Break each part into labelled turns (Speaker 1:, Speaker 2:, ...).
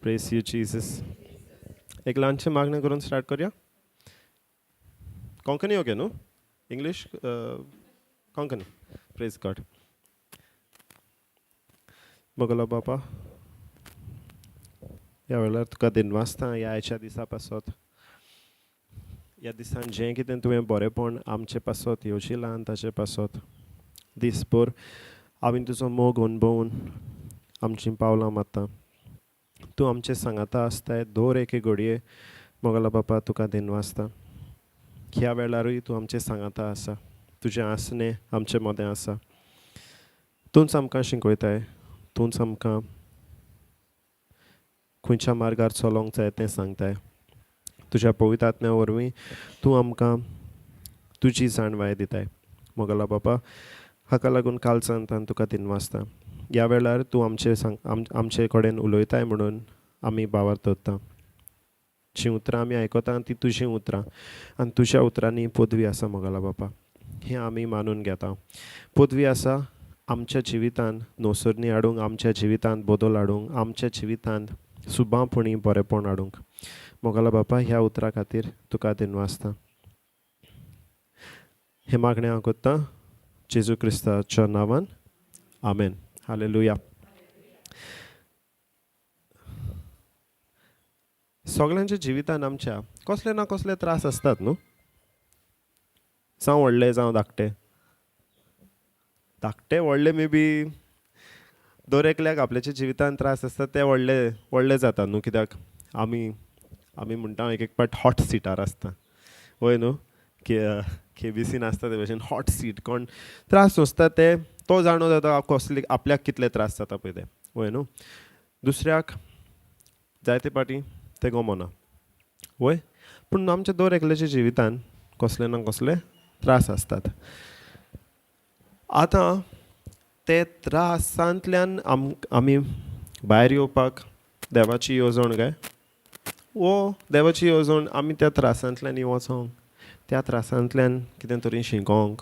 Speaker 1: Praise you Jesus. एक ल्हानशें मागणें करून स्टार्ट करया. कोंकणी ओके न्हू? English Konkani. Praise God. मोगलो बापा, ह्या वेळार तुका दिनवासता ह्या आयच्या दिसा पासत. ह्या दिसान जें कितें तुवें बरेंपण आमचे पासत येवजिलां आनी ताचे पासत दीसभर आमी तुजो मोग अणभवून आमचीं पावलां मारता. तूं आमचे सांगाता आसताय दर एके घडये. मोगलो बापा, तुका दिनवासता. ह्या वेळारूय तूं आमचे सांगाता आसा. तुजें आसणें आमचे मदें आसा. तूंच आमकां शिकयताय, तूंच आमकां खंयच्या मार्गार चलोवंक जाय तें सांगताय. तुज्या पवित्र आत्म्या वरवीं तूं आमकां तुजी जाणवाय दिताय. मोगला बापा, हाका लागून कालचांतान तुका दिनवासता. ह्या वेळार तूं आमचे आमचे कडेन उलयताय म्हणून आमी भावार दवरता. जीं उतरां आमी आयकता तीं तुजीं उतरां आनी तुज्या उतरांनी पदवी आसा. मोगला बापा, हें आमी मानून घेता. पदवी आसा आमच्या जिवितांत नोसरणी हाडूंक, आमच्या जिवितांत बदल हाडूंक, आमच्या जिवितांत सुबांपणी बरेंपण हाडूंक. मोगला बापा, ह्या उतरां खातीर तुका दिनवासता. हें मागणें हांव करतां जेजू क्रिस्ताच्या नांवान, आमेन. हालेलुया. सगळ्यांच्या जिवितान आमच्या कसले ना कसले त्रास आसतात न्हू, जावं व्हडले जावं धाकटे. धाकटे व्हडले मे बी दर एकल्याक आपल्याच्या जिवितान त्रास आसतात, ते व्हडले व्हडले जाता न्हू. कित्याक आमी आमी म्हणटा एक एक पाट हॉट सिटार आसता, वय न्हू? के बी सीन आसता ते भशेन हॉट सीट. कोण त्रास सोंसता ते तो जाणो जाता कसले आपल्याक कितले त्रास जाता पळय ते, वय न्हू? दुसऱ्याक जायते पाटी ते गमना, वय? पूण आमच्या दर एकल्याच्या जिवितान कसले ना कसले त्रास आसतात. आतां ते त्रासांतल्यान आमी भायर येवपाक देवाची येवजण काय? वो देवाची येवजण आमी त्या त्रासांतल्यान वचोंक, त्या त्रासांतल्यान कितें तरी शिकोंक,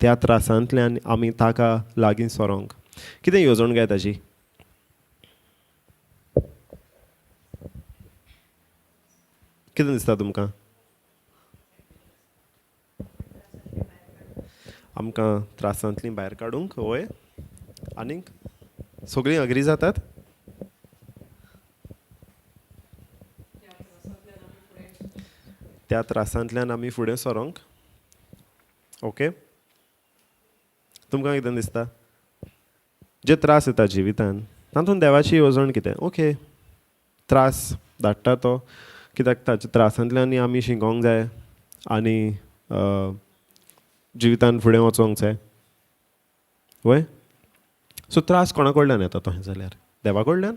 Speaker 1: त्या त्रासांतल्यान आमी ताका लागीं सरोंक. कितें येवजण काय ताजी? कितें दिसता तुमकां? आमकां त्रासांतलीं भायर काडूंक, वय? आनीक सगळीं अग्री जातात? त्या त्रासांतल्यान आमी फुडें सरोंक. ओके, तुमकां कितें दिसता? जे त्रास येता जिवितान तातूंत देवाची येवजण कितें? ओके, त्रास धाडटा तो कित्याक ताच्या त्रासांतल्यान आमी शिकोंक जाय आनी जिवितान फुडें वचोंक जाय, वय? सो त्रास कोणा कडल्यान येता तशें जाल्यार? देवा कडल्यान,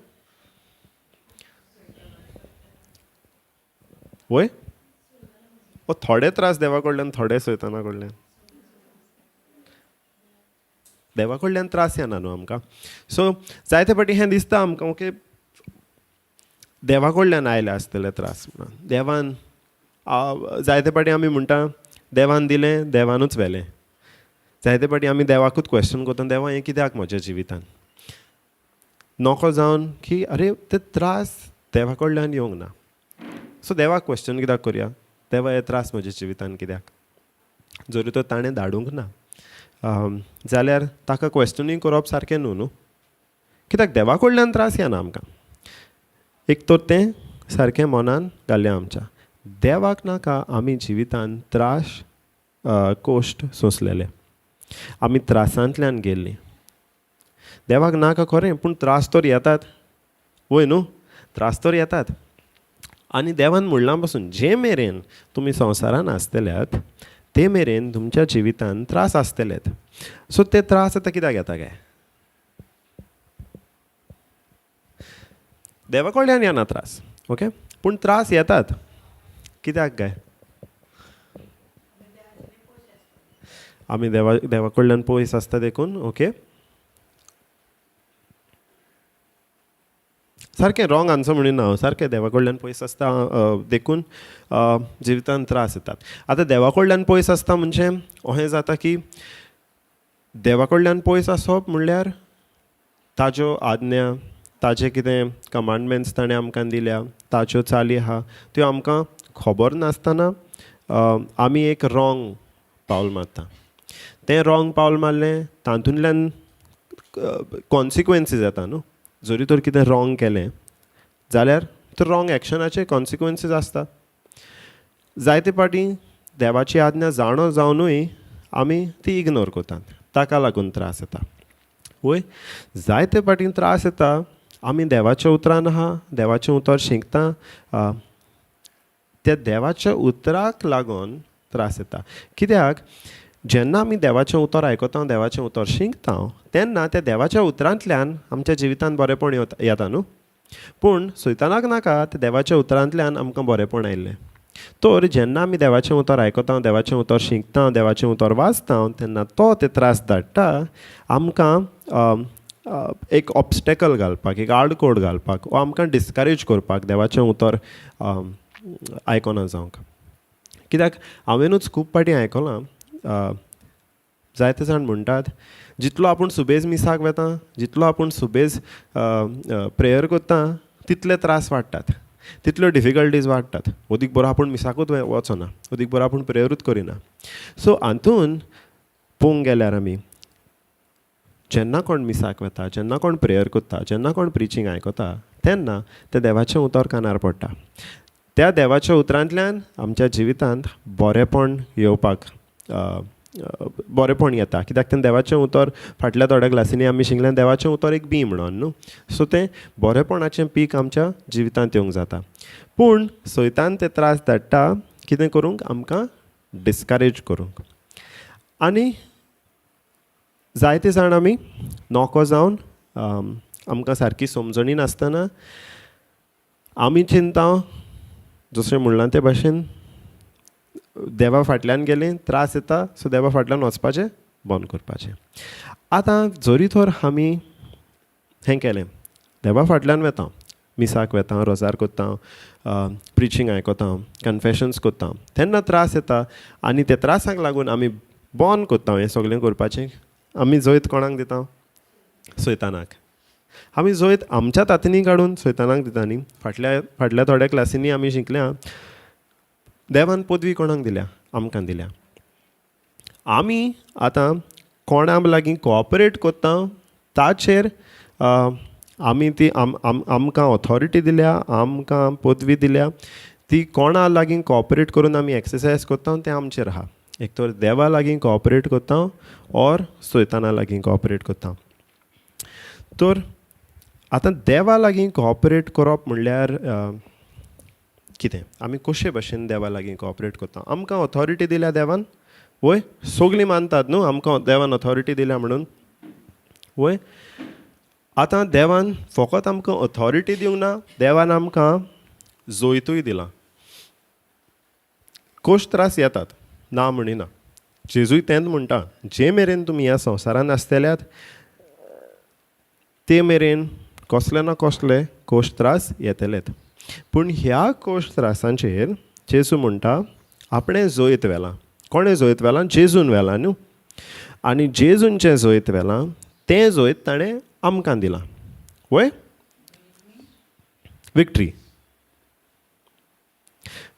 Speaker 1: वय? ओ थोडे त्रास देवा कडल्यान, थोडे सैताना कडल्यान. देवा कडल्यान त्रास येना न्हू आमकां. सो जायते फावटी हें दिसता आमकां, ओके देवा कडल्यान आयले आसतले त्रास म्हणून. देवान जायते फावटी आमी म्हणटा देवान दिलें देवानूच व्हेलें. जायते फावटी आमी देवाकूच क्वेश्चन करता, देवा हें कित्याक म्हज्या जिवितान? नको जावन की अरे ते त्रास देवा कडल्यान येवंक ना. सो देवाक क्वेश्चन कित्याक करया? देवा हे त्रास म्हज्या जिवितान कित्याक? जरी तो ताणें धाडूंक ना जाल्यार ताका क्वेश्चनींग करप सारकें न्हू न्हू, कित्याक देवा कडल्यान त्रास येना आमकां. एक तर तें सारकें मनान घालया आमच्या. देवाक नाका आमी जिवितान त्रास कोश्ट सोंसलेले, आमी त्रासांतल्यान गेल्लीं. देवाक नाका खरें, पूण त्रास तर येतात, वय न्हू? त्रास तर येतात. आनी देवान म्हणलां पसून जे मेरेन तुमी संवसारान आसतल्यात ते मेरेन तुमच्या जिवितान त्रास आसतलेत. सो ते त्रास आतां कित्याक येता काय? देवा कडल्यान येना त्रास, ओके? पूण त्रास येतात कित्याक काय? आमी देवा कडल्यान पयस आसता देखून, ओके? सारकें रॉंग आन्सर म्हणिना हांव, सारकें देवा कडल्यान पयस आसता देखून जिवितान त्रास येतात. आतां देवा कडल्यान पयस आसता म्हणजे अशें जाता की देवा कडल्यान पयस आसप म्हणल्यार ताज्यो आज्ञा, ताचे कितें कमांडमेंट्स ताणें आमकां दिल्या, ताच्यो चाली आहा त्यो आमकां खबर नासतना आमी एक रॉंग पावल मारता. तें रॉंग पावल मारलें तातूंतल्यान कॉन्सिक्वन्सीस येता न्हू. जरी तर कितें रॉंग केलें जाल्यार तर रॉंग एक्शनाचे कॉन्सिक्वन्सीस आसता. जायते फावटी देवाची आज्ञा जाणो जावनूय आमी ती इग्नोर करतात, ताका लागून त्रास येता. वय, जायते फावटी त्रास येता आमी देवाच्या उतरान आहा, देवाचें उतर शिकता, त्या देवाच्या उतराक लागून त्रास येता. कित्याक जेन्ना आमी देवाचें उतर आयकता, देवाचें उतर शिकता तेन्ना त्या देवाच्या उतरांतल्यान आमच्या जिवितांत बरेंपण येता न्हू. पूण सैतानाक नाका त्या देवाच्या उतरांतल्यान आमकां बरेंपण आयिल्लें. तर जेन्ना आमी देवाचें उतर आयकता, देवाचें उतर शिकता, देवाचें उतर वाचता तेन्ना तो ते त्रास धाडटा आमकां एक ऑब्स्टेकल घालपाक, एक आडकोड घालपाक वा आमकां डिस्करेज करपाक देवाचें उतर आयकना जावंक. कित्याक हांवेनूच खूब फावटी आयकलां, जायते जाण म्हणटात जितलो आपूण सुबेज मिसाक वता, जितलो आपूण सुबेज प्रेयर करता तितले त्रास वाडटात, तितल्यो डिफिकल्टीज वाडटात. अदीक बरो आपूण मिसाकूच वचना, अदीक बरो आपूण प्रेयरूच करिना. सो हातून पळोवंक गेल्यार आमी जेन्ना कोण मिसाक वता, जेन्ना कोण प्रेयर करता, जेन्ना कोण प्रिचींग आयकता तेन्ना तें देवाचें उतर कानार पडटा. त्या देवाच्या उतरांतल्यान आमच्या जिवितांत बरेंपण येवपाक बरेंपण येता. कित्याक तें देवाचें उतर फाटल्या थोड्या क्लासींनी आमी शिकल्यान देवाचें उतर एक बी म्हणून न्हू. सो तें बरेंपणाचें पीक आमच्या जिवितांत येवंक जाता. पूण सैतान ते त्रास धाडटा कितें करूंक, आमकां डिस्करेज करूंक. आनी जायते जाण आमी नोको जावन आमकां सारकी समजणी नासतना आमी चिंता जशें म्हणलां ते भाशेन देवा फाटल्यान गेलें त्रास येता, सो देवा फाटल्यान वचपाचें बंद करपाचें. आतां जरी तर आमी हें केलें, देवा फाटल्यान वता, मिसाक वता, रोजार करता, प्रिचींग आयकता, कन्फेशन्स करता, तेन्ना त्रास येता आनी त्या त्रासाक लागून आमी बंद करता हें सगळें करपाचें. आमी जैत कोणाक दिता? सैतानाक. आमी जैत आमच्या तातींनी काडून सैतानाक दिता न्ही. फाटल्या फाटल्या थोड्या क्लासींनी आमी शिकल्या देवान पदवी कोणाक दिल्या? आमकां दिल्या. आमी आतां कोणा लागीं कोऑपरेट करता ताचेर आमी ती आमकां ऑथॉरिटी दिल्या, आमकां पदवी दिल्या, ती कोणा लागीं कोऑपरेट करून आमी एक्सरसायज करता तें आमचेर आहा. एक तर देवा लागीं कोऑपरेट करता ऑर सैताना लागीं कोऑपरेट करता. तर आतां देवा लागीं कोऑपरेट करप म्हणल्यार कितें? आमी कशे भशेन देवा लागीं कोऑपरेट करता? आमकां ऑथॉरिटी दिल्या देवान, वय? सगळीं मानतात न्हू आमकां देवान ऑथॉरिटी दिल्या म्हणून, वय? आतां देवान फकत आमकां ऑथॉरिटी दिवंक ना, देवान आमकां जैतूय दिलां. कोश त्रास येतात ना म्हणिना, जेजूय तेंच म्हणटा, जे मेरेन तुमी ह्या संवसारांत आसतल्यात ते मेरेन कसले ना कसले कोश त्रास येतलेत. पूण ह्या कोश त्रासांचेर जेजू म्हणटा आपणें जैत व्हेलां. कोणें जैत व्हेलां? जेजून व्हेलां न्हू. आनी जेजूनचें जैत व्हेलां तें जैत ताणें आमकां दिलां, वय? विक्ट्री.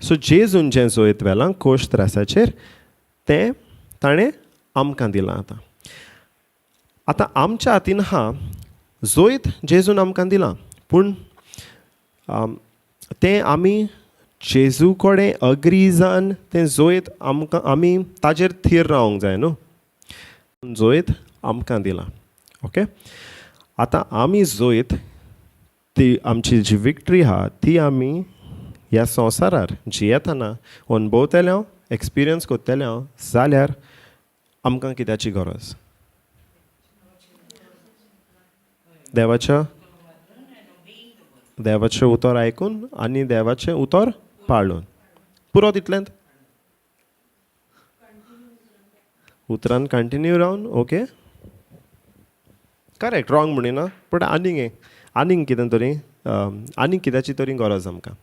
Speaker 1: सो जेजून जें जैत व्हेलां कोश त्रासाचेर तें ताणें आमकां दिलां. आतां आतां आमच्या हातीन आहा जैत जेजून आमकां दिलां, पूण तें आमी जेजू कडेन अग्री जावन तें जैत आमकां आमी ताजेर थीर रावंक जाय न्हू. जैत आमकां दिलां, ओके? आतां आमी जैत ती आमची जी विक्ट्री आहा ती आमी ह्या संवसारार जियेतना अणभवतले हांव, एक्सपिरियन्स करतले हांव जाल्यार आमकां कित्याची गरज? देवाच्या देवाचें उतर आयकून आनी देवाचें उतर पाळून पुरो तितलेंत उतरान कंटिन्यू रावन, ओके? करेक्ट, रॉंग म्हणिना, बट आनीक एक आनीक कितें तरी आनीक कित्याची तरी गरज आमकां.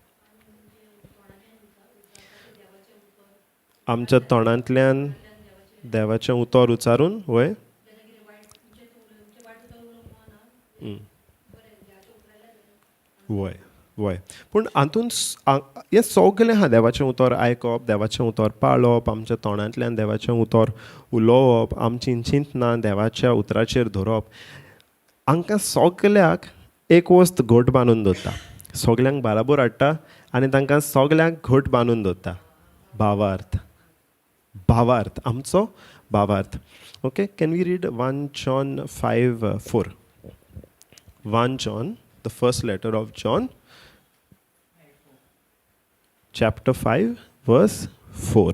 Speaker 1: आमच्या तोंडांतल्यान देवाचें उतर उच्चारून, वय? वय वय, पूण हातून हें सगलें आहा. देवाचें उतर आयकप, देवाचें उतर पाळप, आमच्या तोंडांतल्यान देवाचें उतर उलोवप, आमची चिंतनां देवाच्या उतराचेर धरप, हांकां सगल्याक एक वस्त घट बांदून दवरता, सगल्यांक बाराबोर हाडटा आनी तांकां सगल्यांक घट बांदून दवरता. भावार्थ, भावार्थ, आमचो भावार्थ. Okay, can we read 1 John 5:4? 1 John, the first letter of John, chapter 5, verse 4.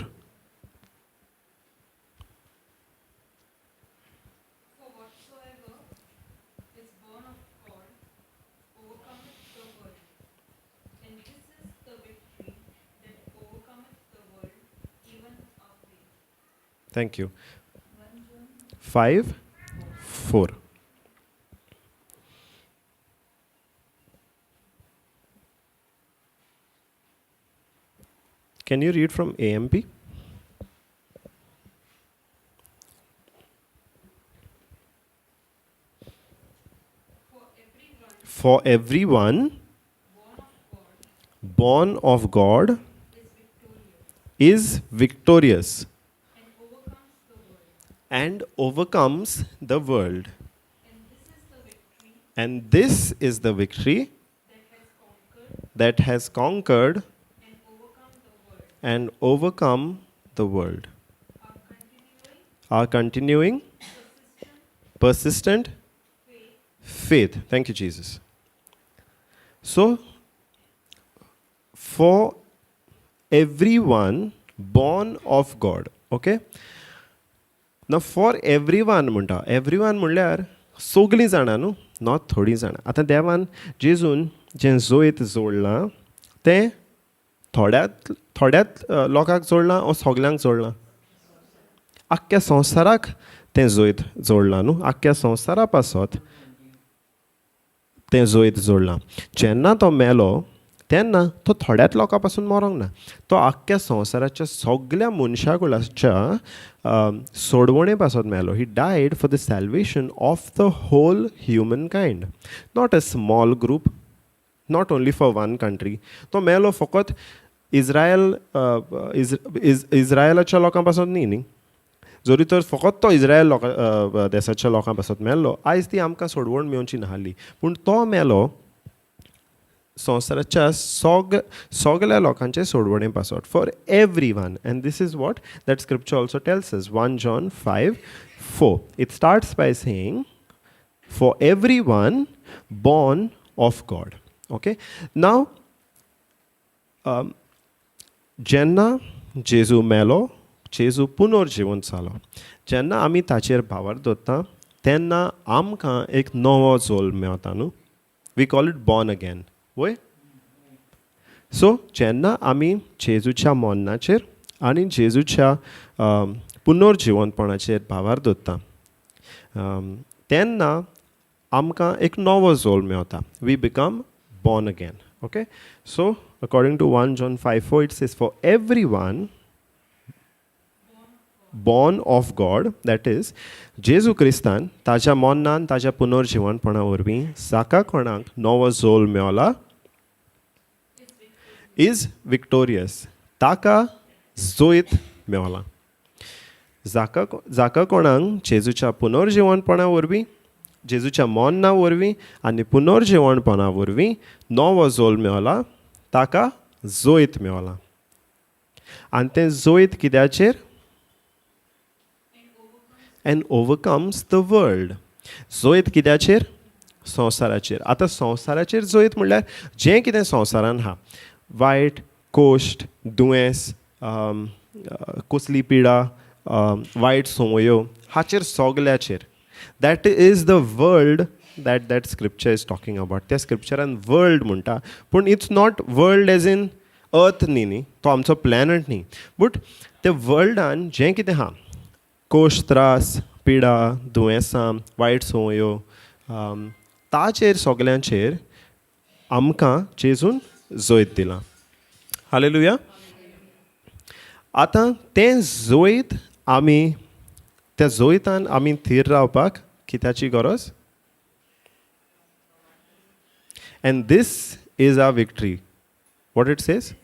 Speaker 2: For whatsoever is born of God overcometh the world. And this is the victory that overcometh the world, even our faith.
Speaker 1: Thank you. 5:4. Can you read from AMP?
Speaker 2: For everyone
Speaker 1: For everyone
Speaker 2: born of God
Speaker 1: born of God
Speaker 2: is victorious
Speaker 1: is victorious
Speaker 2: and overcomes the world.
Speaker 1: and overcomes the world.
Speaker 2: And this is the victory
Speaker 1: And this is the victory
Speaker 2: that has conquered
Speaker 1: that has conquered
Speaker 2: and overcome the world.
Speaker 1: and overcome the world.
Speaker 2: Our continuing
Speaker 1: Our continuing
Speaker 2: persistent
Speaker 1: persistent
Speaker 2: faith
Speaker 1: faith. Thank you, Jesus. So, for everyone born of God, okay? Now, for everyone म्हणटा, everyone म्हणल्यार सगळीं जाणां न्हू, not थोडीं जाणां. आतां देवान जेजून जें जैत जोडलां तें थोड्यात लोकांक जोडलां ओ सगल्यांक जोडलां? आख्ख्या संवसाराक तें जैत जोडलां न्हू, आख्ख्या संवसारा पासत तें जैत जोडलां. जेन्ना तो मेलो तेन्ना तो थोड्याच लोकां पासून मरोंक ना, तो आख्ख्या संवसाराच्या सगल्या मनशाकुळाच्या सोडवणे पासत मेलो. He died for the salvation of the whole humankind, not a small group, not only for one country. तो मेलो फकत इस्रायलाच्या लोकां पासत न्ही, न्ही जरी तर फकत तो इस्रायल लोकां देसाच्या लोकां पासत मेल्लो, आयज ती आमकां सोडवण मेवची नासली, पूण तो मेलो संवसाराच्या सगल्या लोकांचे सोडवणे पासत, for everyone. And this is what that scripture also tells us, 1 John 5:4. It starts by saying for everyone born of God. Okay, now जेन्ना जेजू मेलो, जेजू पुनर्जिवन जालो, जेन्ना आमी ताचेर भावार्थ दवरता तेन्ना आमकां एक नवो जोल्म मेवता न्हू, we call it born again, वय? सो जेन्ना आमी जेजूच्या मरणाचेर आनी जेजूच्या पुनर्जिवनपणाचेर भावार्थ दवरता तेन्ना आमकां एक नवो जोल्म मेवता, we become born again. Okay, so according to 1 John 5:4, it says for everyone born of God, that is जेजू क्रिस्तान ताज्या मरणान ताज्या पुनर्जिवनपणा वरवीं जाका कोणाक नवो जोल मेवला is victorious, ताका जैत मेवला. जाका कोणाक जेजूच्या पुनर्जिवनपणा वरवीं, जेजूच्या मरणा वरवीं आनी पुनर्जिवनपणा वरवीं नवो जोल मेवला, ताका जैत मेवला. आनी तें जैत कित्याचेर? And overcomes the world. जैत कित्याचेर? संवसाराचेर. आतां संवसाराचेर जैत म्हणल्यार जें कितें संवसारान आहा, वायट, कोश्ट, दुयेंस, कसली पिडा, वायट संवयो, हाचेर सगल्याचेर. That is the world that scripture is talking about. त्या स्क्रिप्चरान वर्ल्ड म्हणटा, पूण it's not world as in earth न्ही, न्ही तो आमचो प्लॅनट न्ही, बट ते वर्ल्डान जें कितें आहा, कोश, त्रास, पिडा, दुयेंसां, वायट संवयो, ताचेर सगल्यांचेर आमकां जेजून जैत दिलां. हालेलुया. आतां तें जैत आमी, त्या जैतान आमी थीर रावपाक कित्याची गरज? And this is our victory. What it says?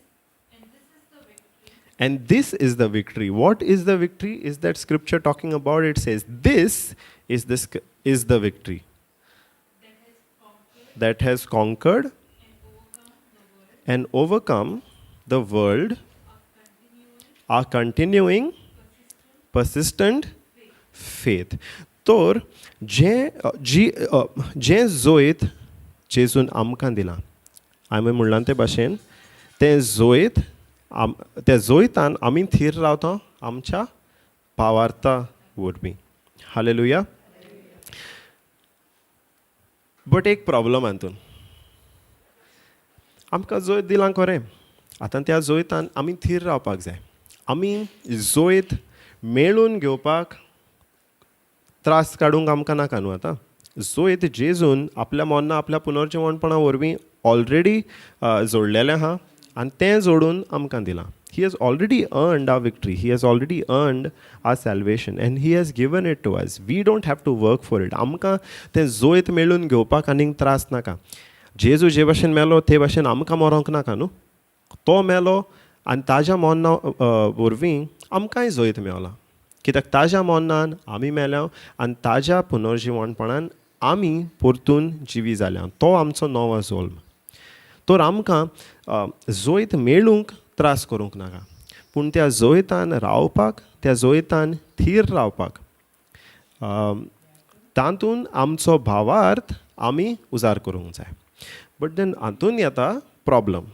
Speaker 1: And this is the victory. What is the victory? Is that scripture talking about? It says this is the victory that has conquered and overcome the world, our continuing persistent faith. तर जें जोयत जेजून आमकां दिलां, हांवें म्हणलां ते भाशेन, तें जोयत त्या जोयतान आमी थीर रावता आमच्या भावार्था वरवीं. हालेलुया. बट एक प्रॉब्लम हातून, आमकां जोयत दिलां खरें, आतां त्या जोयतान आमी थीर रावपाक जाय. आमी जोयत मेळून घेवपाक त्रास काडूंक आमकां नाका न्हू. आतां जोयत जेजून आपल्या मरणां आपल्या पुनर्जिवणपणा वरवीं ऑलरेडी जोडलेलें आहा आनी तें जोडून आमकां दिलां. He has already earned our victory. He has already earned our salvation and he has given it to us. We don't have to work for it. आमकां तें जोयत मेळून घेवपाक आनीक त्रास नाका. जेजू जे भाशेन मेलो ते भाशेन आमकां मरोंक नाका न्हू. तो मेलो आनी ताज्या मरणा वरवीं आमकांय जोयत मेवलां, कित्याक ताज्या मरणान आमी मेल्या आनी ताज्या पुनर्जिवणपणान आमी परतून जिवी जाल्या. तो आमचो नवो जल्म. तर आमकां जोयत मेळूंक त्रास करूंक नाका, पूण त्या जोयतान रावपाक, त्या जोयतान थीर रावपाक, तातूंत आमचो भावार्थ आमी उजार करूंक जाय. बट then हातून येता प्रॉब्लम.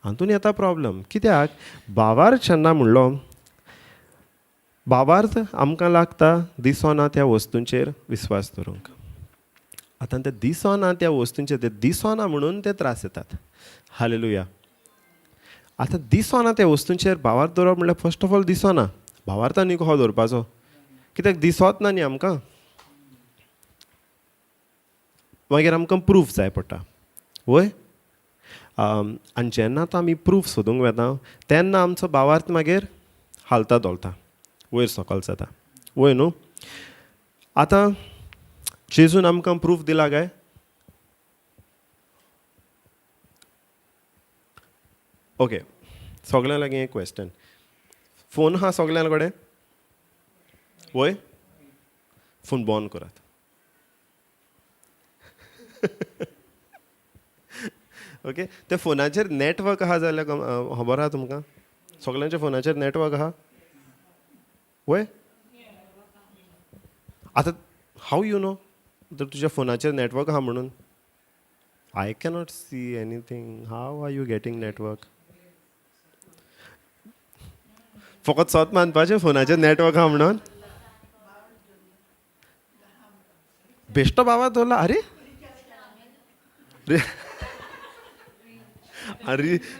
Speaker 1: हातून येता प्रॉब्लम कित्याक भावार्थ जेन्ना म्हणलो, भावार्थ आमकां लागता दिसना त्या वस्तूंचेर विस्वास दवरूंक. आतां ते दिसना त्या वस्तूंचेर, ते दिसना म्हणून ते त्रास येतात. हालेलुया. आतां दिसना त्या वस्तूंचेर भावार्थ दवरप म्हणल्यार फर्स्ट ऑफ ऑल दिसना, भावार्थ न्ही कसो दवरपाचो, कित्याक दिसत ना न्ही आमकां. मागीर आमकां प्रूफ जाय पडटा, वय. आनी जेन्ना आतां आमी प्रूफ सोदूंक वेता तेन्ना आमचो भावार्थ मागीर हालता धोलता, वयर सकल जाता, वय न्हू. आतां जेजून आमकां प्रूफ दिला काय? ओके, सगळ्यां लागीं एक क्वेश्चन. फोन आहा सगळ्यां कडेन? वय? फोन बंद करात. ओके, त्या फोनाचेर नॅटवर्क आहा जाल्यार खबर आहा तुमकां? सगळ्यांच्या फोनाचेर नॅटवर्क आहा, वय? आतां how you know तर तुज्या फोनाचेर नॅटवर्क आहा म्हणून? I cannot see anything. How are you getting network? फकत सत मानपाचें फोनाचेर नॅटवर्क आहा म्हणून? बेश्टो बाबा दवरला. अरे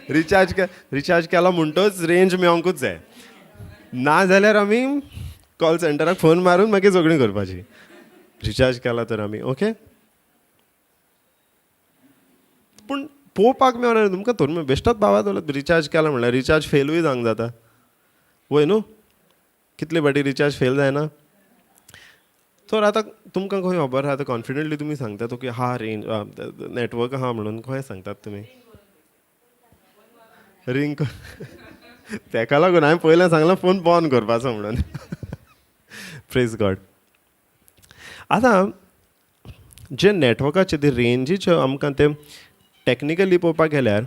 Speaker 1: रिचार्ज रिचार्ज केला म्हणटोच रेंज मेळोंकूच जाय, ना जाल्यार आमी कॉल सेंटराक फोन मारून मागीर झगडीं करपाची. रिचार्ज केला तर आमी ओके, पूण पळोवपाक मेळना तुमकां. तर बेश्टोच बाबा दवरला, रिचार्ज केला म्हणल्यार रिचार्ज फेलूय जावंक जाता, वय न्हू. कितले फावटी रिचार्ज फेल जायना? तर आतां तुमकां खंय खबर आहा? आतां कॉन्फिडंटली तुमी सांगतात ओके हा रेंज नॅटवर्क आहा म्हणून, खंय सांगतात तुमी? रिंग तेका लागून हांवें पयलें सांगलां फोन बंद करपाचो म्हणून. Praise God. आतां जे नॅटवर्काचे ते रेंजीचे आमकां ते टॅक्निकली पळोवपाक गेल्यार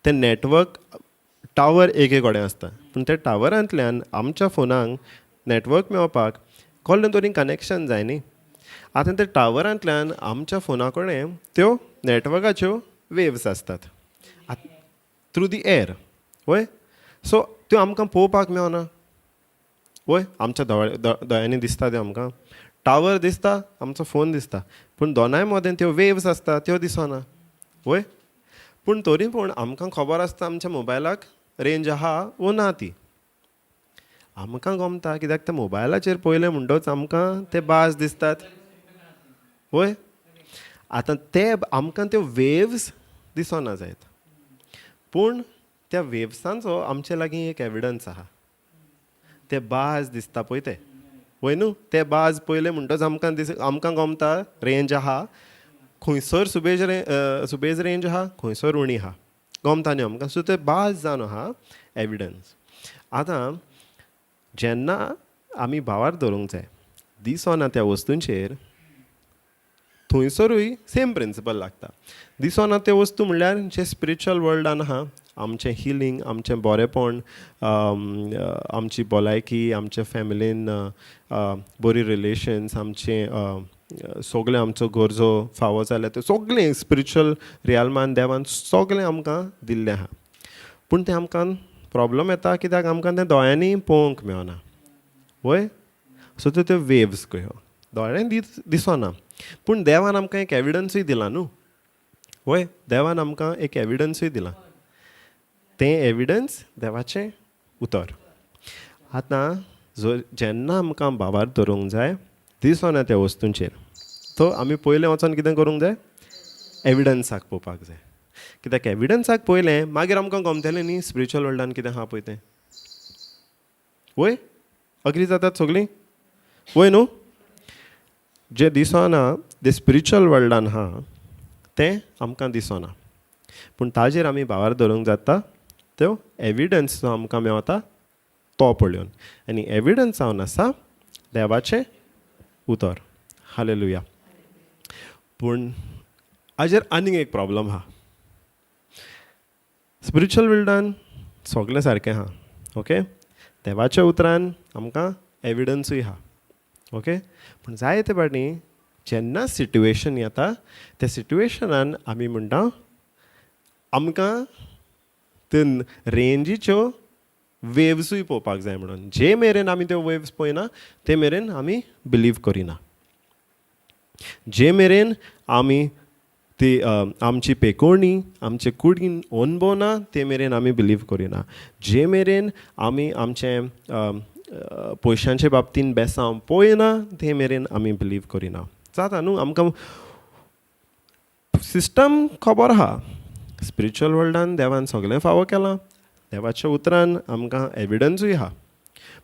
Speaker 1: ते नॅटवर्क टावर एके कडेन आसता, पूण त्या टावरांतल्यान आमच्या फोनांक नॅटवर्क मेळपाक कसलें तरी कनेक्शन जाय न्ही. आतां त्या टावरांतल्यान आमच्या फोना कडेन त्यो नॅटवर्काच्यो वेव्स आसतात थ्रू the air, वय. सो त्यो आमकां पळोवपाक मेळना, वय. आमच्या दोळ्यांनी दिसता त्यो आमकां, टावर दिसता, आमचो फोन दिसता, पूण दोनाय मदें त्यो वेव्स आसता त्यो दिसना, वय. पूण तरी पूण आमकां खबर आसता आमच्या मोबायलाक रेंज आहा वो ना ती आमकां गमता, कित्याक त्या मोबायलाचेर पळयलें म्हणटच आमकां ते बाज दिसतात, वय. आतां ते आमकां त्यो वेव्स दिसना जायत, पूण त्या वेव्सांचो आमचे लागीं एक एविडन्स आहा. ते बाज दिसता पळय ते, वय न्हू. ते बाज पळयले म्हणटच आमकां आमकां गमता रेंज आहा. खंयसर सुबेज रे सुबेज रेंज आहा, खंयसर उणी आहा, गमता न्ही आमकां. सो तें बाज जावन आहा एविडन्स. आतां जेन्ना आमी भावार धरूंक जाय दिसना त्या वस्तूंचेर, थंयसरूय सेम प्रिंसिपल लागता. दिसना त्यो वस्तू म्हणल्यार जे स्पिरिच्युअल वर्ल्डान आहा, आमचें हिलींग, आमचें बरेंपण, आमची भलायकी, आमच्या फॅमिलीन बरी रिलेशन्स, आमचें सगळें आमचो गरजो फावो जाल्या त्यो सगळें स्पिरिच्युअल रियालमान देवान सगळें आमकां दिल्लें आहा. पूण तें आमकां प्रॉब्लम येता कित्याक आमकां तें दोळ्यांनी पळोवंक मेळना, वय. सो त्यो त्यो वेव्स कह्यो दोळ्यांनी दिसना, पूण देवान आमकां एक एविडन्सूय दिला न्हू, वय. देवान आमकां एक एविडन्सूय दिला, तें एविडन्स देवाचें उतर. आतां जो जेन्ना आमकां भावार धरूंक जाय दिसना त्या वस्तूंचेर, तो आमी पयलें वचोन कितें करूंक जाय, एविडन्साक पळोवपाक जाय. कित्याक एविडन्साक पळयलें मागीर आमकां गमतलें न्ही स्पिरिच्युअल वर्ल्डान कितें आहा पळय तें, वय. अग्री जातात सगळीं, वय न्हू. जें दिसना जें स्पिरिच्युअल वर्ल्डान आहा तें आमकां दिसना, पूण ताजेर आमी भावार धरूंक जाता त्यो एविडन्स जो आमकां मेवता तो पळोवन. आनी एविडन्स जावन आसा देवाचें उतर. हालेलुया. पूण हाजेर आनीक एक प्रॉब्लम आहा. स्पिरिच्युअल वर्ल्डान सगळें सारकें आहा, ओके. देवाच्या उतरान आमकां एविडन्सूय आहा, ओके. पूण जायते फावटी जेन्ना सिट्युएशन येता त्या सिट्युएशनान आमी म्हणटा आमकां ते रेंजीच्यो वेव्सूय पळोवपाक जाय म्हणून. जे मेरेन आमी त्यो वेव्स पळयना ते मेरेन आमी बिलीव करिना. जे मेरेन आमी ती आमची पेकोवणी आमचे कुडीन अणभवना ते मेरेन आमी बिलीव करिना. जे मेरेन आमी आमचे पयशांचे बाबतीन बेसांव पळयना ते मेरेन आमी बिलीव करिना. जाता न्हू, आमकां सिस्टम खबर आहा, स्पिरिच्युअल वर्ल्डान देवान सगळें फावो केलां, देवाच्या उतरान आमकां एविडन्सूय आहा,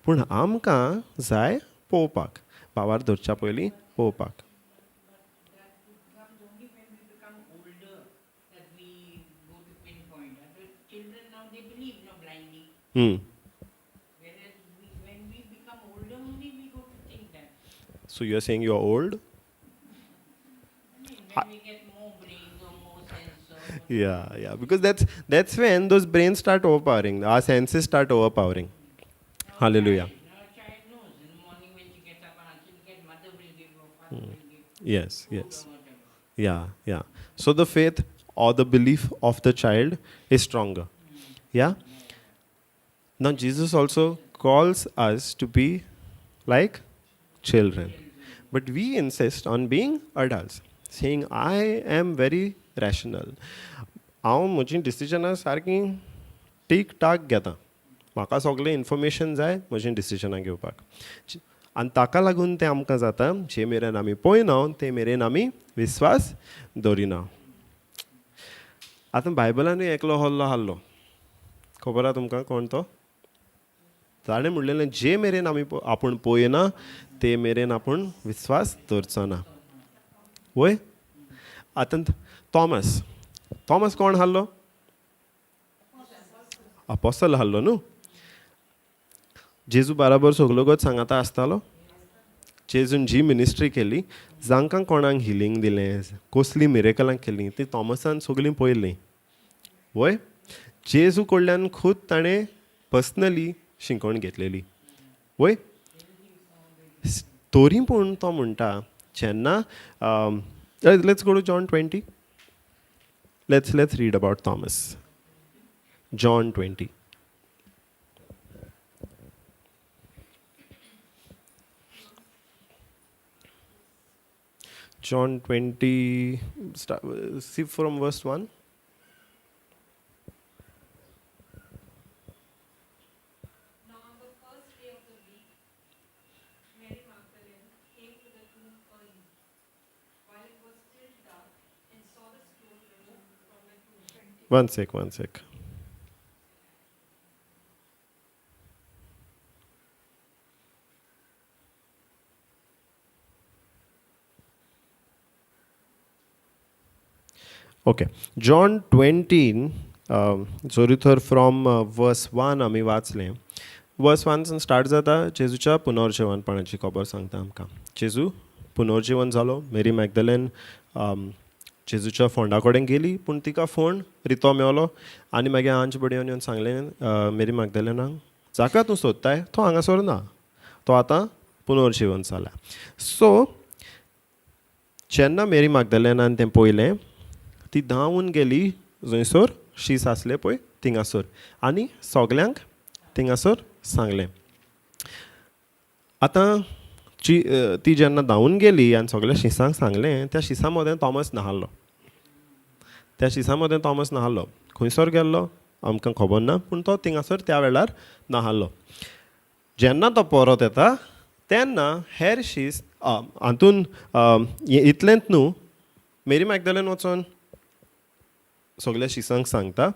Speaker 1: पूण आमकां जाय पळोवपाक, भावार धरच्या पयलीं पळोवपाक. So you are saying you are old?
Speaker 3: I mean, when we get more brains or more sense. Or
Speaker 1: yeah, yeah, because that's when those brains start overpowering. Our senses start overpowering.
Speaker 3: Now
Speaker 1: Hallelujah.
Speaker 3: Now a child knows in the morning when she gets up, she'll get mother will give or father will give.
Speaker 1: Yes,
Speaker 3: food
Speaker 1: yes.
Speaker 3: or whatever.
Speaker 1: Yeah, yeah. So the faith or the belief of the child is stronger. Yeah? Now Jesus also calls us to be like children. But we insist on being adults, saying, I am very rational. हांव म्हजीं डिसिजनां सारकीं टीक टाक घेता, म्हाका सगळें information जाय म्हजीं डिसिजनां घेवपाक. आनी ताका लागून तें आमकां जाता, जे मेरेन आमी पळयना ते मेरेन आमी विस्वास दवरिना. आतां बायबलानूय एकलो हल्लो आहलो, खबर आहा तुमकां कोण तो? ताणें म्हणलेलें जे मेरेन आमी आपूण पळयना ते मेरेन आपूण विस्वास दवरचो ना, वय. आतां थॉमस, थॉमस कोण आहलो? अपोसल आहलो न्हू. जेजू बराबर सगलो गत सांगाता आसतालो. जेजून जी मिनिस्ट्री केली, जांकां कोणाक हिलींग दिलें, कसलीं मिरेकलां केलीं, ती थॉमसान सगळीं पळयलीं, वय. जेजू कडल्यान खूद ताणें पर्सनली शिकवण घेतलेली, वय. तरी पूण तो म्हणटा जेन्ना let's go to John 20, let's read about Thomas. John 20. John 20, start, see from verse 1.
Speaker 2: Now on the first day of the week, Mary Magdalene came to the tomb early, while it was still dark, and saw the stone removed from the tomb.
Speaker 1: One sec, one sec. Okay, John 20 जोरी तर from वर्स 1 आमी वाचलें. वर्स 1 start जाता जेजूच्या पुनर्जिवनपणाची खबर सांगता आमकां. जेजू पुनर्जिवन जालो, मेरी मॅगदलेन जेजूच्या फोंडा कडेन गेली, पूण तिका फोंड रितो मेवलो आनी मागीर आंज बडयोन येवन सांगलें मेरी मॅगदलेनाक, जाका तूं सोदताय तो हांगासर ना, तो आतां पुनर्जिवन जाला. सो जेन्ना मेरी मॅगदलेनान तें पळयलें, ती धांवून गेली जंयसर शीस आसले पळय थिंगासर आनी सगल्यांक थिंगासर सांगलें. आतां ती जेन्ना धांवून गेली आनी सगल्या शिसांक सांगलें, त्या शिसां मदें थॉमस नाहलो. त्या शिसां मदें थॉमस नाहलो. खंयसर गेल्लो आमकां खबर ना, पूण तो थिंगासर त्या वेळार नाहलो. जेन्ना तो परत येता तेन्ना हेर शीस हातून इतलेंच न्हू, मेरी मॅगदलेन वचोन सगल्या शिसांक सांगता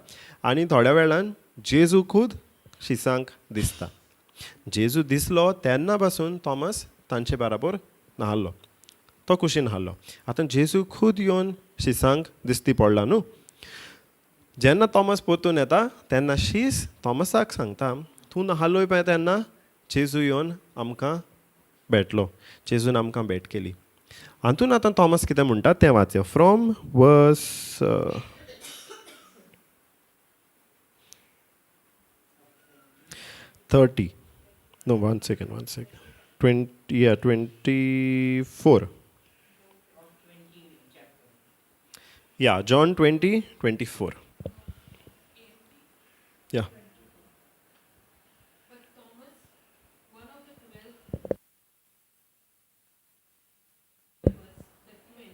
Speaker 1: आनी थोड्या वेळान जेजू खूद शिसांक दिसता. जेजू दिसलो तेन्ना पासून थॉमस तांचे बराबर नाहलो, तो कुशीन हारलो. आतां जेजू खूद येवन शिसांक दिसती पडला न्हू. जेन्ना थॉमस परतून येता तेन्ना शीस थॉमसाक सांगता, तूं नाहलोय पळय तेन्ना जेजू येवन आमकां भेटलो, जेजून आमकां भेट केली. हातून आतां थॉमस कितें म्हणटा तें वाचया from verse 30. No, one second. 20, yeah, 24. Yeah, John 20, 24. Yeah.
Speaker 2: But Thomas, one of the 12, the twin,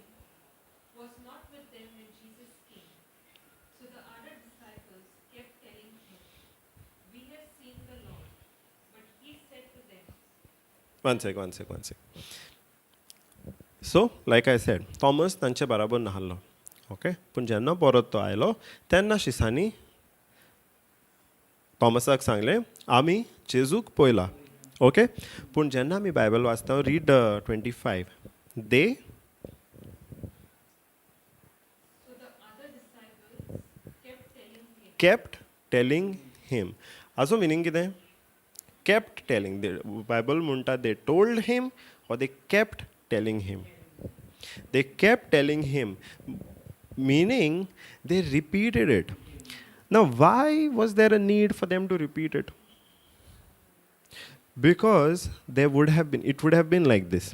Speaker 2: was not with them when Jesus came. So the other disciples kept telling him, "We have seen the Lord." But he said to them,
Speaker 1: One sec. So, like I said, Thomas तांचे बराबर नाहलो. Okay, पूण जेन्ना परत तो आयलो तेन्ना शिसांनी थॉमसाक सांगलें, आमी जेजूक पळयला. ओके, पूण जेन्ना आमी बायबल वाचता, read 25, they
Speaker 2: So the other disciples kept telling him,
Speaker 1: kept telling him. हाजो मिनींग कितें? Kept telling. बायबल म्हणटा they told him or they kept telling him. They kept telling him, meaning they repeated it. Now, why was there a need for them to repeat it? Because there would have been, it would have been like this.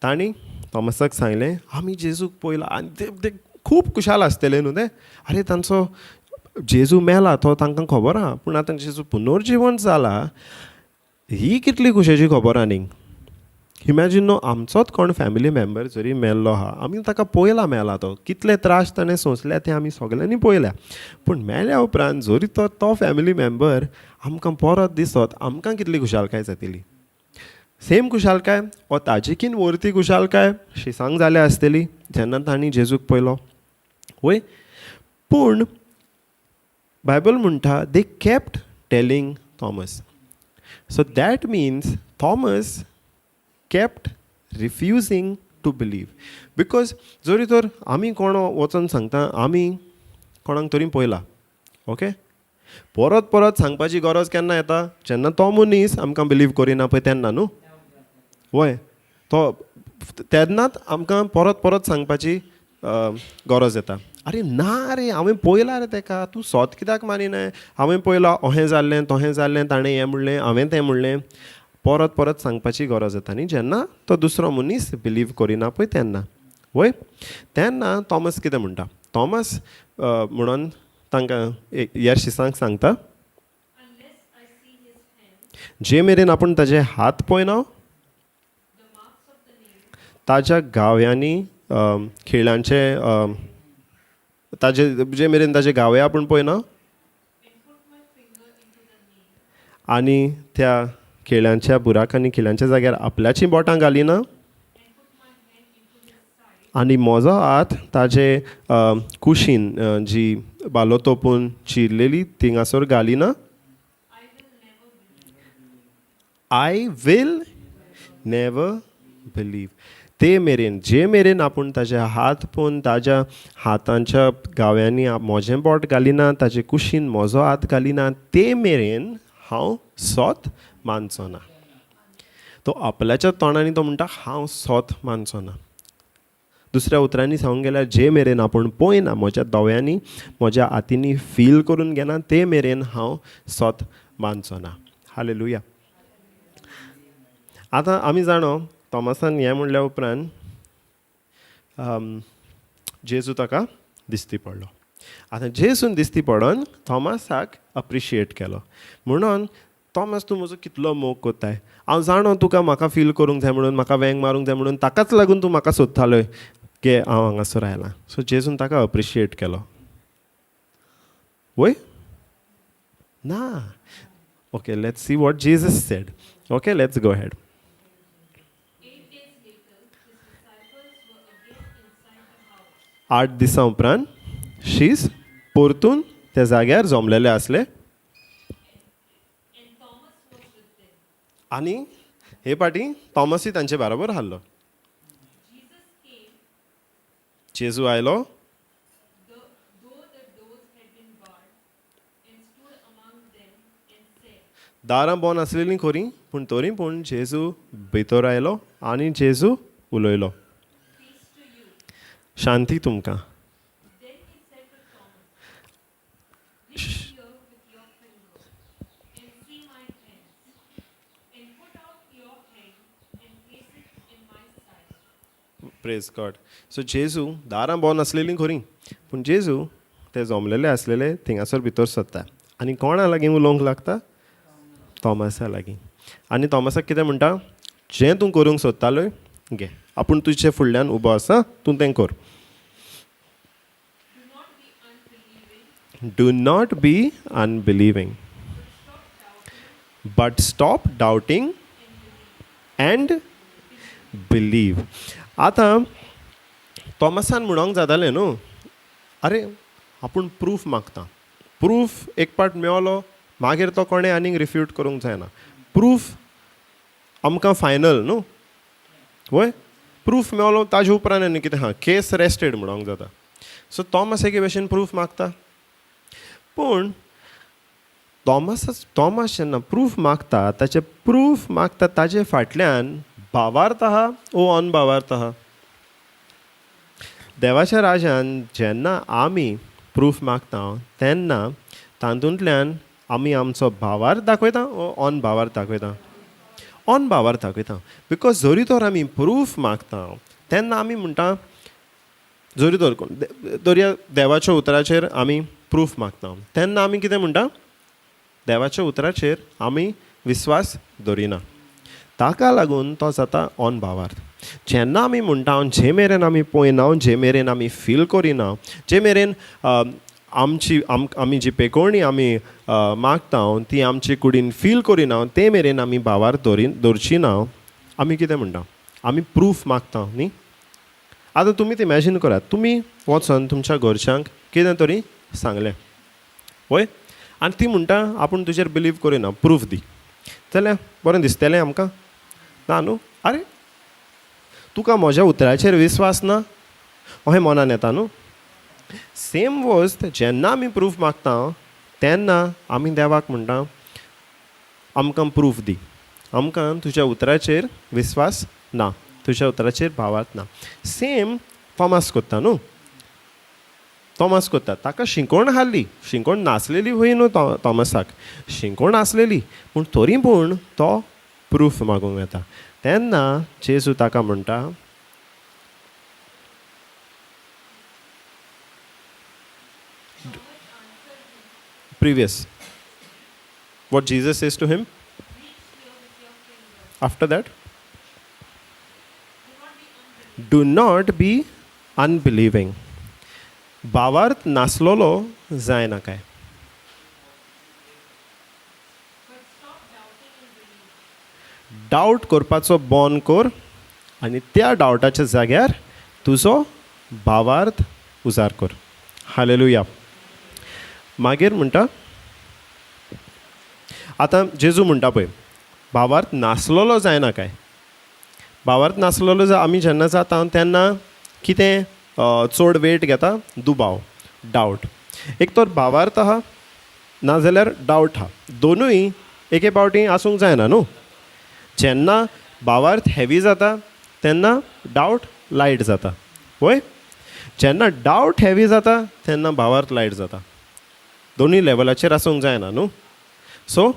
Speaker 1: तांणी थॉमसाक सांगलें, आमी जेजूक पळयला. आनी ते खूब खुशाल आसतले न्हू ते. अरे तांचो जेजू मेला तो तांकां खबर आहा, पूण आतां जेजू पुनर्जिवन जाला ही कितली खुशेची खबर आनीक. इमॅजीन न्हू, आमचोच कोण फॅमिली मेम्बर जरी मेल्लो आहा, आमी ताका पळयला मेला तो, कितले त्रास ताणें सोंसल्या ते आमी सगल्यांनी पळयल्या. पूण मेल्या उपरांत जरी तो फॅमिली मेम्बर आमकां परत दिसत, आमकां कितली खुशालकाय जातली. सेम खुशालकाय वो ताजेकीन वरती खुशालकाय शिसांक जाल्या आसतली जेन्ना तांणी जेजूक पळयलो. वय, पूण बायबल म्हणटा they kept telling Thomas. So that means Thomas kept refusing to believe. Because जरी तर आमी कोण वचोन सांगता, आमी कोणाक तरी पळयला, ओके, परत परत सांगपाची गरज केन्ना येता? जेन्ना तो मनीस आमकां बिलीव करिना पळय तेन्ना न्हू. वय, तो तेन्नाच आमकां परत परत सांगपाची गरज येता. अरे ना रे, हांवें पळयला रे तेका, तूं सोत कित्याक मानिनाय? हांवें पळयला, अहें जाल्लें तोहें जाल्लें, ताणें हें म्हणलें, हांवें तें म्हणलें. परत परत सांगपाची गरज येता न्ही जेन्ना तो दुसरो मनीस बिलीव करिना पळय तेन्ना. वय, तेन्ना थॉमस कितें म्हणटा? थॉमस म्हणून तांकां ह्या शिसांक सांगता, जे मेरेन आपूण ताजे हात पळयना, ताज्या गाव्यांनी खिळांचे ताजे जे मेरेन ताजे गावे आपूण पळयना आनी त्या खिळ्यांच्या बुराकांनी खिळ्यांच्या जाग्यार आपल्याचीं बोटां घालिना आनी म्हजो हात ताजे कुशीन जी बालो तोपून चिरलेली थिंगासर घालिना, I will never believe. ते मेरेन जे मेरेन आपूण ताजे हात पळोवन ताज्या हातांच्या गाव्यांनी म्हजें बोट घालिना, ताजे कुशीन म्हजो हात घालिना, ते मेरेन हांव सोत मानचो ना. तो आपल्याच्या तोंडांनी तो म्हणटा हांव सोत मानचो ना. दुसऱ्या उतरांनी सांगूंक गेल्यार जे मेरेन आपूण पळयना, म्हज्या दोळ्यांनी म्हज्या हातींनी फील करून घेना, ते मेरेन हांव सोत मानचो ना. हालेलुया. आतां आमी जाणो थॉमसान हें म्हणल्या उपरांत जेजू ताका दिश्टी पडलो. आतां जेजून दिश्टी पडोन थॉमसाक अप्रिशिएट केलो म्हणून, थॉमस तूं म्हजो कितलो मोग कोत्ताय, हांव जाणो तुका म्हाका फील करूंक जाय म्हणून, म्हाका वेंग मारूंक जाय म्हणून, ताकाच लागून तूं म्हाका सोदतालोय की हांव हांगासर आयलां. सो जेजून ताका अप्रिशिएट केलो. वय ना? Okay, let's see what Jesus said. Okay, let's go ahead.
Speaker 2: 8 days later, his disciples were again inside the house.
Speaker 1: 8 दिसां उपरांत शीस परतून त्या जाग्यार जमलेले आसले
Speaker 2: And Thomas was with them.
Speaker 1: आनी हे पाटी थॉमसूय तांचे बरोबर हारलो.
Speaker 2: Jesus came,
Speaker 1: जेजू आयलो,
Speaker 2: though the doors had been barred, and stood among them and said,
Speaker 1: दारां बंद आसलेलीं खरीं, पूण तरी पूण जेजू भितर आयलो आनी जेजू उलयलो,
Speaker 2: Peace to you.
Speaker 1: शांती तुमकां.
Speaker 2: Then he said to Thomas, Reach here with your finger and see my hands, and put out your hand and place it in my side.
Speaker 1: Praise God. So जेजू दारां बंद आसलेलीं खरीं, पूण जेजू ते जमलेले आसलेले थिंगासर भितर सरता आनी कोणा लागीं उलोवंक लागता? थॉमसा लागीं. आनी थॉमसाक कितें म्हणटा? जें तूं करूंक सोदतालोय घे, आपूण तुजे फुडल्यान उबो आसा, तूं तें कर.
Speaker 2: Do not be unbelieving,
Speaker 1: Do not be unbelieving, but stop doubting and believe. आतां थॉमसान म्हणोंक जातालें न्हू, आरे आपूण प्रूफ मागता, प्रूफ एक पाट मेवलो मागीर तो कोणें आनीक रिफ्यूट करूंक जायना. प्रूफ आमकां फायनल न्हू, वय प्रूफ मेवलो ताजे उपरांत आनी कितें आहा, केस रेस्टेड म्हणोंक जाता. सो थॉमस एके भशेन प्रूफ मागता, पूण थॉमस जेन्ना प्रूफ मागता, ताचे प्रूफ मागता ताजे फाटल्यान भावार्थ आहा ओ अनभावार्थ आहा. देवाच्या राजान जेन्ना आमी प्रूफ मागता तेन्ना तातूंतल्यान आमी आमचो भावार्थ दाखयता ओ अनभावार्थ दाखयता? अनभावार्थ दाखयता. Because जरी तर आमी प्रूफ मागता तेन्ना आमी म्हणटा, जरी तर दर्या देवाच्या उतराचेर आमी प्रूफ मागता तेन्ना आमी कितें म्हणटा? देवाच्या उतराचेर आमी विस्वास दवरिना. ताका लागून तो जाता अनभावार्थ. जेन्ना आमी म्हणटा जे मेरेन आमी पळयना, जे मेरेन आमी फील करिना, जे मेरेन आमची आमी जी पेकोवणी आमी मागता ती आमची कुडीन फील करिना, ते मेरेन आमी भावार्थ दवरची ना. आमी कितें म्हणटा? आमी प्रूफ मागता न्ही. आतां तुमीच इमॅजीन करात, तुमी वचोन तुमच्या घरच्यांक कितें तरी सांगलें वय, आनी ती म्हणटा आपूण तुजेर बिलीव करिना, प्रूफ दी, जाल्यार बरें दिसतलें आमकां? ना न्हू. आरे तुका म्हज्या उतराचेर विस्वास ना अशें मनान येता न्हू. सेम वस्त जेन्ना आमी प्रूफ मागता तेन्ना आमी देवाक म्हणटा आमकां प्रूफ दी, आमकां तुज्या उतराचेर विस्वास ना, तुज्या उतराचेर भावार्थ ना. सेम थॉमस कोत्ता न्हू, थॉमस कोत्ता, ताका शिंकोण हाडली, शिंकोण नासलेली वय न्हू थॉमसाक, शिंकोण आसलेली, पूण तरी पूण तो प्रूफ मागूंक येता. तेन्ना जेजू ताका म्हणटा, previous what Jesus says to him after that, do not be unbelieving. भावार्थ नासलेलो जायना काय? डावट करपाचो बंद कर आनी त्या डावटाच्या जाग्यार तुजो भावार्थ उजार कर. हालेलुया. मागीर म्हणटा, आतां जेजू म्हणटा पळय, भावार्थ नासलेलो जायना काय, भावार्थ नासलेलो आमी जेन्ना जाता तेन्ना कितें चड वेट घेता? दुबाव, डावट. एक तर भावार्थ आहा नाजाल्यार डावट आहा, दोनूय एके पावटी आसूंक जायना न्हू. जेन्ना भावार्थ हेवी जाता तेन्ना डावट लायट जाता, वय? जेन्ना डावट हेवी जाता तेन्ना भावार्थ लायट जाता. दोनूय लेवलाचेर आसूंक जायना न्हू. सो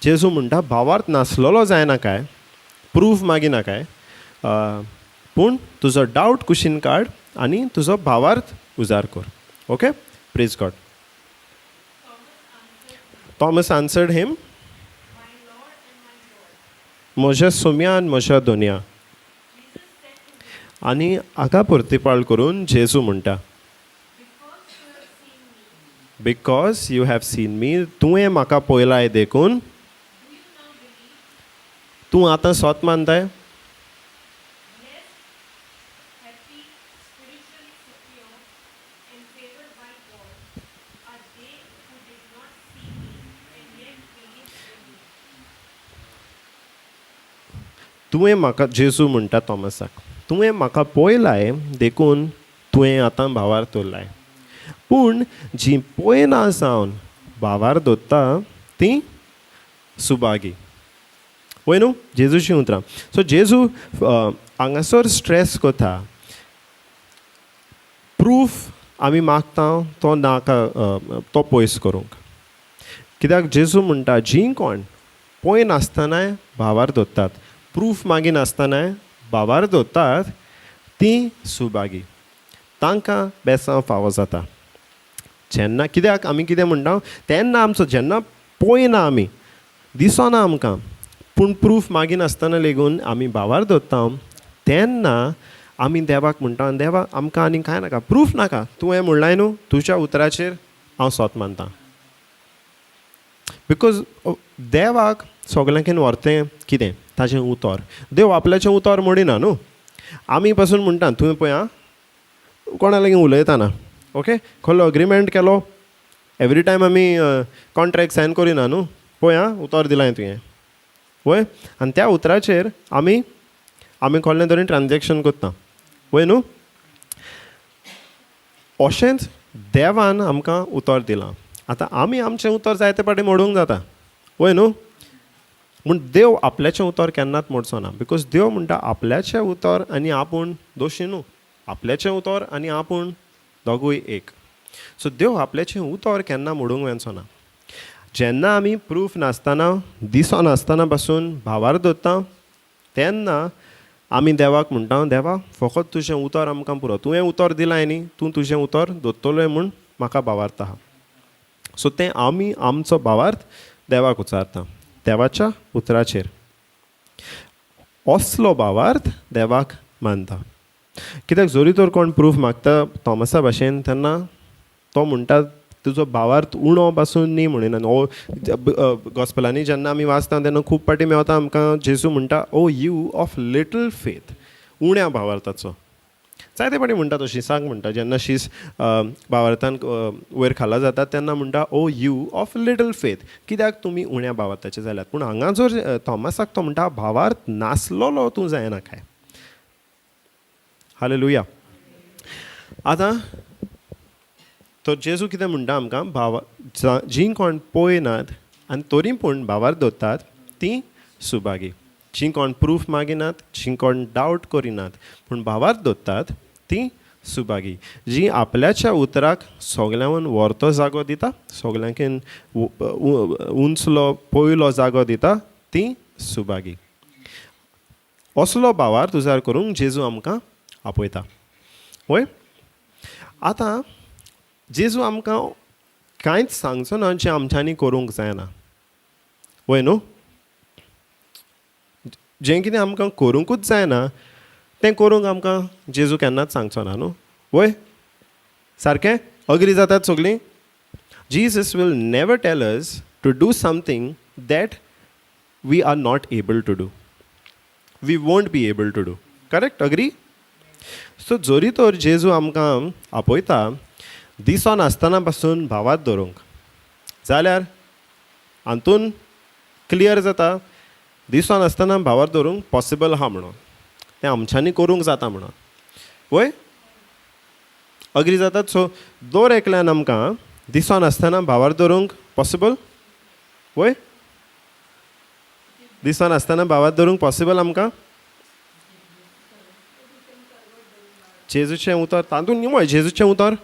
Speaker 1: जेजू म्हणटा भावार्थ नासलेलो जायना काय, प्रूफ मागिना काय, पूण तुजो डावट कुशीन काड आनी तुजो भावार्थ उजार कर. Okay, praise God. Thomas answered him, म्हज्या सोम्या आनी म्हज्या दोनया. आनी हाका प्रतिपाळ करून जेजू म्हणटा, because you have seen me, तुवें म्हाका पळयलाय देखून तूं आतां सोत मानताय.
Speaker 2: Happy, spiritually secure, and favored by God are they who did not see me and yet believed in me.
Speaker 1: तुवें म्हाका, जेजू म्हणटा थॉमसाक, तुवें म्हाका पळयलाय देखून तुवें आतां भावार दवरलाय, पूण जीं पळयना जावन भावार दवरता तीं सुभागी. वय न्हू जेजूचीं उतरां. सो जेजू हांगासर स्ट्रेस करता, प्रूफ आमी मागता तो नाका, तो पयस करूंक. कित्याक जेजू म्हणटा जीं कोण पळय नासतनाय भावार दवरतात, प्रूफ मागिनासतनाय भावार दवरतात, तीं सुभागी, तांकां बेसांव फावो जाता. जेन्ना कित्याक आमी कितें म्हणटा तेन्ना आमचो जेन्ना पळयना आमी, दिसना आमकां, पूण प्रूफ मागिनासतना लेगून आमी भावार दवरता, तेन्ना आमी देवाक म्हणटा, देवा आमकां आनी कांय नाका, प्रूफ नाका, तुवें म्हणलाय न्हू, तुज्या उतराचेर हांव सोत मानता. Because देवाक सगल्यांकीन व्हरतें कितें? ताजें उतर. देव आपल्याचें उतर मोडिना न्हू. आमी पासून म्हणटा, तुवें पळय आं कोणा लागीं उलयतना, ओके, कसलो अग्रीमेंट केलो, एवरी टायम आमी कॉन्ट्रेक्ट सायन करिना न्हू, पळय आं उतर दिलां तुवें, वय? आनी त्या उतराचेर आमी आमी कसलें तरी ट्रान्जॅक्शन करता, वय न्हू? अशेंच देवान आमकां उतर दिलां. आतां आमी आमचें उतर जायते फावटी मोडूंक जाता, वय न्हू? पूण देव आपल्याचें उतर केन्नाच मोडचो ना, because देव म्हणटा आपल्याचें उतर आनी आपूण दोशी न्हू, आपल्याचें उतर आनी आपूण दोगूय एक. सो देव आपल्याचें उतर केन्ना मोडूंक वचो ना. जेन्ना आमी प्रूफ नासतना, दिसो नासतना पासून भावार दवरता, तेन्ना आमी देवाक म्हणटा, देवा फकत तुजें उतर आमकां पुरो, तुवें उतर दिलां न्ही, तूं तुजें उतर दवरतलोय म्हूण म्हाका भावार्थ आहा. सो तें आमी आमचो भावार्थ देवाक उचारता, देवाच्या उतराचेर. असलो भावार्थ देवाक मानता. कित्याक जरी तर कोण प्रूफ मागता थॉमसा भाशेन, तेन्ना तो म्हणटा तुजो भावार्थ उणो पासून न्ही म्हणिना. ओ गॉस्पलांनी जेन्ना आमी वाचता तेन्ना खूब फावटी मेवता आमकां जेजू म्हणटा, O you of little faith, उण्या भावार्थाचो. जायते फावटी म्हणटा तो शिसाक म्हणटा, जेन्ना शीस भावार्थान वयर खाला जाता तेन्ना म्हणटा, O you of little faith, कित्याक तुमी उण्या भावार्थाचे जाल्यात. पूण हांगा जर थॉमसाक तो म्हणटा भावार्थ नासलेलो तूं जायना काय. हालेलुया. आतां तर जेजू कितें म्हणटा आमकां, भावा जीं कोण पळयनात आनी तरी पूण भावार दवरतात तीं सुभागी. जीं कोण प्रूफ मागिनात, जीं कोण डावट करिनात, पूण भावार दवरतात तीं सुभागी. जीं आपल्याच्या उतराक सगल्यांवन व्हरतो जागो दिता, सगल्यांकीन उंचलो पयलो जागो दिता, तीं सुभागी. असलो भावार तुजार करूंक जेजू आमकां आपयता, वय? आतां जेजू आमकां कांयच सांगचो ना जें आमच्यांनी करूंक जायना, वय न्हू? जें कितें आमकां करूंकूच जायना तें करूंक आमकां जेजू केन्नाच सांगचो ना न्हू, वय? सारकें अग्री जातात सगळीं? Jesus will never tell us to do something that we are not able to do, we won't be able to do. Correct? Agree? So जरी तर जेजू आमकां आपयता दिसो नासतना पासून भावात दवरूंक, जाल्यार हातून क्लियर जाता दिसो नासतना भावार दवरूंक पॉसिबल आहा म्हणून. तें आमच्यांनी करूंक जाता म्हणून. वय अग्री जातात? सो दर एकल्यान आमकां दिसोन आसतना भावार्थ धरूंक पॉसिबल? वय दिसोन आसतना भावार्थ धरूंक पॉसिबल आमकां? जेजूचें उतर तातूंत वय, जेजूचें उतर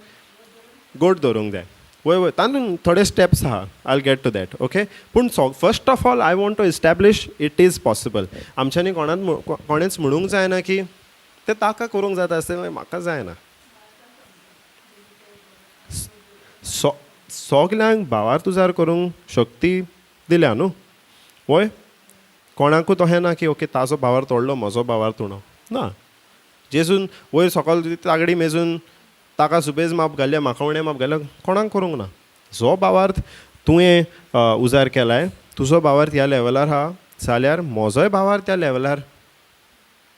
Speaker 1: गोड दवरूंक जाय. वय वय, तातूंत थोडे स्टेप्स आहा, I get to that. Okay, पूण first of all I want to establish it is possible. आमच्यांनी कोणेंच म्हणूंक जायना की तें ताका करूंक जाता आसतलें, म्हाका जायना. सगल्यांक भावार्थ उजार करूंक शक्ती दिल्या न्हू? वय, कोणाकूच अशें ना की ओके ताजो भावार्थ व्हडलो म्हजो भावार्थ उणो ना. जेजून वयर सकयल तागडी मेजून ताका सुबेज माप घाल्या, म्हाका उणें माप घाल्या, कोणाक करूंक ना. जो भावार्थ तुवें उजार केलाय, तुजो भावार्थ ह्या लेवलार आहा जाल्यार म्हजोय भावार्थ त्या लेवलार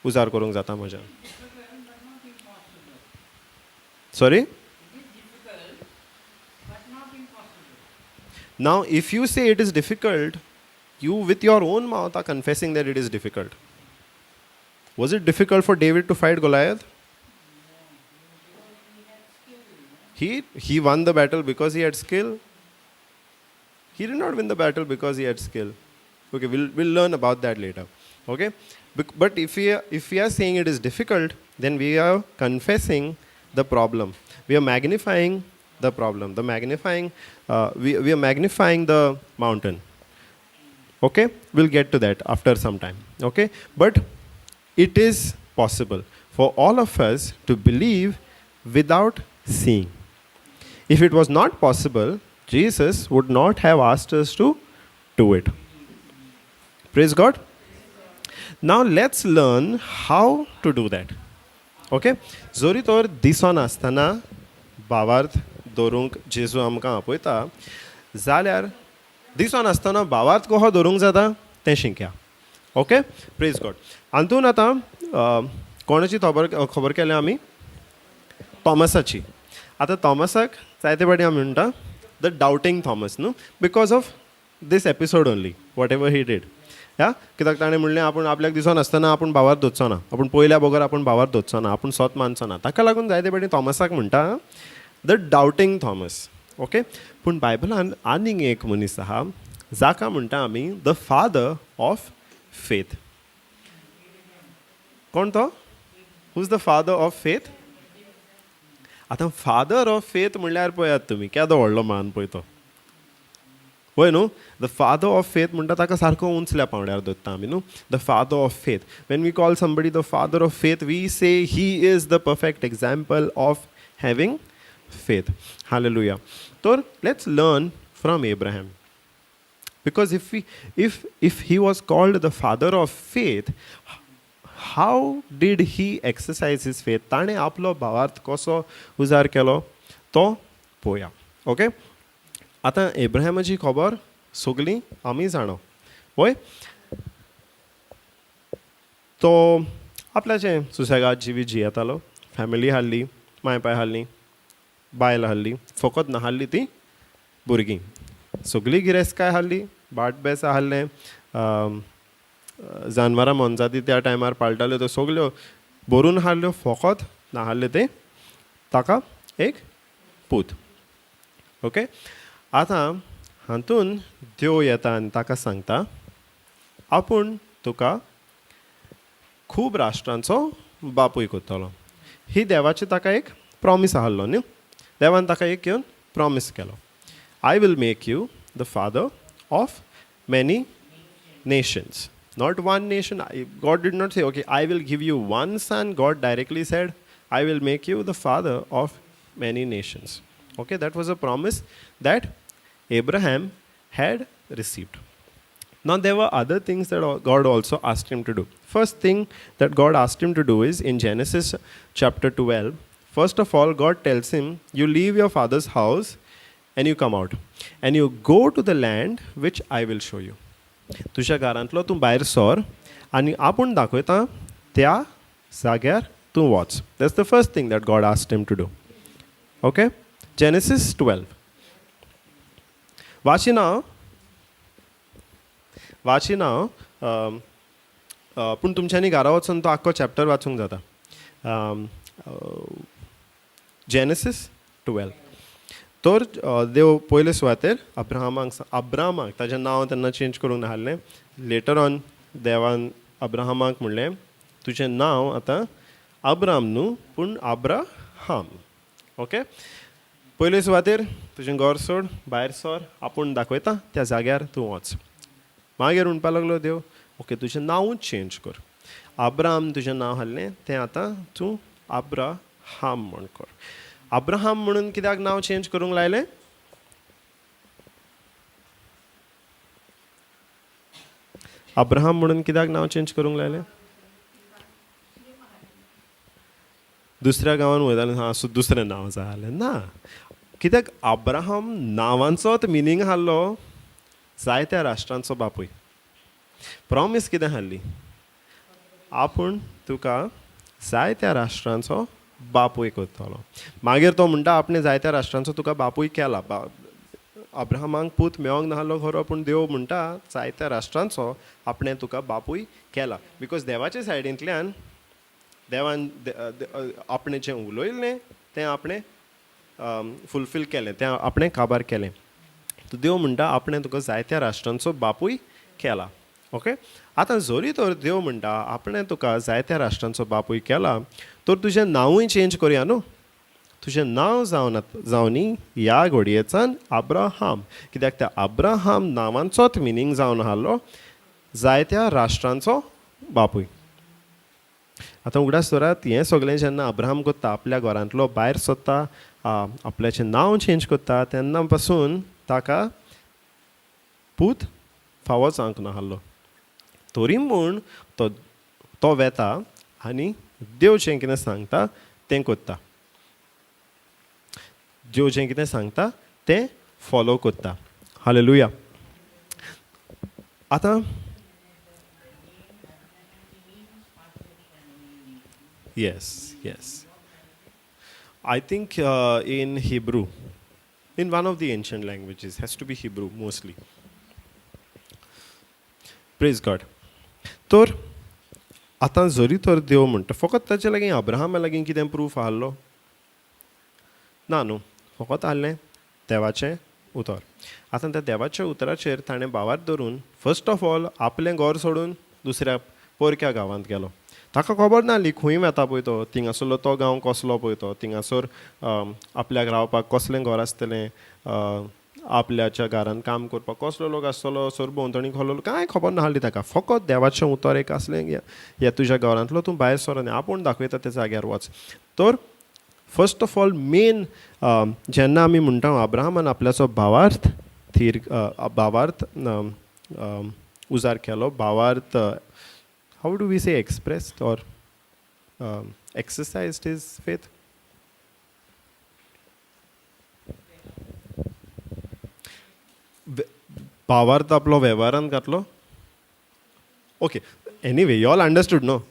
Speaker 1: उजार करूंक जाता म्हज्यान. Sorry? Now, if you say it is difficult, you with your own mouth are confessing that it is difficult. Was it difficult for David to fight Goliath? He won the battle because he had skill. He did not win the battle because he had skill. Okay, we'll learn about that later. Okay, but if we are saying it is difficult, then we are confessing the problem. We are magnifying the problem. The magnifying, we are magnifying the mountain. Okay, we'll get to that after some time. Okay, but it is possible for all of us to believe without seeing. If it was not possible, Jesus would not have asked us to do it. Praise God. Now let's learn how to do that. Okay? जोरी तर दिसोन आसतना भावार्थ दवरूंक जेजू आमकां आपयता जाल्यार दिसोन आसतना भावार्थ कसो दवरूंक जाता तें शिकया. ओके, प्रेज गॉड. हातून आतां कोणाची खबर खबर केल्या आमी? थॉमसाची. आतां थॉमसाक जायते फावटी आमी म्हणटा the doubting Thomas न्हू, because of this episode only, whatever he did. ह्या कित्याक ताणें म्हणलें आपूण आपल्याक दिसोन आसतना आपूण भावार्थ दवरचो ना, आपूण पयल्या बगर आपूण भावार्थ दवरचो ना, आपूण सोत मानचो ना. ताका लागून जायते फावटी थॉमसाक म्हणटा the doubting Thomas. Okay, पूण बायबलान आनीक एक मनीस आहा जाका म्हणटा आमी the father of faith. कोण तो? Who is the father of faith? आतां फादर ऑफ फेथ म्हणल्यार पळयात तुमी केदो व्हडलो मान पळय तो, वय न्हू? The father of faith म्हणटा ताका सारको उंचल्या पांवड्यार दवरता आमी न्हू. The father of faith, when we call somebody the father of faith, we say he is the perfect example of having faith. Hallelujah. तर let's learn from Abraham, because if he was called the father of faith, how did he exercise his faith? ताणें आपलो भावार्थ कसो उजार केलो तो पळोवया. Okay, आतां एब्राहमाची खबर सगळीं आमी जाणो. वय, तो आपल्याचें सुसेगाद जिवीत जियेतालो. फॅमिली आहली, माय पाय आहली, बायल आहली, फकत नाहली ती भुरगीं. सगळी गिरेस्तकाय आहली, भाट बेस आहलें, जानवरां मोनजाती त्या टायमार पाळटाल्यो, त्यो सगल्यो भरून आहल्यो, फकत नाहलें तें ताका एक पूत. ओके, आतां हातून देव येता आनी ताका सांगता आपूण तुका खूब राष्ट्रांचो बापूय करतलो. ही देवाची ताका एक प्रॉमीस आहलो न्हू. देवान ताका एक येवन प्रॉमीस केलो, I will make you the father of many nations. Not one nation. God did not say, "Okay, I will give you one son." God directly said, "I will make you the father of many nations." Okay, that was a promise that Abraham had received. Now, there were other things that God also asked him to do. First thing that God asked him to do is in Genesis chapter 12. First of all, God tells him, "You leave your father's house and you come out and you go to the land which I will show you." तुज्या घरांतलो तूं भायर sir आनी आपूण दाखयता त्या जाग्यार तूं वच. That's the first thing that God asked him to do. Okay, Genesis 12 वाचिना, वाचिना. पूण तुमच्यांनी घरा वचून तो आख्खो चॅप्टर वाचूंक जाता, जेनेसीस 12. तर देव पयले सुवातेर अब्राहमाक, अब्राहमाक ताजें नांव तेन्ना चेंज करूंक नासलें. लेटर ऑन देवान अब्राहमाक म्हणलें तुजें नांव आतां अब्राम न्हू पूण अब्राहाम. ओके, पयले सुवातेर तुजें घर सोड, भायर सर, आपूण दाखयता त्या जाग्यार तूं वच. मागीर म्हणपाक लागलो देव, ओके तुजें नांवूच चेंज कर, अब्राम तुजें नांव हाडलें तें आतां तूं अब्राहाम म्हण कर. अब्राहाम म्हणून कित्याक नांव चेंज करूंक लायलें? अब्राहाम म्हणून कित्याक नांव चेंज करूंक लायलें? दुसऱ्या गांवान वयतालें, हां सो दुसरें नांव जालें ना. कित्याक अब्राहाम नांवांचोच मिनींग आहलो जायत्या राष्ट्रांचो बापूय. प्रॉमीस कितें आहली? आपूण तुका जायत्या राष्ट्रांचो बापूय करतलो. मागीर तो म्हणटा आपणे जायत्या राष्ट्रांचो तुका बापूय केला. अब्राहमाक पूत मेळोंक नासलो खरो, पूण देव म्हणटा जायत्या राष्ट्रांचो आपणें तुका बापूय केला. Because देवाच्या सायडींतल्यान देवान आपणें जें उलयल्लें तें आपणें फुलफील केलें, तें आपणें काबार केलें. देव म्हणटा आपणें तुका जायत्या राष्ट्रांचो बापूय केला. ओके, आतां जरी तर देव म्हणटा आपणें तुका जायत्या राष्ट्रांचो बापूय केला, तर तुजें नांवूय चेंज करया न्हू. तुजें नांव जावन जावनी ह्या घडयेच्यान अब्राहाम, कित्याक त्या अब्राहाम नांवांचोच मिनींग जावन आहलो जायत्या राष्ट्रांचो बापूय. आतां उगडास दवरात, हें सगळें जेन्ना अब्राहम करता, आपल्या घरांतलो भायर सोदता, आपल्याचें नांव चेंज करता, तेन्ना पासून ताका पूत फावो जावंक नासलो. तरी म्हूण तो तो वेता आनी देव जें कितें सांगता तें करता, देव जें कितें सांगता तें फॉलो करता. हालेलुया. आतां yes, yes. I think in Hebrew, in one of the ancient languages, has to be Hebrew mostly. Praise God. तर आतां जरी तर देव म्हणटा फकत ताचे लागीं अब्राहमा लागीं कितें प्रूफ आहलो ना न्हू, फकत आहलें देवाचें उतर. आतां त्या देवाच्या उतराचेर ताणें भावार्थ धरून फर्स्ट ऑफ ऑल आपलें घर सोडून दुसऱ्या परक्या गांवांत गेलो. ताका खबर नासली खंय वेता पळय तो, थिंगासरलो तो गांव कसलो पळय तो, थिंगासर आपल्याक रावपाक कसलें घर आसतलें, आपल्याच्या घरांत काम करपाक कसलो लोक आसतलो, सरभोंवतणी कसलो, कांय खबर नासली ताका. फकत देवाचें उतर एक आसलें, ह्या तुज्या घरांतलो तूं भायर सर आनी आपूण दाखयता त्या जाग्यार वच. तर फर्स्ट ऑफ ऑल मेन जेन्ना आमी म्हणटा अब्राहमान आपल्याचो भावार्थ थीर, भावार्थ उजार केलो, भावार्थ how do we say expressed or exercised his faith? भावार्थ आपलो वेव्हारांत घातलो. Okay, anyway you all understood no?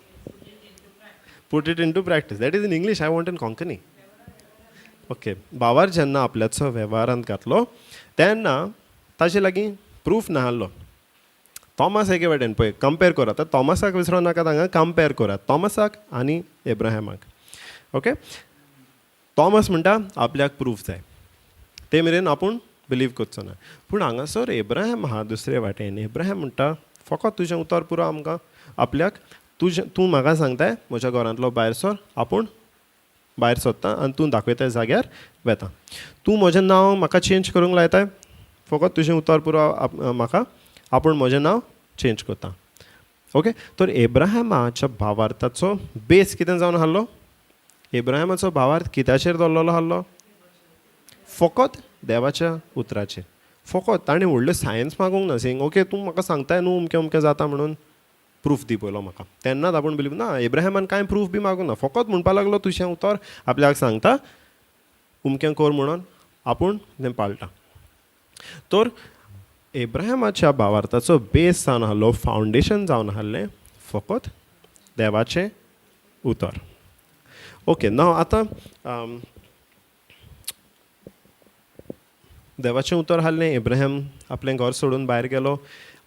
Speaker 1: Put it into practice. That is in English, I want in Konkani. Okay, भावार्थ जेन्ना आपल्याचो वेव्हारांत घातलो तेन्ना ताजे लागीं प्रूफ नासलो. थॉमस एके वाटेन पळय कंपेर करात, आतां थॉमसाक विसरो नाकात, हांगा कंपेर करात थॉमसाक आनी एब्राहेमाक. ओके, थॉमस म्हणटा आपल्याक प्रूफ जाय, ते मेरेन आपूण बिलीव करचो ना. पूण हांगासर एब्राहेम आहा दुसरे वाटेन. एब्राहेम म्हणटा फकत तुजें उतर पुरो आमकां, आपल्याक तुजें तूं म्हाका सांगताय म्हज्या घरांतलो भायर सर, आपूण भायर सोदता आनी तूं दाखयताय जाग्यार वेता. तूं म्हजें नांव म्हाका चेंज करूंक लायताय, फकत तुजें उतर पुरो म्हाका, आपूण म्हजें नांव चेंज करता. ओके, तर एब्राहेमाच्या भावार्थाचो बेस कितें जावन आहलो? एब्राहेमाचो भावार्थ कित्याचेर दवरलेलो आहलो? फकत देवाच्या उतराचेर. फकत ताणें व्हडलें सायन्स मागूंक ना, सेंग ओके तूं म्हाका सांगताय न्हू अमकें अमकें जाता म्हणून प्रूफ दी पयलो म्हाका, तेन्नाच आपूण बिलीव ना. एब्राहेमान कांय प्रूफ बी मागूंक ना, फकत म्हणपाक लागलो तुजें उतर आपल्याक सांगता अमकें कर म्हणून आपूण तें पाळटा. तर एब्राहेमाच्या भावार्थाचो बेस जावन आहलो, फावंडेशन जावन आहलें फकत देवाचें उतर. ओके, नाव आतां देवाचें उतर आहलें, एब्राहेम आपलें घर सोडून भायर गेलो,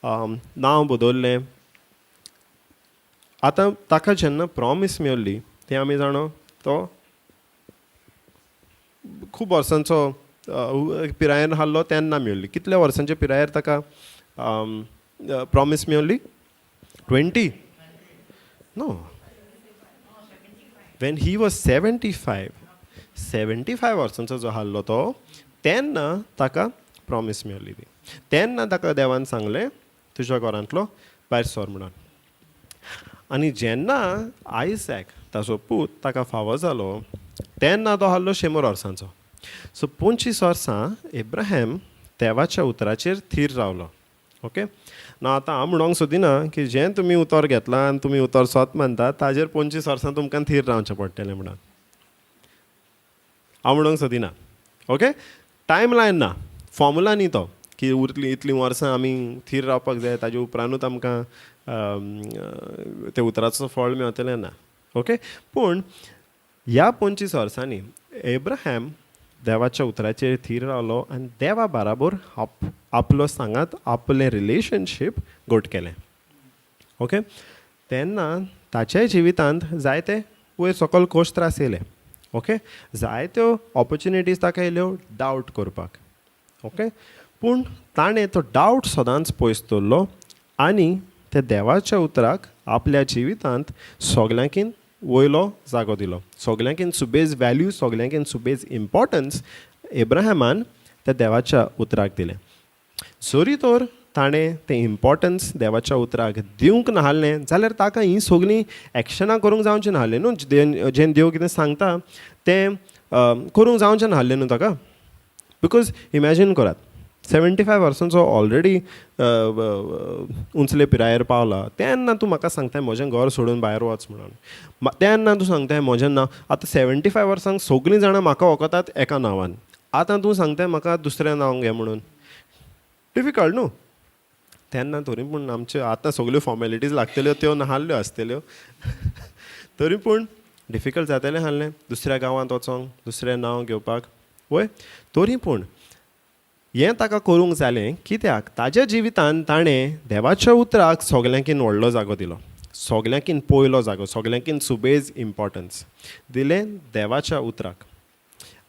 Speaker 1: नांव बदल्लें. आतां ताका जेन्ना प्रॉमीस मेवली तें आमी जाणो तो खूब वर्सांचो पिरायेन आहलो तेन्ना मेवली. कितल्या वर्सांच्या पिरायेर ताका promise मेवली? 20? No, when he was 75. 75 वर्सांचो जो आहलो तो तेन्ना ताका प्रॉमीस मेवली ती. तेन्ना ताका देवान सांगलें तुज्या घरांतलो भायर सर म्हणून. आनी जेन्ना आयजॅक ताचो पूत ताका फावो जालो तेन्ना तो आहलो 100 वर्सांचो. सो 25 वर्सां एब्राहेम देवाच्या उतराचेर थीर रावलो. ओके, ना आतां हांव म्हणोंक सोदिना की जें तुमी उतर घेतलां आनी तुमी उतर सोत मानतात ताजेर 25 वर्सां तुमकां थीर रावचें पडटलें म्हणून हांव म्हणोंक सोदिना. ओके, टायम लायन ना, फॉर्मुला न्ही तो की उरतली इतलीं वर्सां आमी थीर रावपाक जाय ताजे उपरांतूच आमकां त्या उतराचो फळ मेवतलें ना. ओके, पूण ह्या 25 वर्सांनी एब्राहम देवाच्या उतराचेर थीर रावलो आनी देवा बाराबर आपलो सांगात आपलें रिलेशनशीप घट केलें. ओके, तेन्ना ताच्याय जिवितांत जायते वयर सकयल कोश त्रास येयले. ओके, जायत्यो ऑपॉर्चुनिटीज ताका येयल्यो डावट करपाक. ओके, पूण ताणें तो डावट सदांच पयस दवरलो आनी ते देवाच्या उतराक आपल्या जिवितांत सगल्यांकीन वयलो जागो दिलो. सगल्यांकीन सुबेज व्हॅल्यू, सगल्यांकीन सुबेज इम्पॉर्टन्स एब्राहमान त्या देवाच्या उतराक दिलें. जरी तर ताणें तें इम्पॉर्टन्स देवाच्या उतराक दिवंक नासलें जाल्यार ताका हीं सगळीं एक्शनां करूंक जावचें नासलें न्हू. जें देव कितें सांगता तें करूंक जावचें नासलें न्हू ताका. Because imagine करात, 75 वर्सांचो ऑलरेडी उंचले पिरायेर पावला तेन्ना तूं म्हाका सांगताय म्हजें घर सोडून भायर वच म्हणून. तेन्ना तूं सांगताय म्हजें नांव. आतां 75 वर्सांक सगळीं जाणां म्हाका वळखतात एका नांवान, आतां तूं सांगताय म्हाका दुसरें नांव घे म्हणून, डिफिकल्ट न्हू. तेन्ना तरी पूण आमच्यो आतां सगल्यो फॉर्मेलिटीज लागतल्यो त्यो नासल्यो आसतल्यो, तरी पूण डिफिकल्ट जातलें आहलें दुसऱ्या गांवांत वचोंक, दुसरें नांव घेवपाक. वय, तरी पूण हें ताका करूंक जालें कित्याक ताज्या जिवितान ताणें देवाच्या उतराक सगल्यांकीन व्हडलो जागो दिलो, सगल्यांकीन पयलो जागो, सगल्यांकीन सुबेज इम्पॉर्टन्स दिलें देवाच्या उतराक.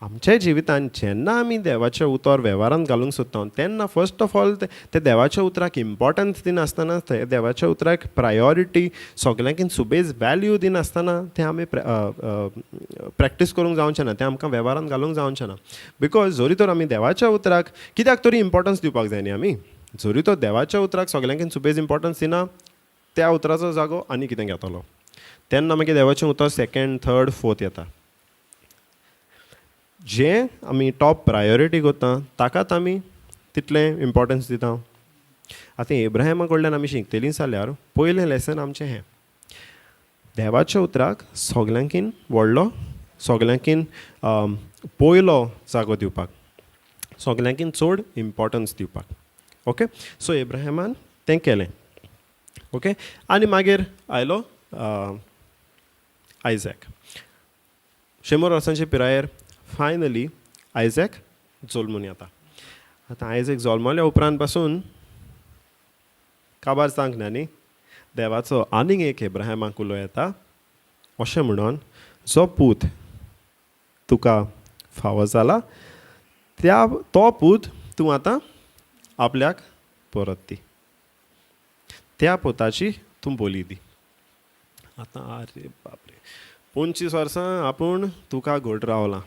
Speaker 1: आमच्या जिवितान जेन्ना आमी देवाचें उतर वेव्हारांत घालूंक सोदता तेन्ना फर्स्ट ऑफ ऑल ते देवाच्या उतराक इम्पॉर्टन्स दिनासतना, ते देवाच्या उतराक प्रायोरिटी, सगल्यांकीन सुबेज व्हॅल्यू दिनासतना तें आमी प्रॅक्टीस करूंक जावचें ना, तें आमकां वेव्हारांत घालूंक जावचें ना. Because जरी तर आमी देवाच्या उतराक कित्याक तरी इम्पॉर्टन्स दिवपाक जाय न्ही आमी, जरी तर देवाच्या उतराक सगल्यांकीन सुबेज इम्पॉर्टन्स दिना त्या उतराचो जागो आनी कितें घेतलो तेन्ना मागीर देवाचें उतर सेकेंड, थर्ड, फोर्थ येता. जें आमी टॉप प्रायोरिटी करता ताकाच आमी तितलें इम्पॉर्टन्स दिता. आतां एब्राहिमा कडल्यान आमी शिकतलीं जाल्यार पयलें लेसन आमचें हें, देवाच्या उतराक सगल्यांकीन व्हडलो, सगल्यांकीन पयलो जागो दिवपाक, सगल्यांकीन चड इम्पॉर्टन्स दिवपाक. ओके, सो एब्राहिमान तें केलें. ओके, आनी मागीर आयलो आयजॅक. 100 वर्सांचे पिरायेर फायनली आयजॅक जल्मून येता. आतां आयजॅक जल्मल्या उपरांत पासून काबार जावंक ना न्ही, देवाचो आनीक एक एब्राहिमाक उलो येता अशें म्हणून, जो पूत तुका फावो जाला त्या तो पूत तूं आतां आपल्याक परत दी, त्या पुताची तूं बोली दी. आतां आरे बापरे, 25 वर्सां आपूण तुका घट रावलां,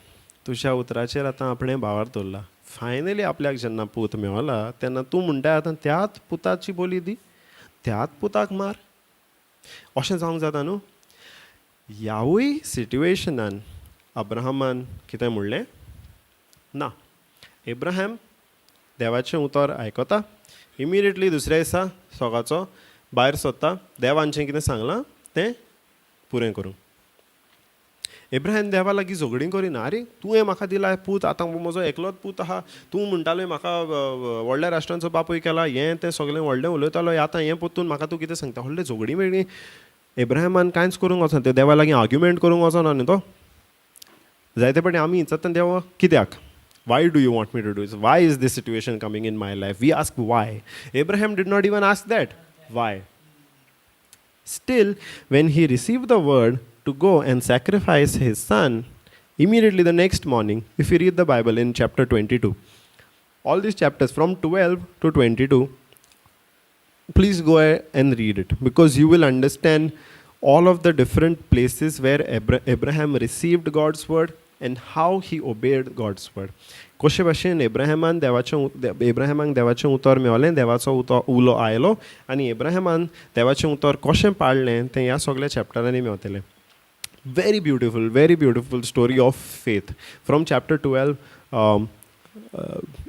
Speaker 1: तुज्या उतराचेर आतां आपणें भावार दवरला, फायनली आपल्याक जेन्ना पूत मेवला तेन्ना तूं म्हणटा आतां त्याच पुताची बोली दी, त्याच पुताक मार, अशें जावंक जाता न्हू. ह्यावूय सिट्युएशनान अब्राहमान कितें म्हणलें ना. एब्राहम देवाचें उतर आयकता, इमिडिएटली दुसऱ्या दिसा सकाळचो भायर सोदता, देवान जें कितें सांगलां तें पुरें करूंक. एब्राहिम देवा लागीं झगडीं करिना, आरे तुवें म्हाका दिला पूत, आतां म्हजो एकलोच पूत आहा, तूं म्हणटालें म्हाका व्हडल्या राष्ट्रांचो बापूय केला, हें तें सगळें व्हडलें उलयतालो, आतां हें परतून म्हाका तूं कितें सांगता. व्हडलें झगडीं वेगळीं एब्राहिमान कांयच करूंक वचना, ते देवा लागीं आर्ग्युमेंट करूंक वचना न्हू तो. जायते फावटी आमी विचारता देवा कित्याक, why do you want me to do this, why is this situation coming in my life, we ask why. Abraham did not even ask that why. Still when he receive the word to go and sacrifice his son, immediately the next morning, if you read the Bible in chapter 22, all these chapters from 12 to 22, please go and read it, because you will understand all of the different places where Abraham received God's word and how he obeyed God's word. कशे भाशेन एब्राहमान देवाचें, एब्राहमाक देवाचें उतर मेवलें, देवाचो उतो उलो आयलो आनी एब्राहमान देवाचें उतर कशें पाळ्ळें तें ह्या सगळ्या चॅप्टरांनी मेवतलें. Very beautiful, very beautiful story of faith. From chapter 12,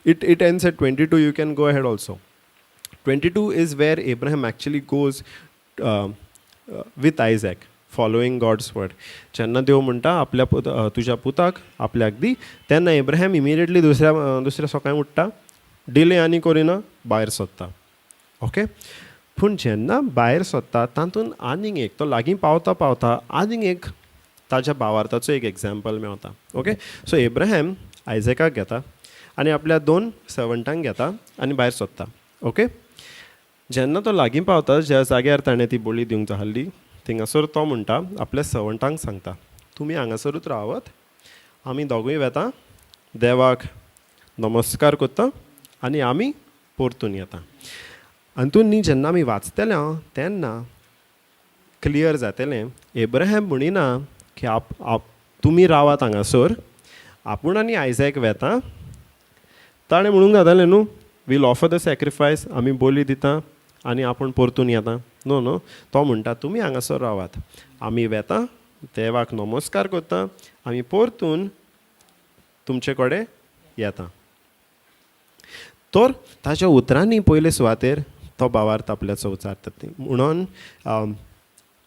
Speaker 1: it ends at 22. You can go ahead also. 22 is where Abraham actually goes with Isaac, following God's word. जेन्ना देव म्हणटा आपल्या पुत, तुज्या पुताक आपल्याक दी, तेन्ना एब्राहम इमिडिएटली दुसऱ्या सकाळीं उठ्ठा, डिले आनी करिना, भायर सोदता. ओके, पूण जेन्ना भायर सोदता तातूंत आनीक एक तो लागीं पावता पावता आनीक एक ताज्या भावार्थाचो एक एग्जाम्पल मेवता. ओके, सो एब्राहम आयझॅकाक घेता आनी आपल्या दोन सर्वंटांक घेता आनी भायर सोदता. ओके, जेन्ना तो लागीं पावता ज्या जाग्यार ताणें ती बोली दिवंक जाय आसली थिंगासर तो म्हणटा आपल्या सर्वंटांक सांगता, तुमी हांगासरूच रावत, आमी दोगूय वेता, देवाक नमस्कार करता आनी आमी परतून येता. हातून न्ही जेन्ना आमी वाचतले तेन्ना क्लियर जातलें, एब्राहम म्हणिना की आप आप तुमी रावात हांगासर, आपूण आनी आयझॅक वेता. ताणें म्हणूंक जातालें न्हू, we'll offer the sacrifice, आमी बोली दिता आनी आपूण परतून येता. नो नो, तो म्हणटा तुमी हांगासर रावात, आमी वेता, देवाक नमस्कार करता, आमी परतून तुमचे कडेन येता. तर ताच्या उतरांनी पयले सुवातेर तो भावार्थ आपल्याचो उचारता. म्हणून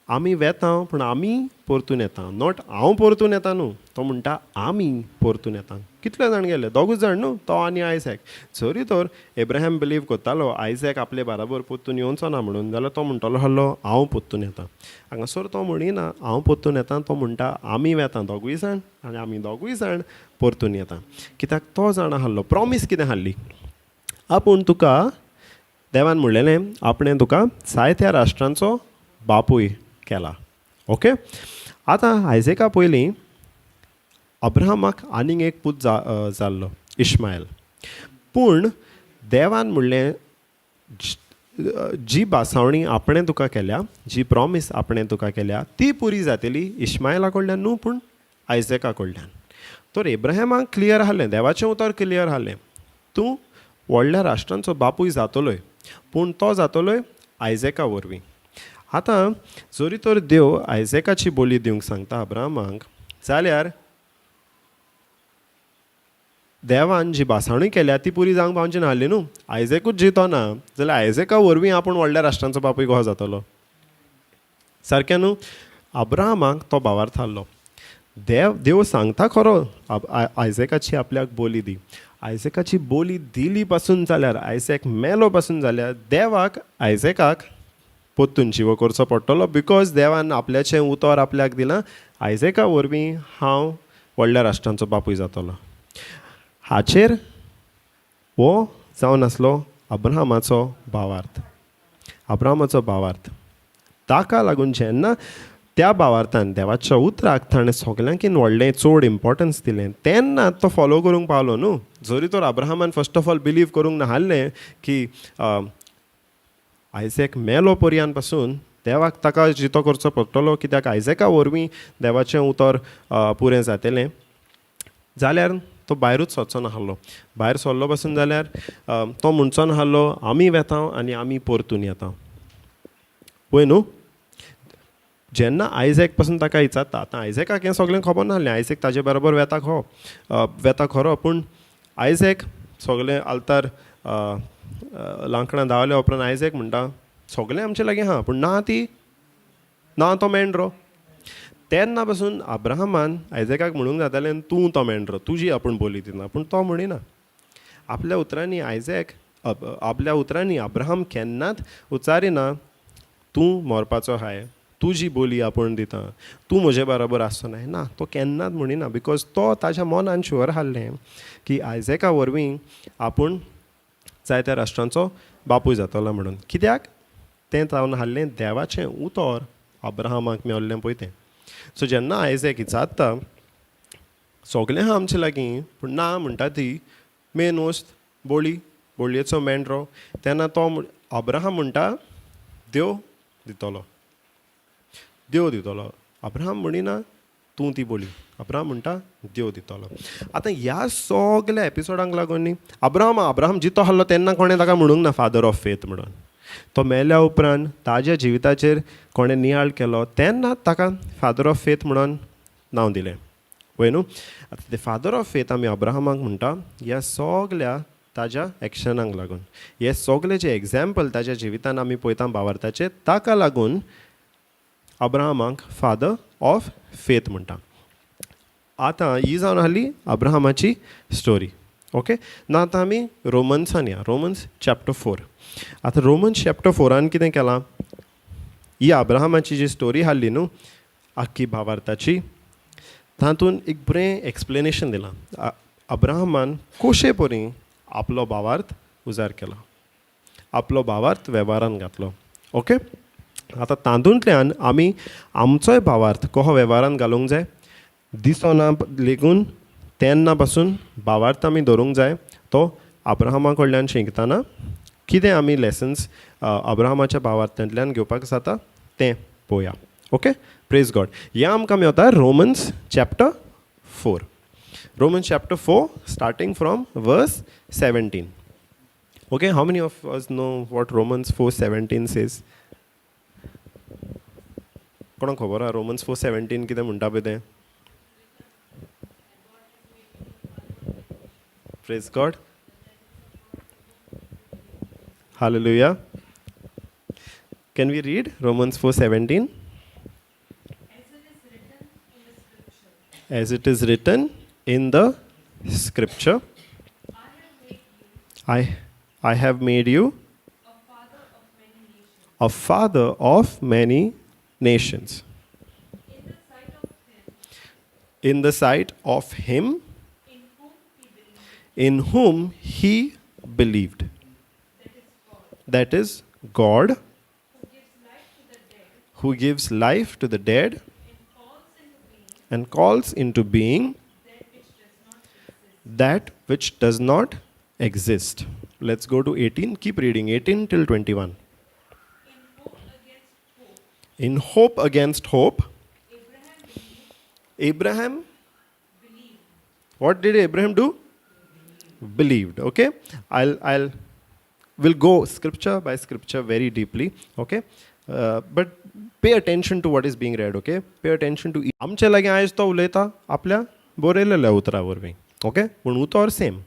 Speaker 1: आमी वेता पूण आमी परतून येता, not हांव परतून येता न्हू, तो म्हणटा आमी परतून येता. कितले जाण गेले? दोगूच जाण न्हू, तो आनी आयझॅक. जरी तर एब्राहम बिलीव करतालो आयझॅक आपले बाराबर परतून येवचो ना म्हणून, जाल्यार तो म्हणटलो आहलो हांव परतून येता. हांगासर तो म्हणिना हांव परतून येता, तो म्हणटा आमी वेता दोगूय जाण आनी आमी दोगूय जाण परतून येता. कित्याक तो जाणा आहलो प्रॉमीस कितें आहली, आपूण तुका देवान म्हणलेलें आपणें तुका जायत्या राष्ट्रांचो बापूय केला. ओके, आतां आयझॅका पयलीं अब्राहमाक आनीक एक पूत जाल्लो, इश्मायल. पूण देवान म्हणलें जी भासावणी आपणें तुका केल्या, जी प्रॉमीस आपणें तुका केल्या ती पुरी जातली इश्मायला कडल्यान न्हू पूण आयझॅका कडल्यान. तर एब्राहमाक क्लियर आहलें, देवाचें उतर क्लियर आहलें, तूं व्हडल्या राष्ट्रांचो बापूय जातलोय, पूण तो जातलोय आयझॅका वरवीं. आतां जरी तर देव आयझॅकाची बोली दिवंक सांगता अब्राहमाक, जाल्यार देवान जी भासावणी केल्या ती पुरी जावंक पावची नासली न्हू. आयझॅकूच जितो ना जाल्यार आयझॅका वरवीं आपूण व्हडल्या राष्ट्रांचो बापूय कसो जातलो? सारकें न्हू. अब्राहमाक तो भावार्थ आहलो. देव सांगता खरो आयझॅकाची आपल्याक बोली दी, आयझॅकाची बोली दिली पासून जाल्यार, आयझॅक मेलो पासून जाल्यार देवाक आयझॅकाक परतून जिवो करचो पडटलो, because देवान आपल्याचें उतर आपल्याक दिलां, आयझॅका वरवीं हांव व्हडल्या राष्ट्रांचो बापूय जातलो. हाचेर हो जावन आसलो अब्राहमाचो भावार्थ, अब्राहमाचो भावार्थ. ताका लागून जेन्ना त्या भावार्थान देवाच्या उतराक ताणें सगल्यांकीन व्हडलें चड इम्पोर्टन्स दिलें तेन्ना तो फॉलो करूंक पावलो न्हू. जरी तर अब्राहमान फर्स्ट ऑफ ऑल बिलीव करूंक नासलें की आयझॅक मेलो पर्यान पासून देवाक ताका जितो करचो पडटलो, कित्याक आयझॅका वरवीं देवाचें उतर पुरें जातलें, जाल्यार तो भायरूच सरचो नासलो. भायर सरलो पासून जाल्यार तो म्हणचो नासलो आमी वेता आनी आमी परतून येता, पळय न्हू. जेन्ना आयझॅक पासून ताका विचारता, आतां आयझॅकाक हें सगळें खबर नासलें, आयझॅक ताजे बरोबर वेता खो वेता खरो, पूण आयझॅक सगळें आल्तार लांकडां दावल्या उपरांत आयझॅक म्हणटा सगळें आमचे लागीं आहा पूण ना ती ना तो मेंढरो. तेन्ना पासून अब्राहमान आयझॅकाक म्हणूंक जातालें तूं तो मेंढरो, तुजी आपूण बोली दिना, पूण तो म्हणिना. आपल्या उतरांनी आयझॅक आपल्या उतरांनी अब्राहम केन्नाच उचारिना तूं मरपाचो आहाय, तुजी बोली आपूण दिता, तूं म्हजे बरोबर आसचो ना, ना तो केन्नाच म्हणिना, because तो ताज्या मनान शुअर आहलें की आयझॅका वरवीं आपूण जायत्या राष्ट्रांचो बापूय जातलो म्हणून. कित्याक तें जावन आहलें देवाचें उतर अब्राहमाक मेवल्लें पळय तें. सो जेन्ना आयजॅक विचारता सोगलें आहा आमचे लागीं पूण ना म्हणटा ती मेन वस्त बोळी, बोळयेचो मेंढरो, तेन्ना तो अब्राहम म्हणटा देव दितलो, देव दितलो. अब्राहम म्हणिना तूं ती बोली, अब्राहम म्हणटा देव दितलो. आतां ह्या सगल्या एपिसोडांक लागून न्ही अब्राहम अब्राहम जितो आहलो तेन्ना कोणें ताका म्हणूंक ना फादर ऑफ फेथ म्हणून. तो मेल्या उपरांत ताज्या जिविताचेर कोणें नियाळ केलो तेन्ना ताका फादर ऑफ फेथ म्हणून नांव दिलें, वय न्हू. आतां ते फादर ऑफ फेथ आमी अब्राहमाक म्हणटा ह्या सगल्या ताज्या एक्शनांक लागून, हे सगले जे एग्जाम्पल ताज्या जिवितान आमी पळयता भावार्थाचे, ताका लागून अब्राहमाक फादर ऑफ फेथ म्हणटा. आतां ही जावन आहली अब्राहमाची स्टोरी. ओके, ना आतां आमी रोमन्सान या, रोमन्स चॅप्टर 4. आतां रोमन्स चॅप्टर 4 कितें केलां, ही अब्राहमाची जी स्टोरी आहली न्हू आख्खी भावार्थाची, तातूंत एक बरें एक्सप्लेनेशन दिलां अब्राहमान कशे परी आपलो भावार्थ उजार केलो, आपलो भावार्थ वेव्हारान घातलो. ओके, आतां तातूंतल्यान आमी आमचोय भावार्थ कसो वेव्हारान घालूंक जाय, दिसना लेगून तेन्ना पासून भावार्थ आमी धरूंक जाय. तो अब्राहमा कडल्यान शिकतना कितें आमी लेसन्स अब्राहमाच्या भावार्थांतल्यान घेवपाक जाता तें पळोवया. Okay, praise God. हें आमकां मेवता Romans chapter 4, Romans chapter 4 starting from verse 17. Okay, how many of us know what Romans 4:17 says? कोणाक खबर आहा रोमन्स 4:17 कितें म्हणटा पळय तें? Praise God. Hallelujah. Can we read Romans 4:17? As it is written in the scripture, I have made you a father of many nations. In the sight of him in whom he believed, that is God, who gives life to the dead and calls into being that which does not exist. Let's go to 18. Keep reading 18 till 21. In hope against hope, Abraham believed. What did Abraham do? Believed. Okay, I'll will go scripture by scripture very deeply. Okay, but pay attention to what is being read. Okay, pay attention to आमचे लागीं आयज तो उलयता आपल्या बरयलेल्या उतरा वरवीं. Okay, पूण उतर सेम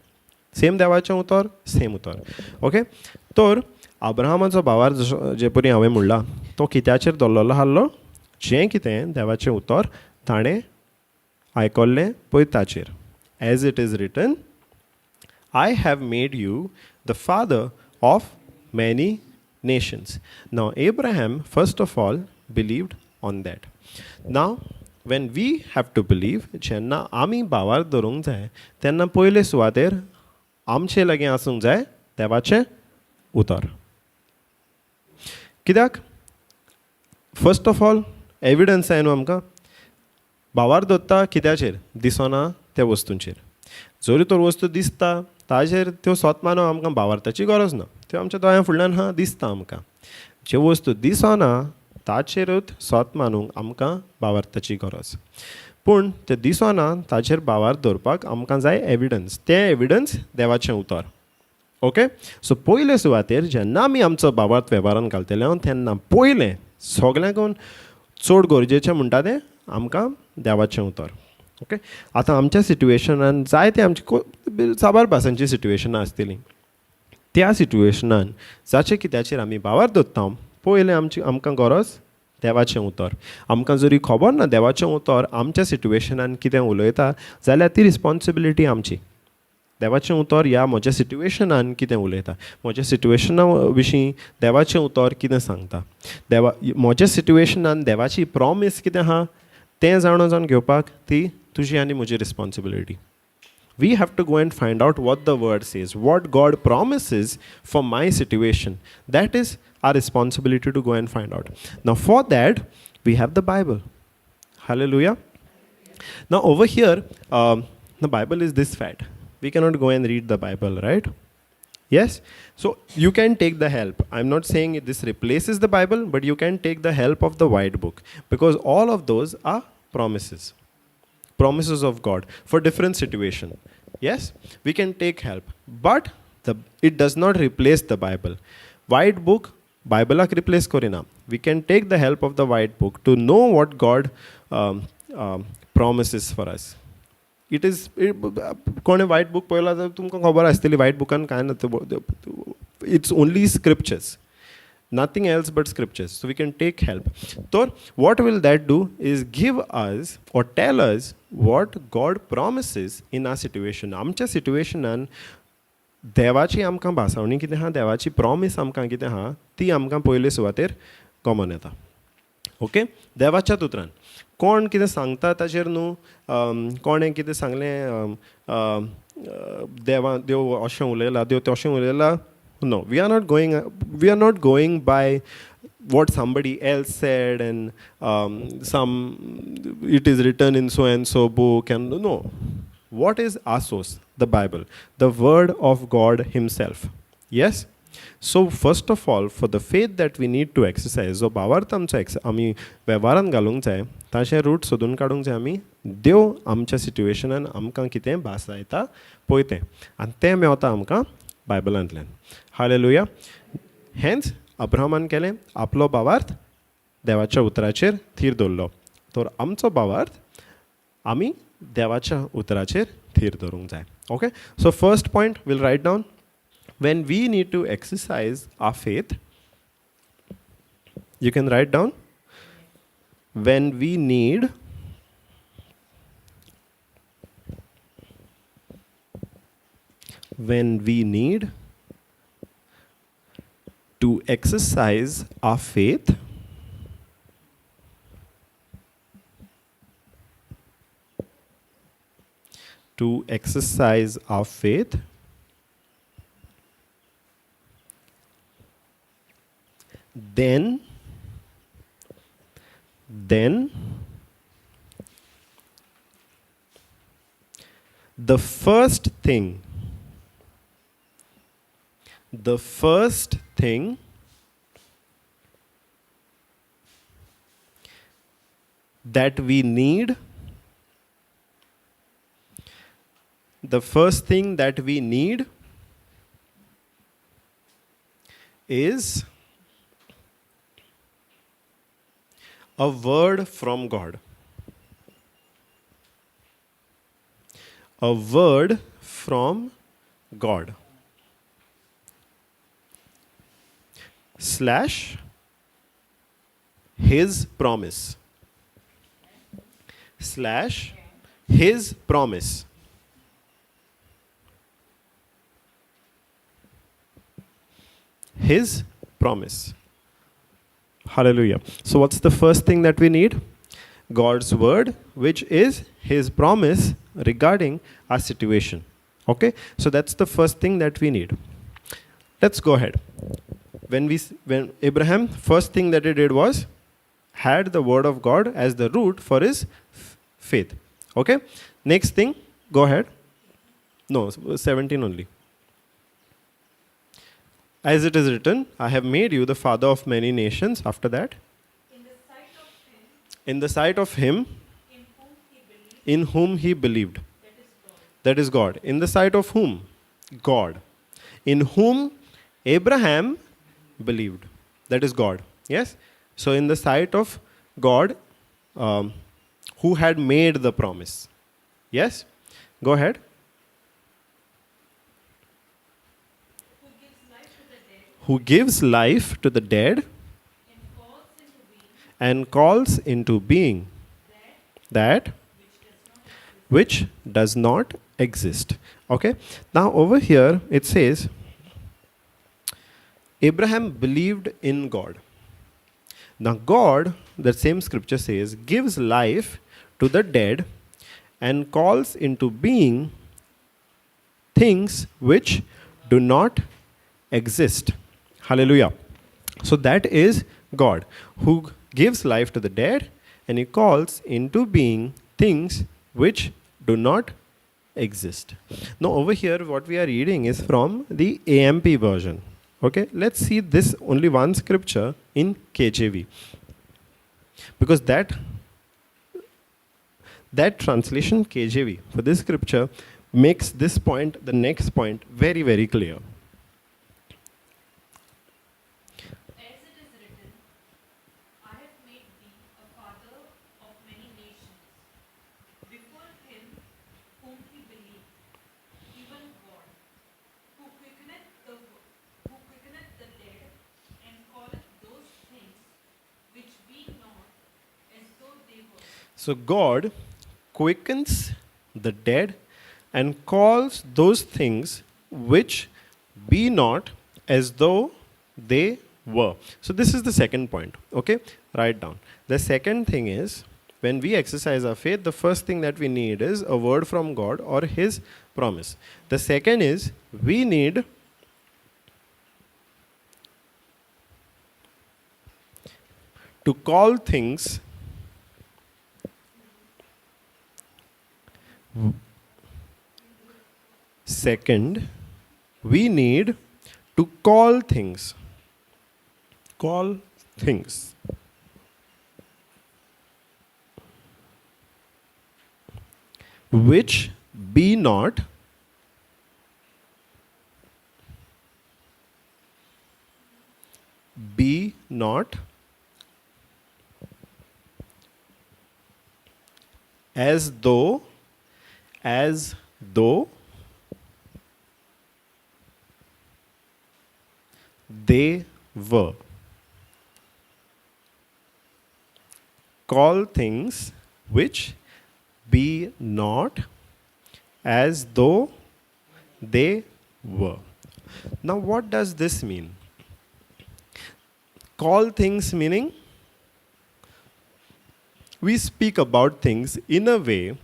Speaker 1: सेम, देवाचें उतर सेम उतर. ओके, तर अब्राहमाचो भावार्थ जे परी हांवें म्हणला तो कित्याचेर दवरलेलो आहलो, जें कितें देवाचें उतर ताणें आयकल्लें पळय ताचेर. As it is written, I have made you the father of many nations. Now Abraham first of all believed on that. Now when we have to believe, जेन्ना आमी भावार्थ धरूंक जाय तेन्ना पयले सुवातेर आमचे लागीं आसूंक जाय देवाचें उतर. कित्याक? फर्स्ट ऑफ ऑल एविडन्स जाय न्हू आमकां. भावार्थ दवरता कित्याचेर? दिसना त्या वस्तूंचेर. जरी तर वस्तू दिसता ताजेर त्यो सोत मानूंक आमकां भावार्थाची गरज ना, त्यो आमच्या दोळ्यां फुडल्यान हा दिसता आमकां. ज्यो वस्तू दिसना ताचेरूच सोत मानूंक आमकां भावार्थाची गरज. पूण तें दिसना ताचेर भावार्थ दवरपाक आमकां जाय एविडन्स. तें एविडन्स देवाचें उतर. ओके, सो पयले सुवातेर जेन्ना आमी आमचो भावार्थ वेव्हारान घालतले तेन्ना पयलें सगळ्यांकून चड गरजेचें म्हणटा तें आमकां देवाचें उतर. ओके, आतां आमच्या सिट्युएशनान जायते आमची साबार भासांची सिट्युएशनां आसतलीं. त्या सिट्युएशनान जाचे कित्याचेर आमी भावार्थ दवरता पयलें आमची आमकां गरज देवाचें उतर. आमकां जरी खबर ना देवाचें उतर आमच्या सिट्युएशनान कितें उलयता जाल्यार ती रिस्पोन्सिबिलिटी आमची. देवाचें उतर ह्या म्हज्या सिट्युएशनान कितें उलयता, म्हज्या सिट्युएशना विशीं देवाचें उतर कितें सांगता, देवा म्हज्या सिट्युएशनान देवाची प्रॉमीस कितें आहा तें जाणा जावन घेवपाक ती तुजी आनी म्हजी responsibility. We have to go and find out what the word says, what God promises for my situation. That is our responsibility to go and find out. Now for that we have the Bible. Hallelujah. Now over here, the Bible is this fat. We cannot go and read the Bible, right? Yes? So you can take the help. I'm not saying this replaces the Bible, but you can take the help of the white book, because all of those are promises. Promises of God for different situation. Yes? We can take help, but it does not replace the Bible. White book, Bible replace korina. We can take the help of the white book to know what God promises for us. It is कोणें वायट book पळयला जाल्यार तुमकां खबर आसतली वायट बुकान कांय ना, it's only scriptures, nothing else but scriptures. So we can take help. तर what will that do is give us or tell us what God promises in our situation. आमच्या सिट्युएशनान देवाची आमकां भासावणी कितें आहा, देवाची प्रॉमीस आमकां कितें आहा, ती आमकां पयले सुवातेर कॉमन येता. ओके, देवाच्याच उतरान कोण कितें सांगता ताचेर न्हू, कोणें कितें सांगलें, देवा देव अशें उलयला, देव तशें उलयला, no, we are not going by what somebody else said and some it is written in so and so book and no. What is our source? The Bible, the word of God himself. Yes. So first of all, for the faith that we need to exercise, जो भावार्थ आमचो आमी वेव्हारान घालूंक जाय, ताचें route सोदून काडूंक जाय आमी देव आमच्या सिट्युएशनान आमकां कितें भासायता पळय तें, आनी तें मेवता आमकां बायबलांतल्यान. हालेलुया. हेंच अब्राहमान केलें, आपलो भावार्थ देवाच्या उतराचेर थीर दवरलो. तर आमचो भावार्थ आमी देवाच्या उतराचेर थीर दवरूंक जाय. Okay, so first point we'll write down. When we need to exercise our faith, you can write down, when we need to exercise our faith, then the first thing that we need, the first thing that we need is a word from God. A word from God. / His promise. / His promise. His promise. Hallelujah. So what's the first thing that we need? God's word, which is His promise regarding our situation. Okay? So that's the first thing that we need. Let's go ahead. When Abraham, first thing that he did was had the word of God as the root for his faith. Okay? Next thing, go ahead. No, 17 only. As it is written, I have made you the father of many nations. After that, in the sight of him, in whom he believed. That is God. In the sight of whom? God. In whom Abraham believed. That is God. Yes? So in the sight of God, who had made the promise. Yes? Go ahead. Who gives life to the dead and calls into being that which does not exist. Okay? Now over here it says, Abraham believed in God. Now God, the same scripture says, gives life to the dead and calls into being things which do not exist. Hallelujah. So that is God who gives life to the dead and he calls into being things which do not exist. Now over here what we are reading is from the AMP version. Okay, let's see this only one scripture in KJV, because that translation KJV for this scripture makes this point, the next point, very, very clear.
Speaker 2: As it is written, I have made thee a father of many nations, before him whom he believed, even God, who quickeneth the dead, and calleth those things which be not as though they were.
Speaker 1: So God quickens the dead and calls those things which be not as though they were. So this is the second point. Okay, write down. The second thing is, when we exercise our faith, the first thing that we need is a word from God or His promise. The second is, we need to call things Second, we need to call things. Call things which be not be not as though as though they were. Call things which be not as though they were. Now, what does this mean? Call things meaning we speak about things in a way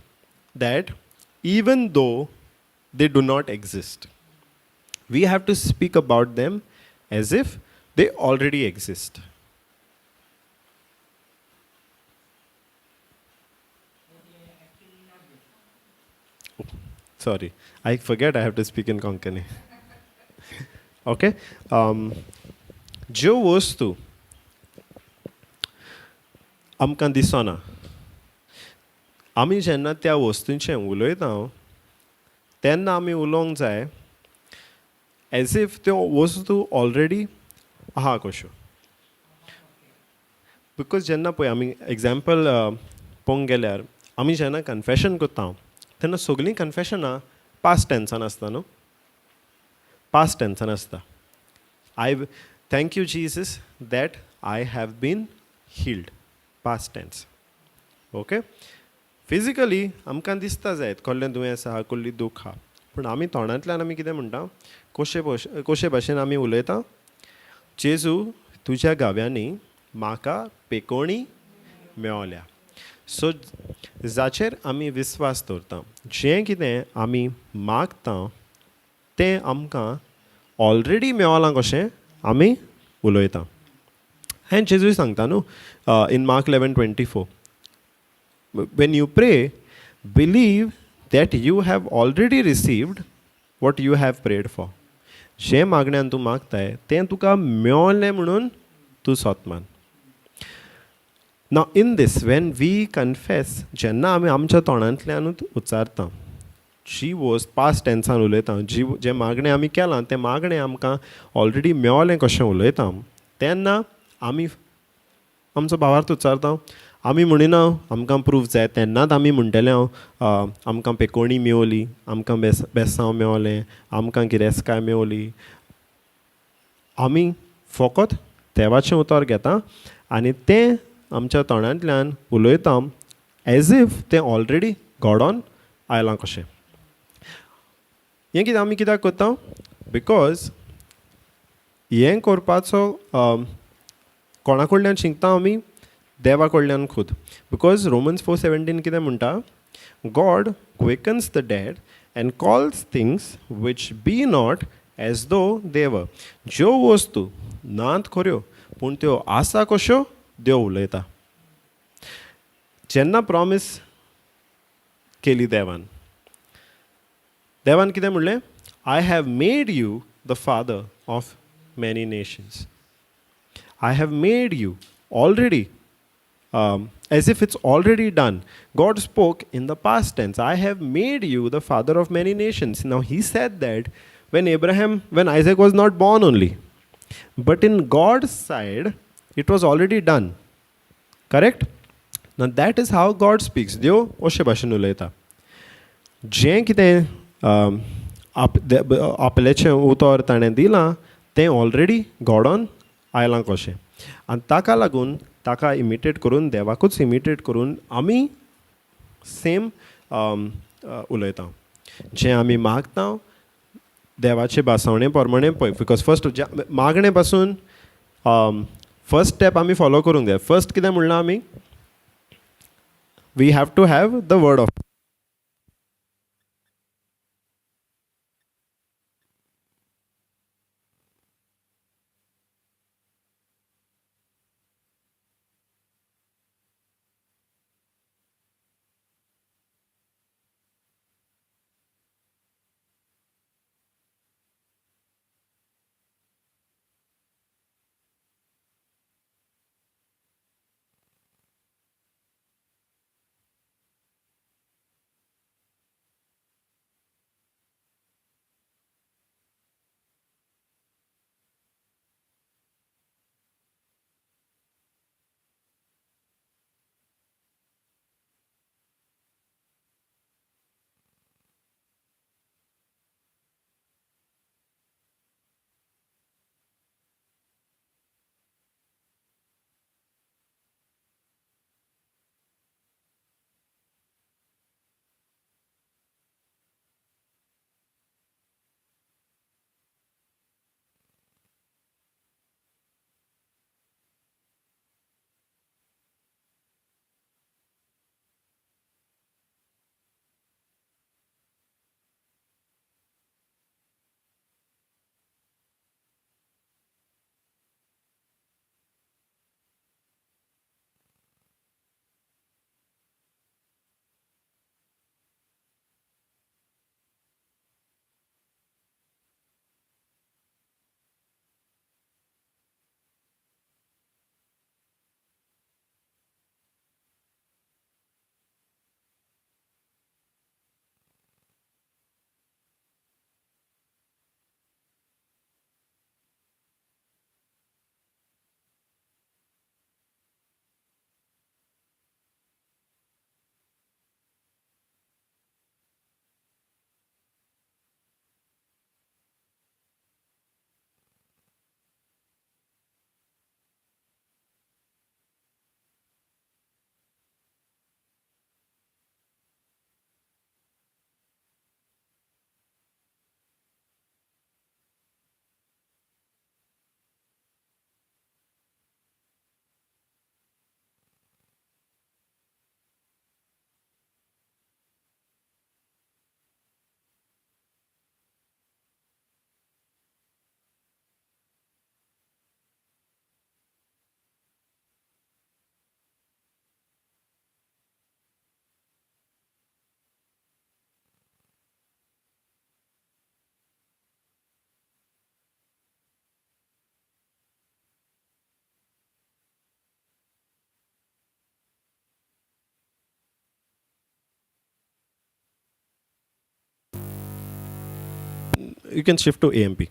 Speaker 1: that even though they do not exist, we have to speak about them as if they already exist. Oh, sorry, I forget I have to speak in Konkani. Okay? ज्यो वस्तू आमकां दिसना, आमी जेन्ना त्या वस्तूंचें उलयता तेन्ना आमी उलोवंक जाय एज if त्यो वस्तू ऑलरेडी आहा कश्यो. Because जेन्ना पळय आमी एग्जाम्पल पळोवंक गेल्यार, आमी जेन्ना कन्फेशन करता तेन्ना सगळीं कन्फेशनां पास्ट टेन्सान आसता न्हू, पास्ट टेन्सान आसता. I thank you Jesus that I have been healed, past tense. Okay, physically आमकां दिसता जायत कसलें दुयेंस आहा, कसली दूख आहा, पूण आमी तोंडांतल्यान आमी कितें म्हणटा, कशे भाशेन आमी उलयता, जेजू तुज्या गाव्यांनी म्हाका पेकोणी मेवल्या. सो जाचेर आमी विस्वास दवरता, जें कितें आमी मागता तें आमकां ऑलरेडी मेवलां कशें आमी उलयता. हें जेजूय सांगता न्हू in Mark 11:24, when you pray, believe that you have already received what you have prayed for. जें मागण्यान तूं मागताय तें तुका मेवलें म्हणून तूं सोत मान. Now in this, when we confess, जेन्ना आमी आमच्या तोंडांतल्यानूच उच्चारता, जी वस्त पास्ट टेन्सान उलयता, जी जें मागणें आमी केलां तें मागणें आमकां ऑलरेडी मेवलें कशें उलयता, तेन्ना आमी आमचो भावार्थ उच्चारता. आमी म्हणिना आमकां प्रूफ जाय तेन्नाच आमी म्हणटले हांव आमकां पेकोणी मेवली, आमकां बेसांव मेवलें, आमकां गिरेस्काय मेवली. आमी फकत देवाचें उतर घेता आनी तें आमच्या तोंडांतल्यान उलयता एज if तें ऑलरेडी घडोन आयलां कशें. हें कितें आमी कित्याक करता, because हें करपाचो कोणा कडल्यान शिकता आमी, देवा कडल्यान खूद. Because Romans 4:17 कितें म्हणटा, God quickens the dead and calls things which be not as though they were. ज्यो वस्तू नात खऱ्यो पूण त्यो आसा कश्यो देव उलयता. जेन्ना प्रॉमीस केली देवान, देवान कितें म्हणलें? I have made you the father of many nations. I have made you already, as if it's already done. God spoke in the past tense. I have made you the father of many nations. Now he said that when Isaac was not born only. But in God's side, it was already done. Correct? Now that is how God speaks. देव अशे भाशेन उलयता. जें कितें आपल्याचें उतर ताणें दिलां तें ऑलरेडी घडोन आयलां कशें. आनी ताका लागून ताका इमिटेट करून, देवाकूच इमिटेट करून आमी सेम उलयता. जें आमी मागता देवाचे भासावणे प्रमाणे पळय, because first मागणे पासून फर्स्ट स्टेप आमी फॉलो करूंक जाय. फर्स्ट कितें म्हणलां आमी? We have to have the word of. You can shift to AMP.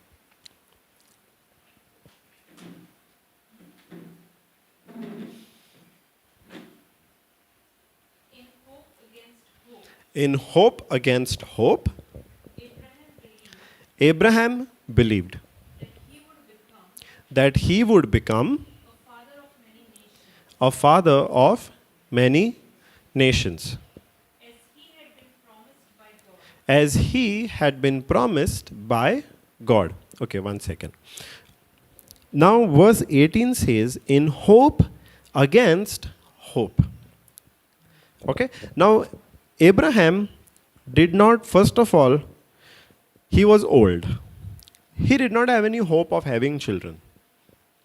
Speaker 1: In hope against hope, Abraham believed that he would become a father of many nations, as he had been promised by God. Okay, 1 second. Now, verse 18 says, in hope against hope. Okay, now Abraham did not, first of all, he was old. He did not have any hope of having children.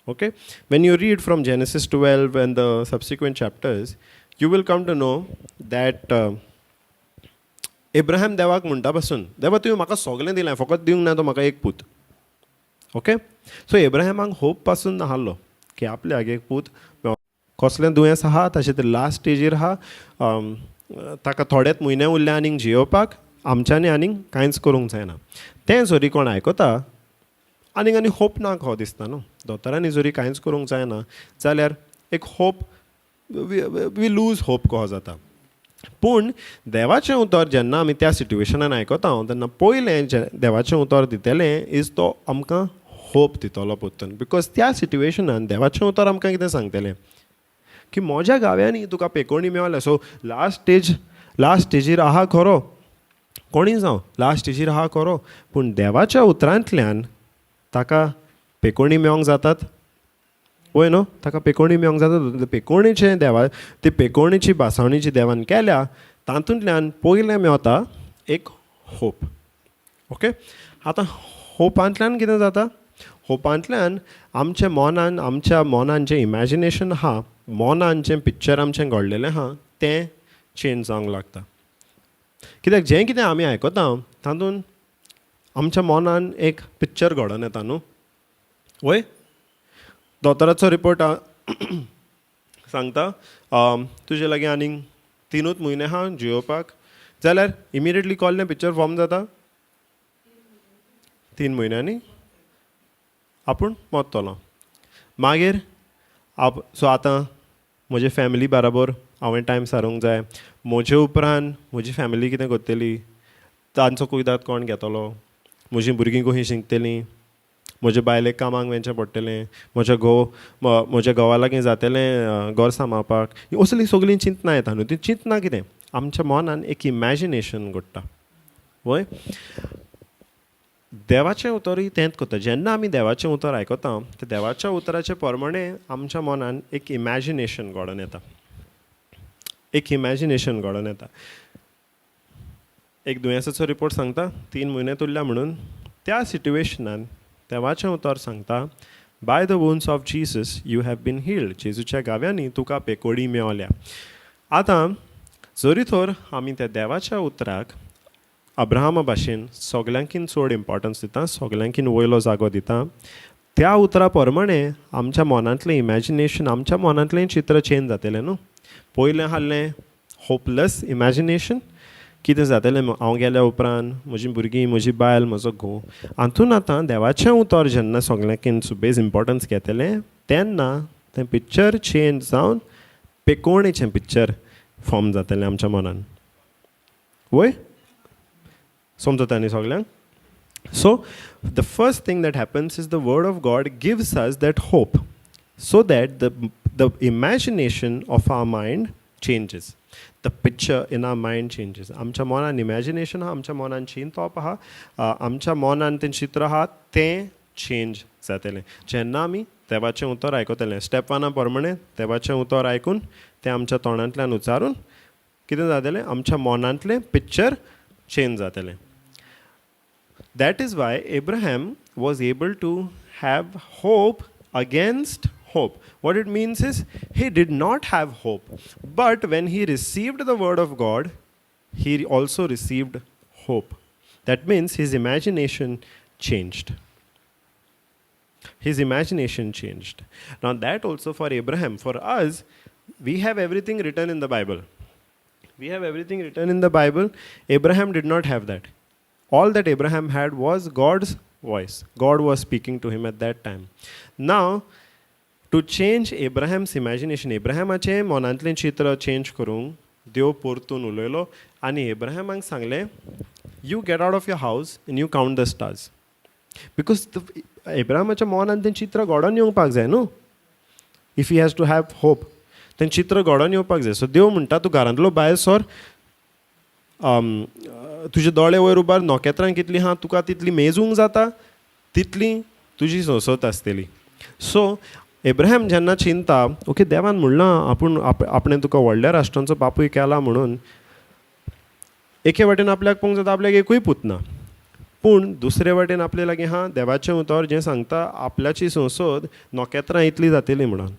Speaker 1: Okay, when you read from Genesis 12 and the subsequent chapters, you will come to know that Abraham देवाक म्हणटा पासून, देवा, तुवें म्हाका सगळें दिलें, फकत दिवंक ना तो म्हाका एक पूत. ओके, सो एब्राहमाक होप पासून नासलो की आपल्याक एक पूत. कसलें दुयेंस आहा तशें ते लास्ट स्टेजीर आहा, ताका थोडेच म्हयने उरले आनीक जियोवपाक, आमच्यांनी आनीक कांयच करूंक जायना. तें जरी कोण आयकता, आनीक आनी होप ना कहो दिसता न्हू. दोतोरांनी जरी कांयच करूंक जायना जाल्यार एक होप, we lose hope कहो जाता. पूण देवाचें उतर जेन्ना आमी त्या सिट्युएशनान आयकता तेन्ना पयलें जें देवाचें उतर दितलें is तो आमकां होप दितलो परतून, because त्या सिट्युएशनान देवाचें उतर आमकां कितें सांगतलें की म्हज्या गाव्यांनी तुका पेकोणी मेवल्या. सो लास्ट स्टेज, लास्ट स्टेजीर आहा खरो, कोणीय जावं, लास्ट स्टेजीर आहा खरो, पूण देवाच्या उतरांतल्यान ताका पेकोणी मेवोंक जातात वय न्हू? ताका पेकोणी मेवोंक जाता. पेकोणीचें देवा, ती पेकोणीची भासावणी जी देवान केल्या, तातूंतल्यान पयलें मेवता एक होप. ओके, आतां होपांतल्यान कितें जाता? होपांतल्यान आमच्या मनान, आमच्या मनान जें इमॅजिनेशन आहा, मनान जें पिक्चर आमचें घडलेलें आहा, तें चेंज जावंक लागता. कित्याक जें कितें आमी आयकता तातूंत आमच्या मनान एक पिक्चर घडोवन येता न्हू? वय, दोतोराचो रिपोर्ट सांगता, तुजे लागीं आनीक 3ूच म्हयने आहा जियोवपाक, जाल्यार इमिडिएटली कॉल्लें पिक्चर फॉर्म जाता, 3 म्हयन्यांनी आपूण मरतलो. मागीर आप सो आतां म्हजे फॅमिली बराबर हांवें टायम सारूंक जाय. म्हजे उपरांत म्हजी फॅमिली कितें करतली? तांचो कुयदाद कोण घेतलो? म्हजीं भुरगीं कशीं शिकतलीं? म्हजे बायलेक कामाक वचचें पडटलें, म्हज्या घोव, म्हज्या घोवा लागीं जातलें घर सांबाळपाक. असलीं सगळीं चिंतनां येता न्हू? ती चिंतनां कितें, आमच्या मनान एक इमॅजिनेशन घडटा वय? देवाचें उतरूय तेंच करता. जेन्ना आमी देवाचें उतर आयकता, तें देवाच्या उतराचे प्रमाणे आमच्या मनान एक इमॅजिनेशन घडोवन येता, एक इमॅजिनेशन घडोवन येता. एक दुयेंसाचो रिपोर्ट सांगता 3 म्हयने उरल्या म्हणून, त्या सिट्युएशनान देवाचें उतर सांगता, "By the wounds of Jesus you have been healed." जेजूच्या गाव्यांनी तुका पेकोडी मेवल्या. आतां जरी तर आमी त्या देवाच्या उतराक अब्राहमा भाशेन सगल्यांकीन चड इम्पोर्टन्स दिता, सगल्यांकीन वयलो जागो दिता, त्या उतरा प्रमाणे आमच्या मनांतलें इमॅजिनेशन, आमच्या मनांतलें चित्र चेंज जातलें न्हू? पयलें आहलें होपलेस इमॅजिनेशन, कितें जातलें हांव गेल्या उपरांत, म्हजीं भुरगीं, म्हजी बायल, म्हजो घोव. हातून आतां देवाचें उतर जेन्ना सगल्यांकीन सुबेज इम्पोर्टन्स घेतलें, तेन्ना तें पिक्चर चेंज जावन पेकोणेचें पिक्चर फॉर्म जातलें आमच्या मनान. वय, समजता न्ही सगल्यांक? So the first thing that happens is the word of God gives us that hope so that the imagination of our mind changes. The picture in our mind changes. आमच्या मनान imagination आहा, आमच्या मनान चिंतप आहा, आमच्या मनान तें चित्र आहा, तें चेंज जातलें जेन्ना आमी देवाचें उतर आयकतलें. स्टेप वना प्रमाणे देवाचें उतर आयकून, तें आमच्या तोंडांतल्यान उच्चारून कितें जातलें? आमच्या मनांतलें पिक्चर चेंज जातलें. That is why Abraham was able to have hope against hope. What it means is he did not have hope. But when he received the word of God, he also received hope. That means his imagination changed. His imagination changed. Now, that also for Abraham. For us, we have everything written in the Bible. We have everything written in the Bible. Abraham did not have that. All that Abraham had was God's voice. God was speaking to him at that time. Now, to change Abraham's imagination, Abrahamाचें मनांतलें चित्र change करूंक देव परतून उलयलो आनी एब्राहमाक सांगलें, "You get out of your house and you count the stars." Because एब्राहमाच्या मनान तें चित्र घडोवन येवपाक जाय न्हू, if he has to have hope. तें चित्र घडोवन येवपाक जाय. सो देव म्हणटा, तूं घरांतलो भायर सर, तुजे दोळे वयर उबार, नखेत्रां कितलीं आहा तुका तितली मेजूंक जाता, तितली तुजी संसत आसतली. सो एब्राहम जेन्ना चिंता, ओके, देवान म्हणलां आपूण आपणें तुका व्हडल्या राष्ट्रांचो बापूय केला म्हणून, एके वाटेन आपल्याक पळोवंक जाता, आपल्याक एकूय पूत ना. पूण दुसरे वाटेन आपले लागीं आहा देवाचें उतर जें सांगता आपल्याची संसद नोकेत्रां इतली जातली म्हणून.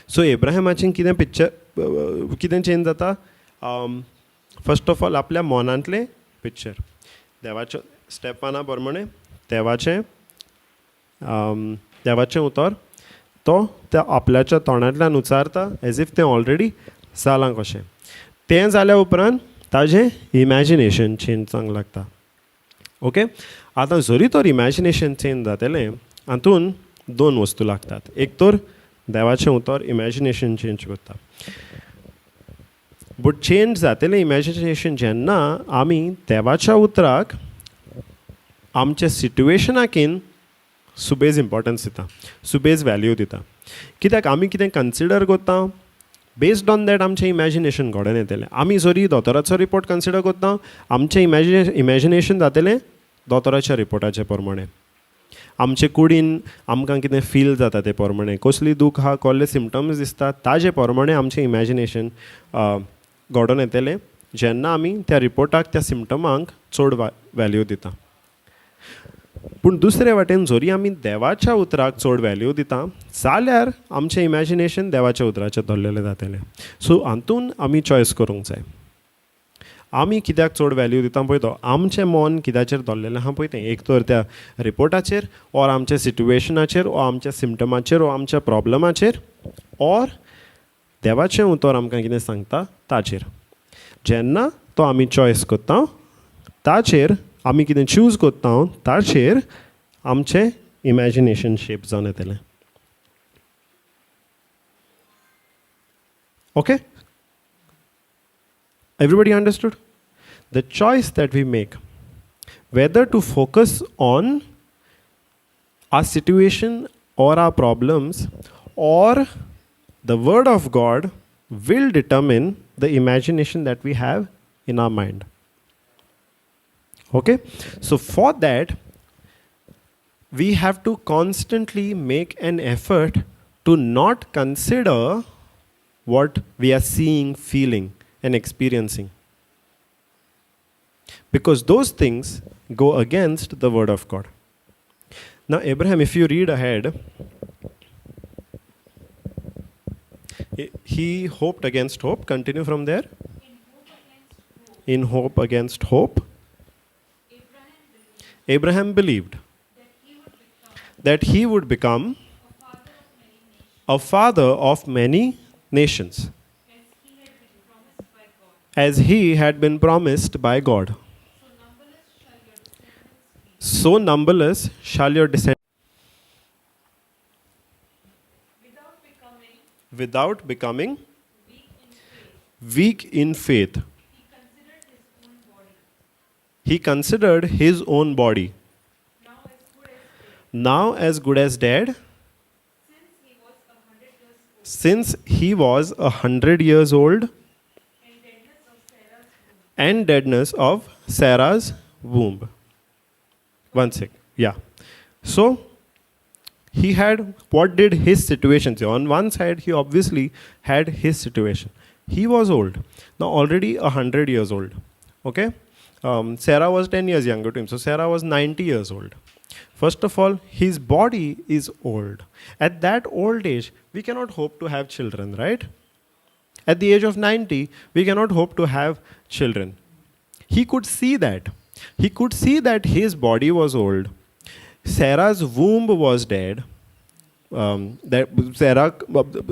Speaker 1: सो एब्राहिमाचें कितें पिक्चर कितें चेंज जाता? फर्स्ट ऑफ ऑल आपल्या मनांतलें पिक्चर देवाचें स्टेप वना प्रमाणे देवाचें देवाचें उतर तो त्या आपल्याच्या तोंडांतल्यान उच्चारता एज if तें ऑलरेडी जालां कशें. तें जाल्या उपरांत ताजें इमॅजिनेशन चेंज जावंक लागता. ओके, आतां जरी तर इमॅजिनेशन चेंज जातलें हातून दोन वस्तू लागतात. एक तर देवाचें उतर इमॅजिनेशन चेंज करता, बट चेंज जातलें इमॅजिनेशन जेन्ना आमी देवाच्या उतराक आमच्या सिट्युएशनाकीन सुबेज इम्पोर्टन्स दिता, सुबेज वॅल्यू दिता. कित्याक आमी कितें कन्सिडर करता बेस्ड ऑन that आमचें इमॅजिनेशन घडोवन येतलें. आमी जरी दोतोराचो रिपोर्ट कन्सिडर करता आमचें इमॅजिनेशन जातलें दोतोराच्या रिपोर्टाचे प्रमाणे. आमचे कुडीन आमकां कितें फील जाता ते प्रमाणे, कसली दूख आहा, कसले सिमटम्स दिसता ताजे प्रमाणे आमचें इमॅजिनेशन घडोवन येतलें जेन्ना आमी त्या रिपोर्टाक त्या सिमटमांक चड वॅल्यू दिता. पूण दुसरे वाटेन जरी आमी देवाच्या उतराक चड वॅल्यू दिता जाल्यार आमचें इमॅजिनेशन देवाच्या उतराचें धरलेलें जातलें. सो हातून आमी चॉयस करूंक जाय. आमी कित्याक चड वॅल्यू दिता पळय तो आमचें मन कित्याचेर धरलेलें आहा पळय तें, एक तर त्या रिपोर्टाचेर ऑर आमच्या सिट्युएशनाचेर ऑर आमच्या सिमटमाचेर ऑर आमच्या प्रॉब्लमाचेर ऑर देवाचें उतर आमकां कितें सांगता ताचेर. जेन्ना तो आमी चॉयस करता ताचेर आमी कितें चूज करता ताचेर आमचें इमॅजिनेशन शेप जावन येतलें. Okay, everybody understood? The choice that we make, whether to focus on our situation or our problems or the word of God, will determine the imagination that we have in our mind. Okay, so for that we have to constantly make an effort to not consider what we are seeing, feeling and experiencing, because those things go against the word of God. Now Abraham, if you read ahead, he hoped against hope. Continue from there. In hope against hope, Abraham believed that he would become a father of many nations, as he had been promised by God. So numberless shall your descendants. Without becoming weak in faith, he considered his own body, now as good as dead, since he was 100 years old, and deadness of Sarah's womb. 1 sec. Yeah. So he had, what did his situation say? On one side, he obviously had his situation. He was old. Now already 100 years old. Okay? Sarah was 10 years younger to him. So Sarah was 90 years old. First of all, his body is old. At that old age, we cannot hope to have children, right? At the age of 90, we cannot hope to have children. He could see that. He could see that his body was old. Sarah's womb was dead. That Sarah,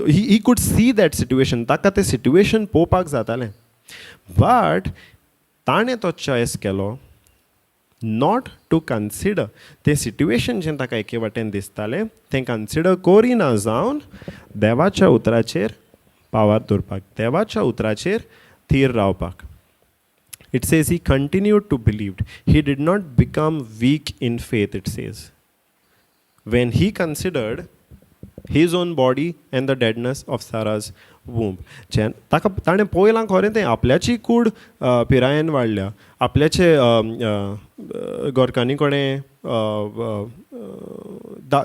Speaker 1: he could see that situation. ताका ते situation पोवपाक जातालें. But ताणें तो choice केलो not to consider तें situation जें ताका एके वाटेन दिसतालें तें कन्सिडर करिना जावन देवाच्या उतराचेर पावार दवरपाक, देवाच्या उतराचेर थीर रावपाक. It says he continued to believe. He did not become weak in faith, it says. When he considered his own body and the deadness of Sarah's womb. ताका ताणें पळयलां खरें तें आपल्याची कूड पिरायेन वाडल्या, आपल्याचे घरकान्नी कडेन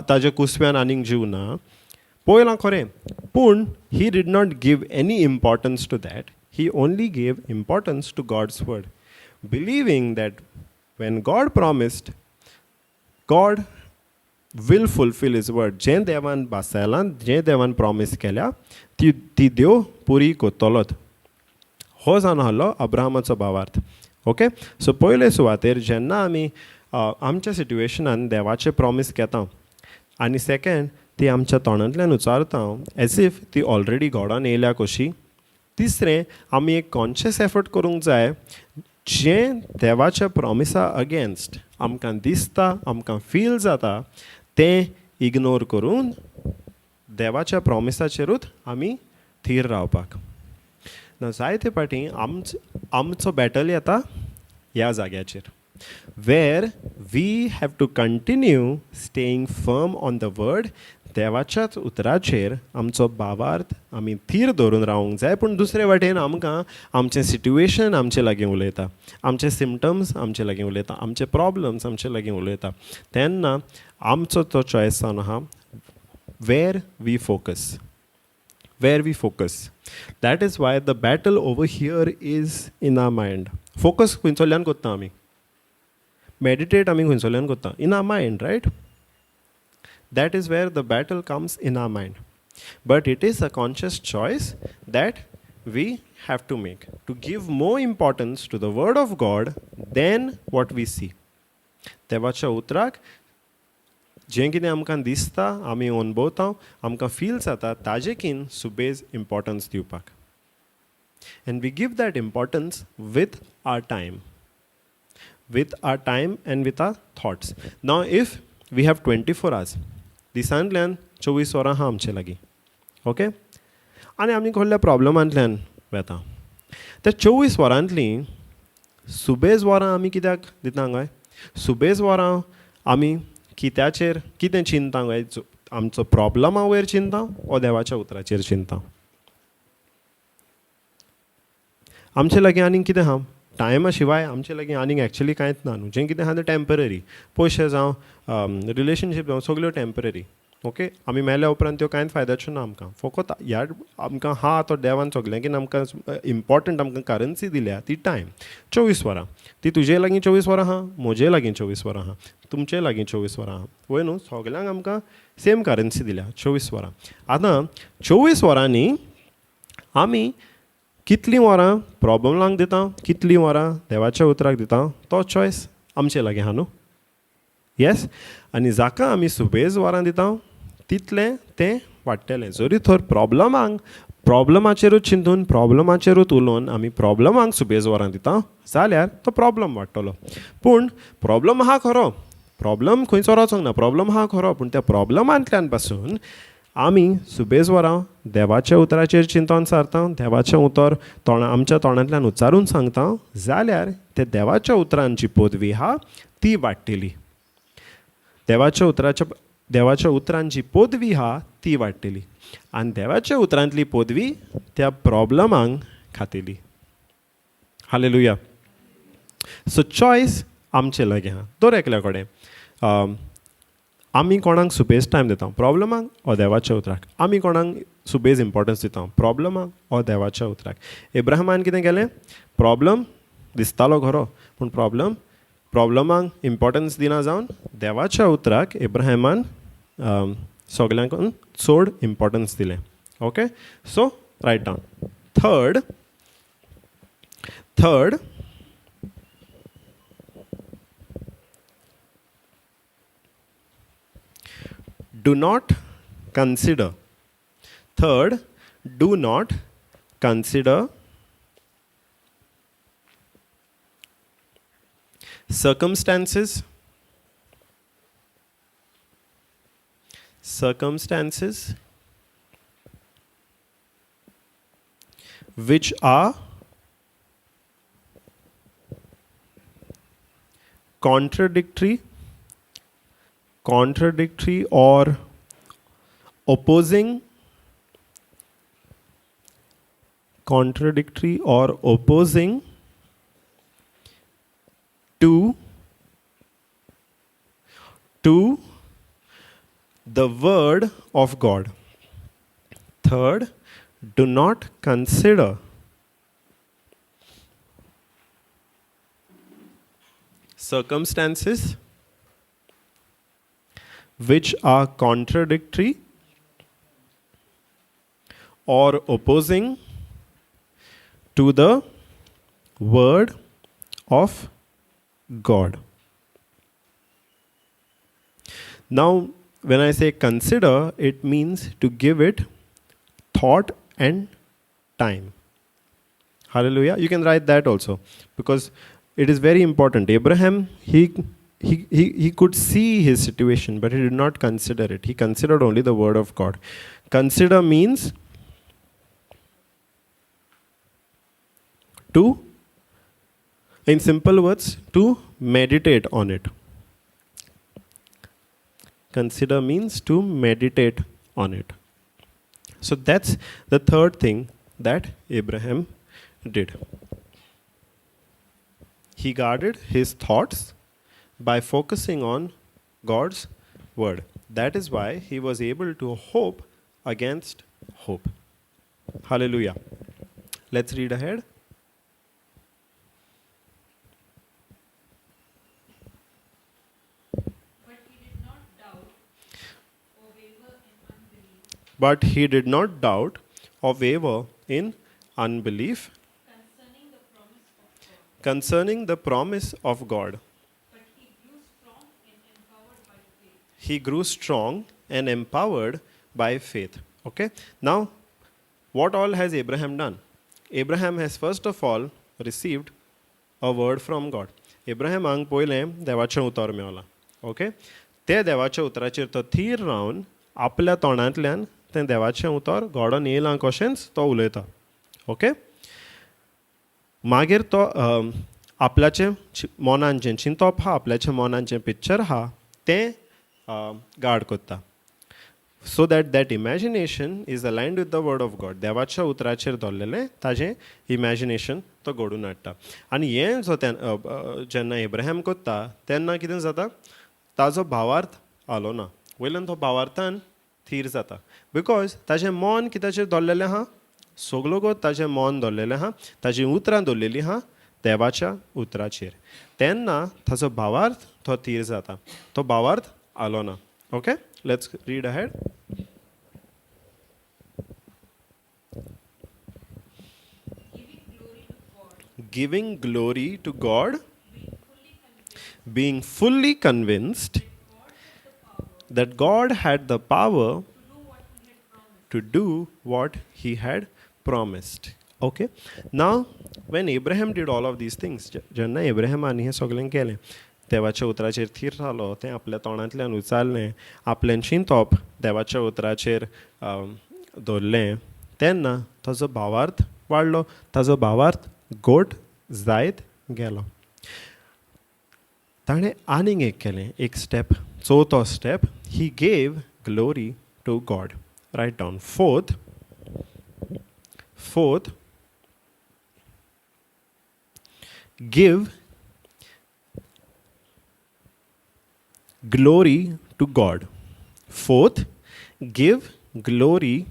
Speaker 1: ताज्या कुसव्यान आनीक जीव ना, पळयलां खरें. पूण he did not give any importance to that. He only gave importance to God's word, believing that When God promised, God will fulfil his word. जें देवान भासायलां, जें देवान प्रॉमीस केल्या ती ती देव पुरी कोत्तलोत. हो जावन आहलो अब्राहमाचो भावार्थ. ओके, सो पयले सुवातेर जेन्ना आमी आमच्या सिट्युएशनान देवाचें प्रॉमीस घेता आनी सेकेंड ती आमच्या तोंडांतल्यान उचारता एज if ती ऑलरेडी गॉडान येयल्या कशी. तिसरें, आमी एक कॉन्शियस एफर्ट करूंक जाय जें देवाच्या प्रॉमिसा अगेन्स्ट आमकां दिसता, आमकां फील जाता तें इग्नोर करून देवाच्या प्रॉमिसाचेरूच आमी थीर रावपाक. ना जायते फावटी आमचो बॅटल येता ह्या जाग्याचेर, where we have to continue staying firm on the word. देवाच्याच उतराचेर आमचो भावार्थ आमी थीर धरून रावंक जाय. पूण दुसरे वाटेन आमकां आमचें सिट्युएशन आमचे लागीं उलयता, आमचे सिमटम्स आमचे लागीं उलयता, आमचे प्रॉब्लम्स आमचे लागीं उलयता. तेन्ना आमचो तो चॉयस जावन आहा where we focus, where we focus. That is why the battle over here is in our mind. Focus खंयसरल्यान करता आमी, मेडिटेट आमी खंयसरल्यान करता, in our mind, right? That is where the battle comes in our mind. But it is a conscious choice that we have to make to give more importance to the word of God than what we see. देवाच्या उतराक जें कितें आमकां दिसता, आमी अणभवता, आमकां feel जाता, ताजेकीन सुबेज इम्पॉर्टन्स दिवपाक. And we give that importance with our time, with our time and with our thoughts. Now if we have 24 hours, दिसांतल्यान 24 वरां आहा आमचे लागीं, ओके, आनी आमी कसल्या प्रॉब्लमांतल्यान वेता, त्या 24 वरांतलीं सुबेज वरां आमी कित्याक दिता काय? सुबेज वरां आमी कित्याचेर कितें चिंता काय? आमचो प्रॉब्लमा वयर चिंता वो देवाच्या उतराचेर चिंता? आमचे लागीं आनीक कितें आहा? टायमा शिवाय आमचे लागीं आनीक एक्चुली कांयच ना न्हू. जें कितें आहा तें टेम्पररी, पयशे जावं, रिलेशनशीप जावं, सगल्यो टेम्पररी. ओके, आमी मेल्या उपरांत त्यो कांयच फायद्याच्यो ना आमकां. फकत ह्या आमकां हा तो देवान सगळ्यांकीन कितें आमकां इम्पॉर्टंट आमकां करन्सी दिल्या ती टायम, 24 वरां. ती तुजे लागीं 24 वरां आहा, म्हजे लागीं 24 वरां आहा, तुमचे लागीं 24 वरां आहा, वय न्हू? सगल्यांक आमकां सेम करन्सी दिल्या, 24 वरां. आतां 24 वरांनी आमी कितलीं वरां प्रॉब्लमांक दिता, कितलीं वरां देवाच्या उतराक दिता, तो चॉयस आमचे लागीं आहा न्हू? येस. आनी जाका आमी सुबेज वरां दिता तितलें तें वाडटलें. जरी थंय प्रॉब्लमांक प्रॉब्लमाचेरूच चिंतून प्रॉब्लमाचेरूच उलोवन आमी प्रॉब्लमांक सुबेज वरां दिता जाल्यार तो प्रॉब्लम वाडटलो. पूण प्रॉब्लम आहा खरो, प्रॉब्लम खंयचो वचोंक ना, प्रॉब्लम आहा खरो, पूण त्या प्रॉब्लमांतल्यान पासून आमी सुबेज वरां देवाच्या उतराचेर चिंतोन सारता, देवाचें उतर तोंडा आमच्या तोंडांतल्यान उच्चारून सांगता जाल्यार ते देवाच्या उतरान जी पदवी आहा ती वाडटली. देवाच्या उतराच्या देवाच्या उतरान जी पदवी आहा ती वाडटली आनी देवाच्या उतरांतली पदवी त्या प्रॉब्लमांक खातली. हालेलुया. सो चॉयस आमचे लागीं आहा दर एकल्या कडेन. आमी कोणाक सुबेज टायम दिता, प्रॉब्लमांक ओ देवाच्या उतराक? आमी कोणाक सुबेज इम्पॉर्टन्स दिता, प्रॉब्लमांक ओ देवाच्या उतराक? इब्राहिमान कितें केलें? प्रॉब्लम दिसतालो खरो, पूण प्रॉब्लमांक इम्पॉर्टन्स दिना जावन देवाच्या उतराक इब्राहिमान सगल्यांकून चड इम्पॉर्टन्स दिलें. Okay, so write down third, third do not consider. Third, do not consider circumstances, circumstances which are contradictory, contradictory or opposing, contradictory or opposing to the word of God. Third, do not consider Circumstances which are contradictory or opposing to the word of God. Now, when I say consider, it means to give it thought and time. Hallelujah. You can write that also because it is very important. Abraham, he could see his situation, but he did not consider it. He considered only the word of God. Consider means to, in simple words, to meditate on it. Consider means to meditate on it. So that's the third thing that Abraham did. He guarded his thoughts by focusing on God's word. That is why he was able to hope against hope. Hallelujah. Let's read ahead.
Speaker 2: But he did not doubt or waver in unbelief
Speaker 1: But he did not doubt or waver in unbelief
Speaker 2: concerning the promise of God.
Speaker 1: Concerning the promise of God.
Speaker 2: But he grew strong and empowered by faith.
Speaker 1: He grew strong and empowered by faith. Okay? Now, what all has Abraham done? Abraham has first of all received a word from God. Abrahamanक पयलें देवाचें उतर मेवलां. Okay, ते देवाच्या उतराचेर तो थीर रावन आपल्या तोंडांतल्यान तें देवाचें उतर घडोन येयलां कशेंच तो उलयता. ओके, मागीर तो आपल्याचें मनान जें चिंतप आहा, आपल्याच्या मनान जें पिक्चर आहा तें गार्ड करता, so that that imagination is aligned with the word of God. देवाच्या उतराचेर दवरलेलें ताजें इमॅजिनेशन तो घडून हाडटा. आनी हें जो जेन्ना इब्राहिम करता तेन्ना कितें जाता, ताजो भावार्थ आलो ना, वयल्यान तो भावार्थान थीर जाता, because ताजें मन कित्याचेर दवरलेलें आहा, सगलो गो ताजें मन दवरलेलें आहा, ताजीं उतरां दवरलेलीं आहा देवाच्या उतराचेर. तेन्ना ताजो भावार्थ तो थीर जाता, तो भावार्थ आलो ना. Okay, let's read ahead.
Speaker 2: Giving glory to God,
Speaker 1: Giving glory to God, being fully convinced that God had the power to do what he had promised. Okay, now when Abraham did all of these things, जेन्ना एब्राहमान हें सगळें केलें, देवाच्या उतराचेर थीर रावलो, तें आपल्या तोंडांतल्यान उचारलें, आपलें चिंतप देवाच्या उतराचेर दवरलें, तेन्ना ताजो भावार्थ वाडलो, ताजो भावार्थ गोट जायत गेलो. ताणें आनीक एक केलें, एक स्टेप, चवथो step, he gave glory to God. Write down fourth, give glory to God. Fourth, give glory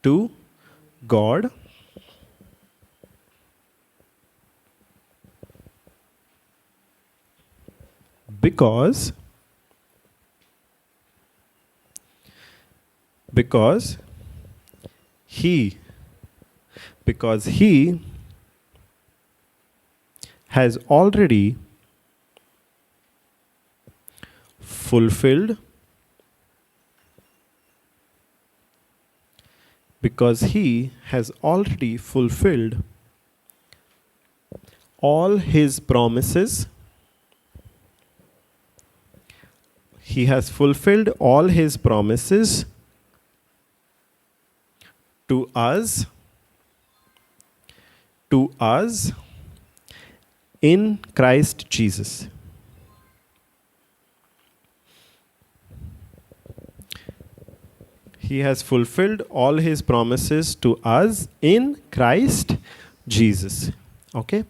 Speaker 1: to God. Because he has already fulfilled, because he has already fulfilled all his promises. He has fulfilled all his promises to us, in Christ Jesus. He has fulfilled all his promises to us in Christ Jesus. Okay?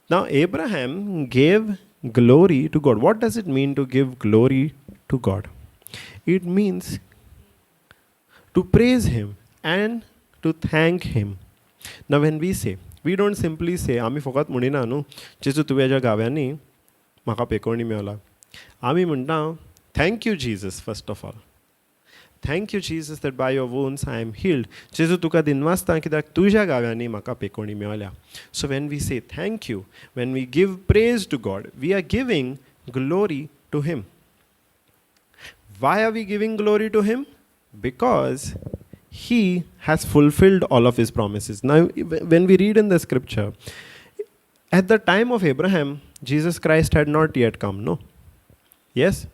Speaker 1: Now, Abraham gave glory to God. What does it mean to give glory to God? It means to praise him and to thank him. Now, when we say, we don't simply say, आमी फकत म्हणिना न्हू, जेजू तुवें ज्या गाव्यांनी म्हाका पेकोवणी मेवला. आमी म्हणटा, "Thank you, Jesus. First of all, thank you, Jesus, that by your wounds I am healed. जेजू, तुका दिनवासता कित्याक तुज्या घाव्यांनी म्हाका पेकोवणी मेवल्या." So when we say thank you, when we give praise to God, we are giving glory to Him. Why are we giving glory to Him? Because He has fulfilled all of His promises. Now, when we read in the scripture, at the time of Abraham, Jesus Christ had not yet come, no? Yes?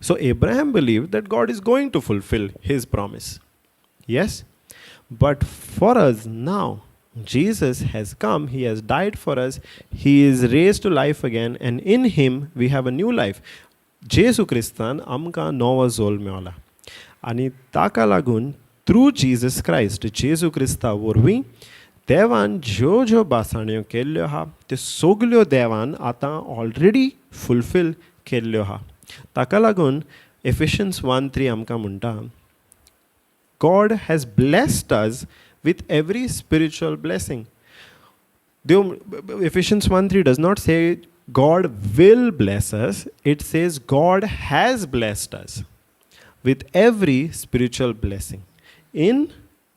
Speaker 1: So Abraham believed that God is going to fulfill his promise. Yes? But for us now, Jesus has come, He has died for us, He is raised to life again, and in Him we have a new life. जेजू क्रिस्तान आमकां नवो जोल मेवला आनी ताका लागून through Jesus Christ, जेजू क्रिस्ता वरवीं देवान ज्यो ज्यो भासाण्यो केल्ल्यो आहा, त्यो सगल्यो देवान आतां ऑलरेडी फुलफील केल्ल्यो आहा. ताका लागून एफिशियन्स 1:3 आमकां म्हणटा, God has blessed us with every spiritual blessing. देव, Ephesians 1:3 does not say God will bless us, it says God has blessed us with every spiritual blessing in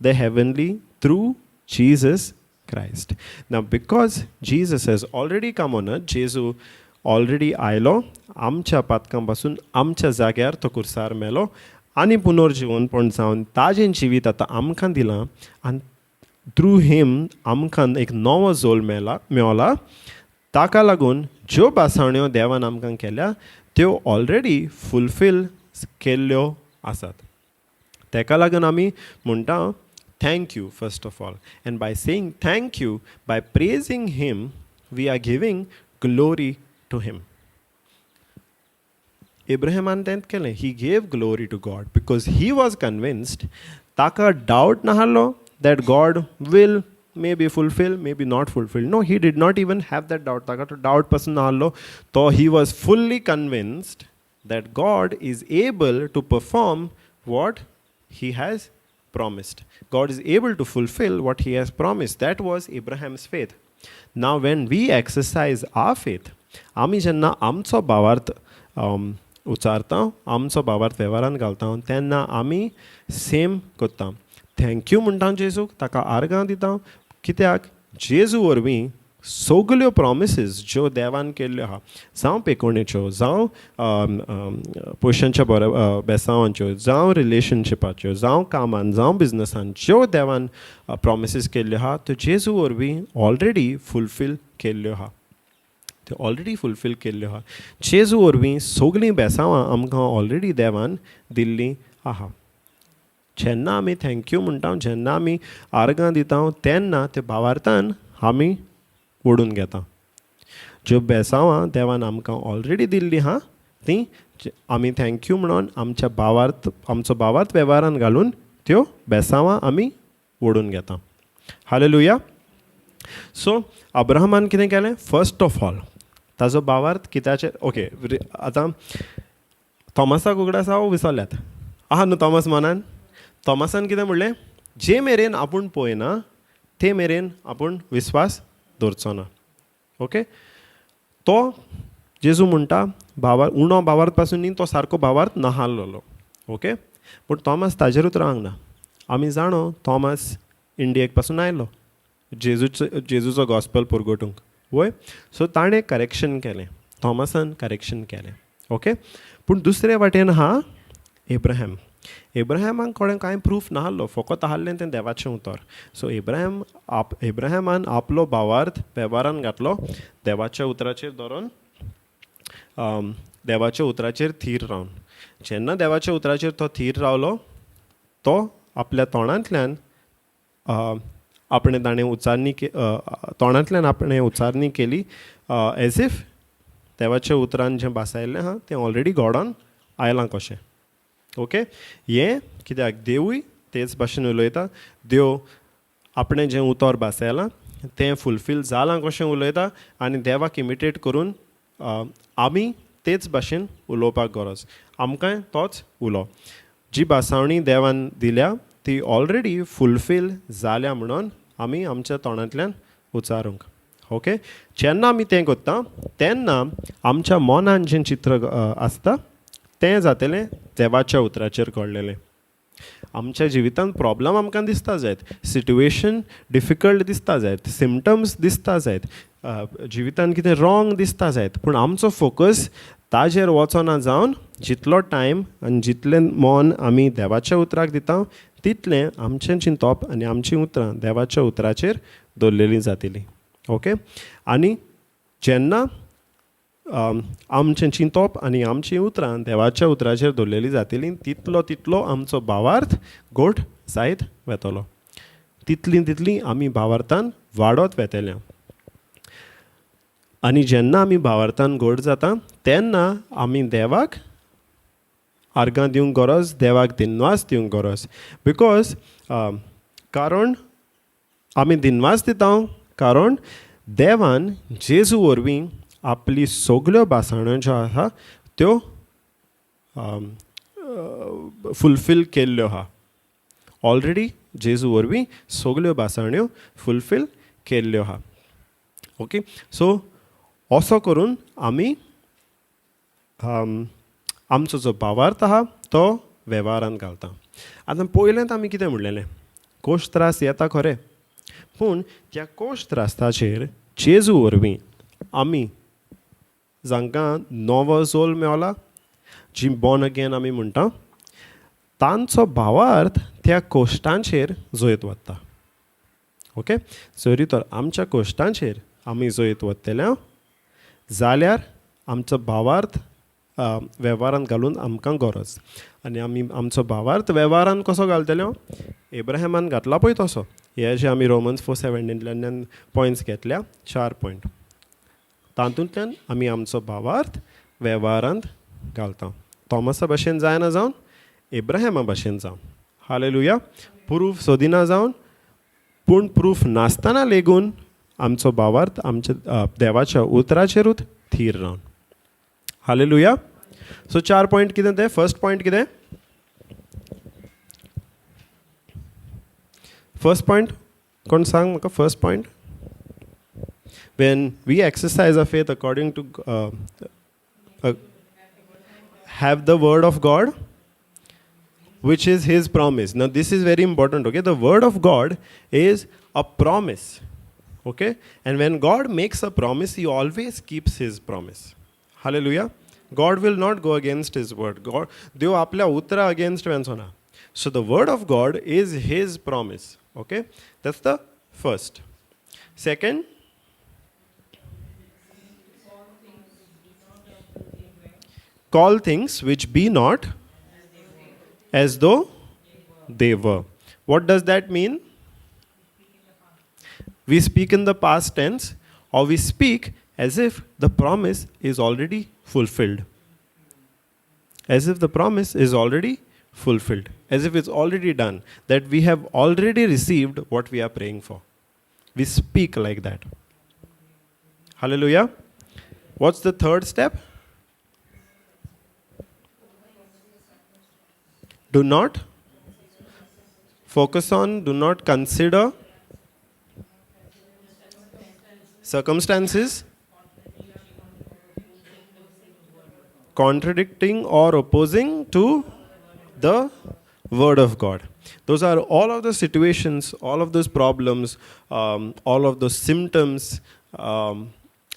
Speaker 1: the heavenly through Jesus Christ. Now, because Jesus has already come on earth, Jesu already आयलो, आमच्या पातकां पासून आमच्या जाग्यार तो कुर्सार मेलो आनी पुनर्जिवनपण जावन ताजें जिवीत आतां आमकां दिलां आनी थ्रू हिम आमकां एक नवो जोल मेला मेवला. ताका लागून ज्यो भासाण्यो देवान आमकां केल्या, त्यो ऑलरेडी फुलफील केल्ल्यो आसात. ताका लागून आमी म्हणटा, thank you, first of all. And by saying thank you, by praising Him, we are giving glory to Him. एब्राहमान तेंच केलें. He gave glory to God because he was convinced. ताका डावट नासलो that God will maybe fulfill, maybe not fulfill. No, he did not even have that doubt. ताका तो डावट पासून नासलो तो. He was fully convinced that God is able to perform what He has promised. God is able to fulfill what He has promised. That was Abraham's faith. Now, when we exercise our faith, आमी जेन्ना आमचो भावार्थ उचारता, आमचो भावार्थ वेव्हारान घालता, तेन्ना आमी same करता. Thank you म्हणटा जेजूक, ताका आर्गां दिता, कित्याक जेजू वरवीं सगल्यो प्रॉमिसीस ज्यो देवान केल्ल्यो आहा, जावं पेकोवणेच्यो, जावं पयशांच्या बरे बेसांवांच्यो, जावं रिलेशनशिपाच्यो, जावं कामान, जावं बिजनसान, ज्यो देवान प्रॉमिसीस केल्ल्यो आहा, त्यो जेजू वरवीं ऑलरेडी फुलफील केल्ल्यो आहा. त्यो ऑलरेडी फुलफील केल्ल्यो आहा. जेजू वरवीं सगळीं बेसांवां आमकां ऑलरेडी देवान दिल्लीं आहा. जेन्ना आमी thank you म्हणटा, जेन्ना आमी आर्गां दिता, तेन्ना त्यो भावार्थान आमी ओडून घेता. ज्यो बेसांवां देवान आमकां ऑलरेडी दिल्लीं आहा, तीं आमी thank you म्हणून आमच्या भावार्थ, आमचो भावार्थ वेव्हारान घालून त्यो बेसांवां आमी ओडून घेता. हालेलुया. सो अब्राहमान कितें केलें? फर्स्ट ऑफ ऑल ताजो भावार्थ कित्याचेर? ओके, आतां थॉमसाक उगडास हांव विसरल्यात आहा न्हू थॉमस मनान. थॉमसान कितें म्हणलें? जे मेरेन आपूण पळयना, ते मेरेन आपूण विस्वास दवरचो ना. ओके, तो जेजू म्हणटा, भावार उणो भावार्थ पासून न्ही, तो सारको भावार्थ नाहाल्लो. ओके, पूण थॉमस ताजेरूच रावंक ना. आमी जाणो, थॉमस इंडियेक पासून आयलो जेजूचो गॉस्पल पुरगोटूंक वय. सो ताणें करेक्शन केलें, थॉमसान करेक्शन केलें. ओके, पूण दुसरे वाटेन आहा एब्राहम. एब्राहमाक कोणें कांय प्रूफ नासलो, फकत आहलें तें देवाचें उतर. सो एब्राहम आप एब्राहमान आपलो भावार्थ वेव्हारान घातलो, देवाच्या उतराचेर धरून, देवाच्या उतराचेर थीर रावन. जेन्ना देवाच्या उतराचेर तो थीर रावलो, तो आपल्या तोंडांतल्यान आपणें ताणें उच्चारणी के तोंडांतल्यान आपणें उच्चारणी केली, एज if देवाच्या उतरान जें भासायल्लें आहा, तें ऑलरेडी घडोन आयलां कशें. ओके, हें कित्याक देवूय तेच भाशेन उलयता. देव आपणें जें उतर भासायलां, तें फुलफील जालां कशें उलयता आनी देवाक इमिटेट करून आमी तेच भाशेन उलोवपाक गरज. आमकांय तोच उलो, जी भासावणी देवान दिल्या, ती ऑलरेडी फुलफील जाल्या म्हणून आमी आमच्या तोंडांतल्यान उच्चारूंक. ओके, जेन्ना आमी तें करता तेन्ना आमच्या मनान जें चित्र आसता तें जातलें देवाच्या उतराचेर घडलेलें. आमच्या जिवितांत प्रॉब्लम आमकां दिसता जायत, सिट्युएशन डिफिकल्ट दिसता जायत, सिमटम्स दिसता जायत, जिवितांत कितें रॉंग दिसता जायत, पूण आमचो फोकस ताजेर वचना जावन जितलो टायम आनी जितलें मन आमी देवाच्या उतराक दिता तितलें आमचें चिंतप आनी आमचीं उतरां देवाच्या उतराचेर दवरलेलीं जातलीं. ओके, आनी जेन्ना आमचें चिंतप आनी आमचीं उतरां देवाच्या उतराचेर दवरलेलीं जातलीं तितलो तितलो आमचो भावार्थ गोठ जायत वेतलो, तितली तितली आमी भावार्थान वाडत वेतले. आनी जेन्ना आमी भावार्थान गोड जाता तेन्ना आमी देवाक आर्गां दिवंक गरज, देवाक दिनवास दिवंक गरज. Because कारण आमी दिनवास दिता कारण देवान जेजू वरवीं आपली सगल्यो भासाण्यो ज्यो आसा त्यो फुलफील केल्ल्यो आहा. ऑलरेडी जेजू वरवीं सगल्यो भासाण्यो फुलफील केल्ल्यो आहा. ओके, सो असो करून आमी आमचो जो भावार्थ आहा तो वेव्हारांत घालता. आतां पयलेंत आमी कितें म्हणलेलें, कोश त्रास येता खरें, पूण त्या कोश त्रासाचेर जेजू वरवीं आमी जांकां नवो जोल मेवला, जी बॉर्न अगेन आमी म्हणटा, तांचो भावार्थ त्या कोश्टांचेर जैत वता. ओके, जरी तर आमच्या कोश्टांचेर आमी जैत वतले जाल्यार आमचो भावार्थ वेव्हारांत घालून आमकां गरज. आनी आमी आमचो भावार्थ वेव्हारांत कसो घालतले, एब्राहेमान घातला पळय तसो. हे जे आमी रोमन्स 4:17 पॉयंट्स घेतल्या, 4 पॉयंट, तातूंतल्यान आमी आमचो भावार्थ वेव्हारांत घालता. थॉमसा भशेन जायना जावन एब्राहेमा भशेन जावन. हालेलुया. प्रूफ सोदिना जावन, पूण प्रूफ नासतना लेगून आमचो भावार्थ आमच्या देवाच्या उतराचेरूच थीर रावन. हालेलुया. सो 4 पॉयंट कितें ते? फर्स्ट पॉयंट कितें? फर्स्ट पॉयंट कोण सांग म्हाका? First point, when we exercise our faith according to have the word of God, which is his promise. Now this is very important, okay? The word of God is a promise, okay? And when God makes a promise, he always keeps his promise. Hallelujah. God will not go against his word. God, देव आपल्या उतरा against वेंचो ना. So the word of God is his promise, okay? That's the first. Second, call things which be not as though they were. What does that mean? We speak in the past tense, or we speak as if the promise is already fulfilled. As if the promise is already fulfilled. As if it's already done. That we have already received what we are praying for. We speak like that. Hallelujah. What's the third step? Do not focus on, do not consider circumstances contradicting or opposing to the word of God. Those are all of the situations, all of those problems, all of those symptoms,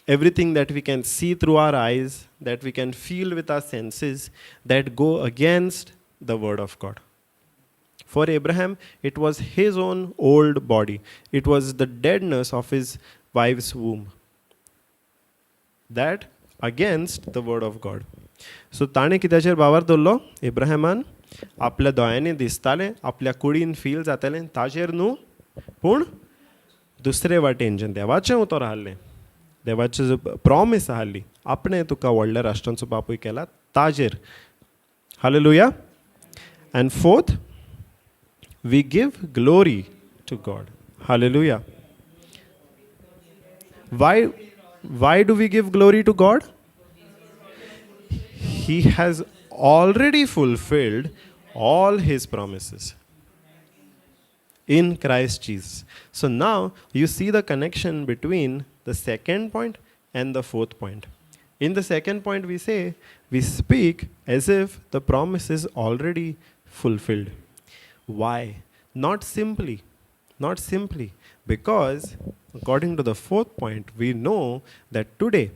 Speaker 1: everything that we can see through our eyes, that we can feel with our senses, that go against the word of God. For Abraham, it was his own old body. It was the deadness of his wife's womb. That against the word of God. So ताणे कित्याचेर भावार दवरलो? एब्राहमान आपल्या दोळ्यांनी दिसतालें, आपल्या कुडीन feel जातालें, ताजेर न्हू, पूण दुसरे वाटेन जें देवाचें उतर आहलें, देवाचें जो प्रॉमीस आहली, आपणें तुका व्हडल्या राष्ट्रांचो बापूय केला, ताजेर. Hallelujah. And fourth, we give glory to God. Hallelujah. Why do we give glory to God? He has already fulfilled all his promises in Christ Jesus. So now you see the connection between the second point and the fourth point. In the second point we say we speak as if the promise is already fulfilled. Why? Not simply because according to the fourth point we know that today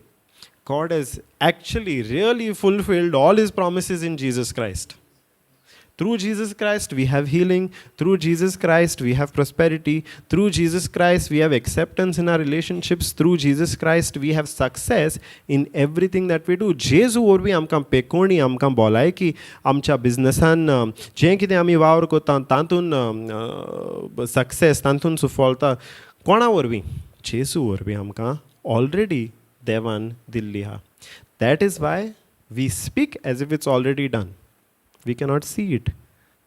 Speaker 1: God has actually really fulfilled all his promises in Jesus Christ. Through Jesus Christ we have healing. Through Jesus Christ we have prosperity. Through Jesus Christ we have acceptance in our relationships. Through Jesus Christ we have success in everything that we do. जेजू वरवीं आमकां पेकोणी, आमकां भलायकी, आमच्या बिजनसान जें कितें आमी वावर करता तातूंत सक्सेस, तातूंत सुफलता कोणा वरवीं? जेजू वरवीं आमकां ऑलरेडी देवान दिल्ली आहा. That is why we speak as if it's already done. We cannot see it,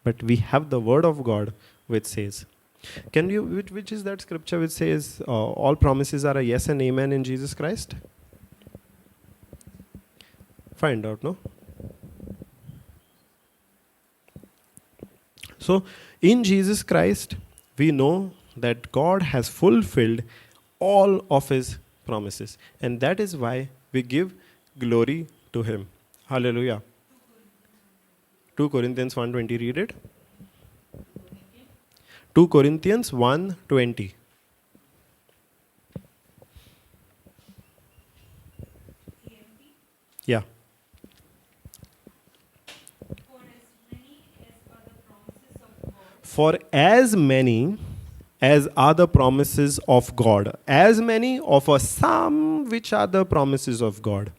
Speaker 1: but we have the word of God which says. Can you, which is that scripture which says all promises are a yes and amen in Jesus Christ? Find out, no? So, in Jesus Christ, we know that God has fulfilled all of his promises. And that is why we give glory to him. Hallelujah. 2 Corinthians 1:20, read it. 2 Corinthians 1:20. Yeah. For as many as are the promises of God, as many of a some which are the promises of God,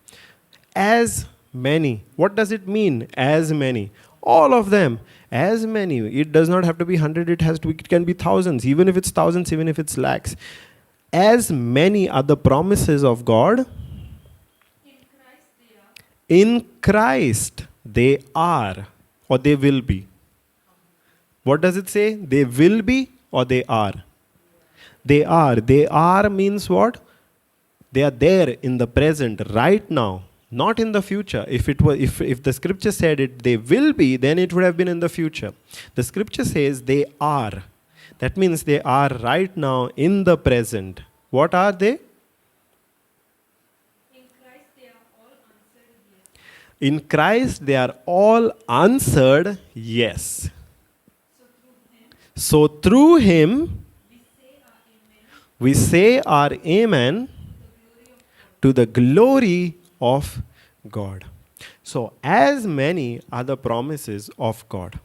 Speaker 1: as many. What does it mean? As many. All of them. As many. It does not have to be 100. It has to be, it can be thousands. Even if it's thousands, even if it's lakhs. As many are the promises of God. In Christ they are, or they will be. What does it say? They will be or they are? They are. They are means what? They are there in the present, right now. Not in the future. If it were, if the scripture said it, they will be, then it would have been in the future. The scripture says they are. That means they are right now in the present. What are they?
Speaker 2: In Christ they are all answered yes.
Speaker 1: In Christ they are all answered yes. So through him we say our amen to the glory of God. So as many are the promises of God.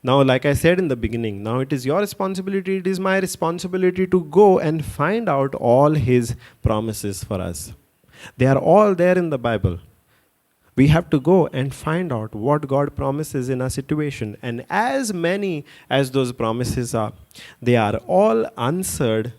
Speaker 1: Now, like I said in the beginning, now it is your responsibility, it is my responsibility to go and find out all his promises for us. They are all there in the Bible. We have to go and find out what God promises in our situation. And as many as those promises are, they are all answered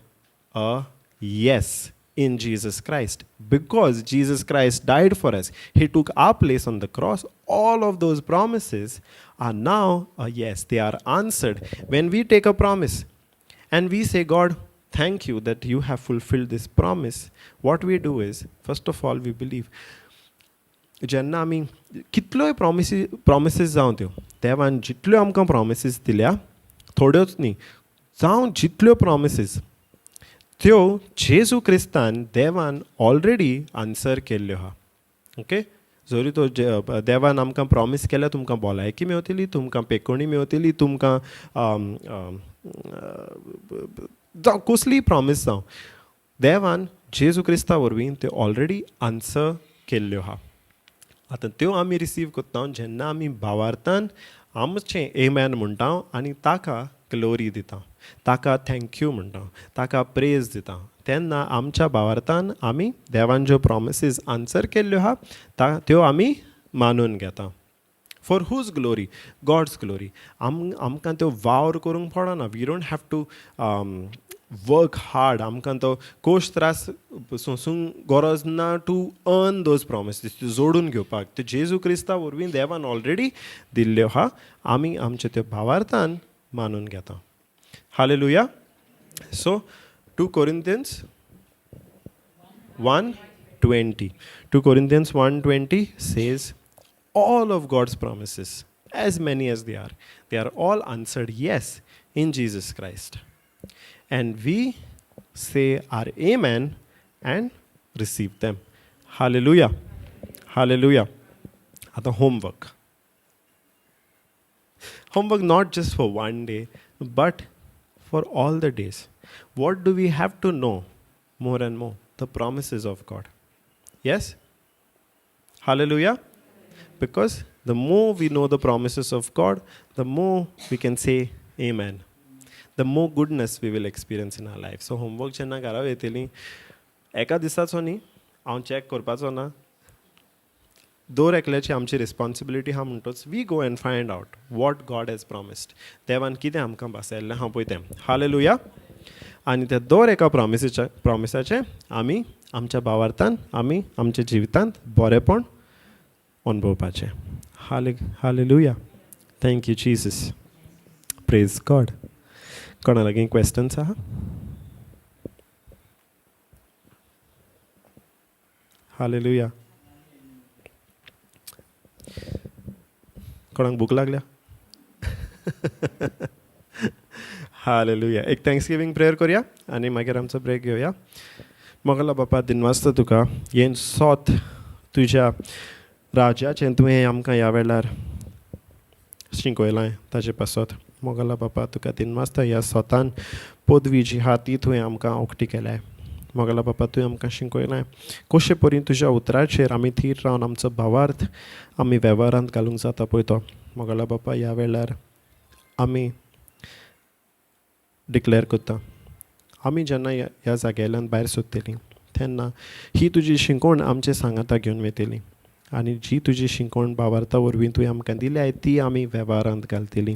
Speaker 1: a yes in Jesus Christ. Because Jesus Christ died for us, he took our place on the cross. All of those promises are now a yes. They are answered. When we take a promise and we say, God, thank you that you have fulfilled this promise, what we do is, first of all, we believe. जेन्ना आमी कितल्योय promises जावं त्यो, देवान जितल्यो आमकां promises दिल्या, थोड्योच न्ही, जावं जितल्यो promises त्यो जेजू क्रिस्तान देवान ऑलरेडी आन्सर केल्ल्यो आहा. ओके, जरी तो देवान आमकां प्रॉमीस केल्या तुमकां भलायकी मेवतली, तुमकां पेकोणी मेवतली, तुमकां जावं कसलीय प्रॉमीस जावं, देवान जेजू क्रिस्ता वरवीं त्यो ऑलरेडी आन्सर केल्ल्यो आहा. आतां त्यो आमी रिसीव करता जेन्ना आमी भावार्थान आमचें एमॅन म्हणटा आनी ताका ग्लोरी दिता, ताका thank you म्हणटा, ताका प्रेज दिता, तेन्ना आमच्या भावार्थान आमी देवान ज्यो प्रॉमिसीस आन्सर केल्ल्यो आहा त्यो आमी मानून घेता. For whose glory? God's glory. आमकां त्यो वावर करूंक पडना. We don't have to work hard. आमकां तो कोश त्रास सोंसूंक गरज ना टू अर्न those promises, त्यो जोडून घेवपाक. त्यो जेजू क्रिस्ता वरवीं देवान ऑलरेडी दिल्ल्यो आहा, आमी आमचे त्यो भावार्थान मानून घेता. Hallelujah. So 2 Corinthians 1:20. 2 Corinthians 1:20 says all of God's promises, as many as they are all answered yes in Jesus Christ. And we say our amen and receive them. Hallelujah, hallelujah. आतां homework. Homework not just for one day but for all the days. What do we have to know more and more? The promises of God. Yes? Hallelujah. Because the more we know the promises of God, the more we can say amen. The more goodness we will experience in our life. So homework जेन्ना घरा वयतली, एका दिसाचो न्ही, हांव check करपाचो ना. दर एकल्याची आमची रिस्पॉन्सिबिलिटी आहा, म्हणटच we go and find out what God has promised. देवान कितें आमकां भासयल्लें आहा पळय तें. हालेलुया. आनी त्या दर एका प्रॉमिसाचें आमी आमच्या भावार्थान, आमी आमच्या जिवितांत बरेंपण अनुभवपाचें. Hallelujah. Thank you Jesus. Praise God. कोणा लागीं क्वेश्चन्स आहा? हालेलुया. कोणाक भूक लागल्या? हालेलुया. एक थँक्सगिवींग प्रेयर करुया आनी मागीर आमचो ब्रेक घेवया. मोगला बापा, दिनवासता तुका हें सोत तुज्या राज्याचें तुवें आमकां ह्या वेळार शिकयलां ताजे पासत. मोगला बापा, तुका दिनवासता ह्या सोतान पदवी जी आहा ती तुवें आमकां उक्ती केल्या. मोगला बापा, तुवें आमकां शिकयलां कशे परी तुज्या उतराचेर आमी थीर रावन आमचो भावार्थ आमी वेव्हारांत घालूंक जाता पळय तो. मोगला बापा, ह्या वेळार आमी डिक्लेर करता, आमी जेन्ना ह्या जाग्याल्यान भायर सोदतलीं तेन्ना ही तुजी शिकवण आमचे सांगाता घेवन वयतली आनी जी तुजी शिकवण भावार्था वरवीं तुवें आमकां दिल्या ती आमी वेव्हारांत घालतली.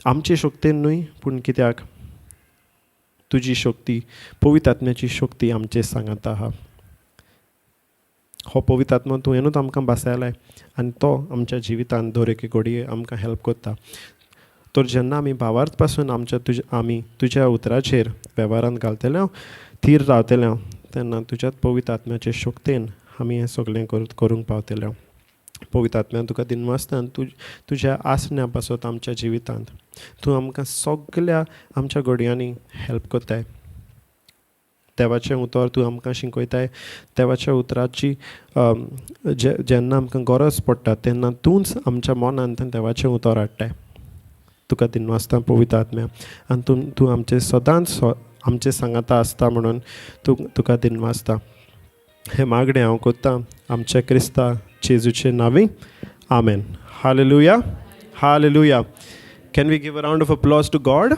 Speaker 1: आमचे शक्तेन न्हय, पूण कित्याक तुजी शक्ती, पवित्र आत्म्याची शक्ती आमचे सांगाता आहा. हो पवित्र आत्मा तुवेंनूच आमकां भासायलाय आनी तो आमच्या जिवितांत दर एके घडये आमकां हेल्प करता. तर जेन्ना आमी भावार्थ पासून आमच्या आमी तुज्या उतराचेर वेव्हारांत घालतले, थीर रावतले, तेन्ना तुज्याच पवित्र आत्म्याचे शक्तेन आमी हें सगळें करूंक पावतले. पवित्र आत्म्यान तुका दिनवासता तुज्या आसण्या पासत आमच्या जिवितांत. तूं आमकां सगल्या आमच्या घडयांनी हेल्प करताय. देवाचें उतर तूं आमकां शिकयताय. देवाच्या उतराची जेन्ना आमकां गरज पडटा तेन्ना तूंच आमच्या मनांत देवाचें उतर हाडटाय. तुका दिनवासता पवित्र आत्म्या आनी तूं आमचें सदांच आमचें सांगाता आसता म्हणून तुका दिनवासता. हें मागणें हांव करता आमच्या क्रिस्ता जेजूचे नांवी. आमेन. Hallelujah, hallelujah. Can we give a round of applause to God?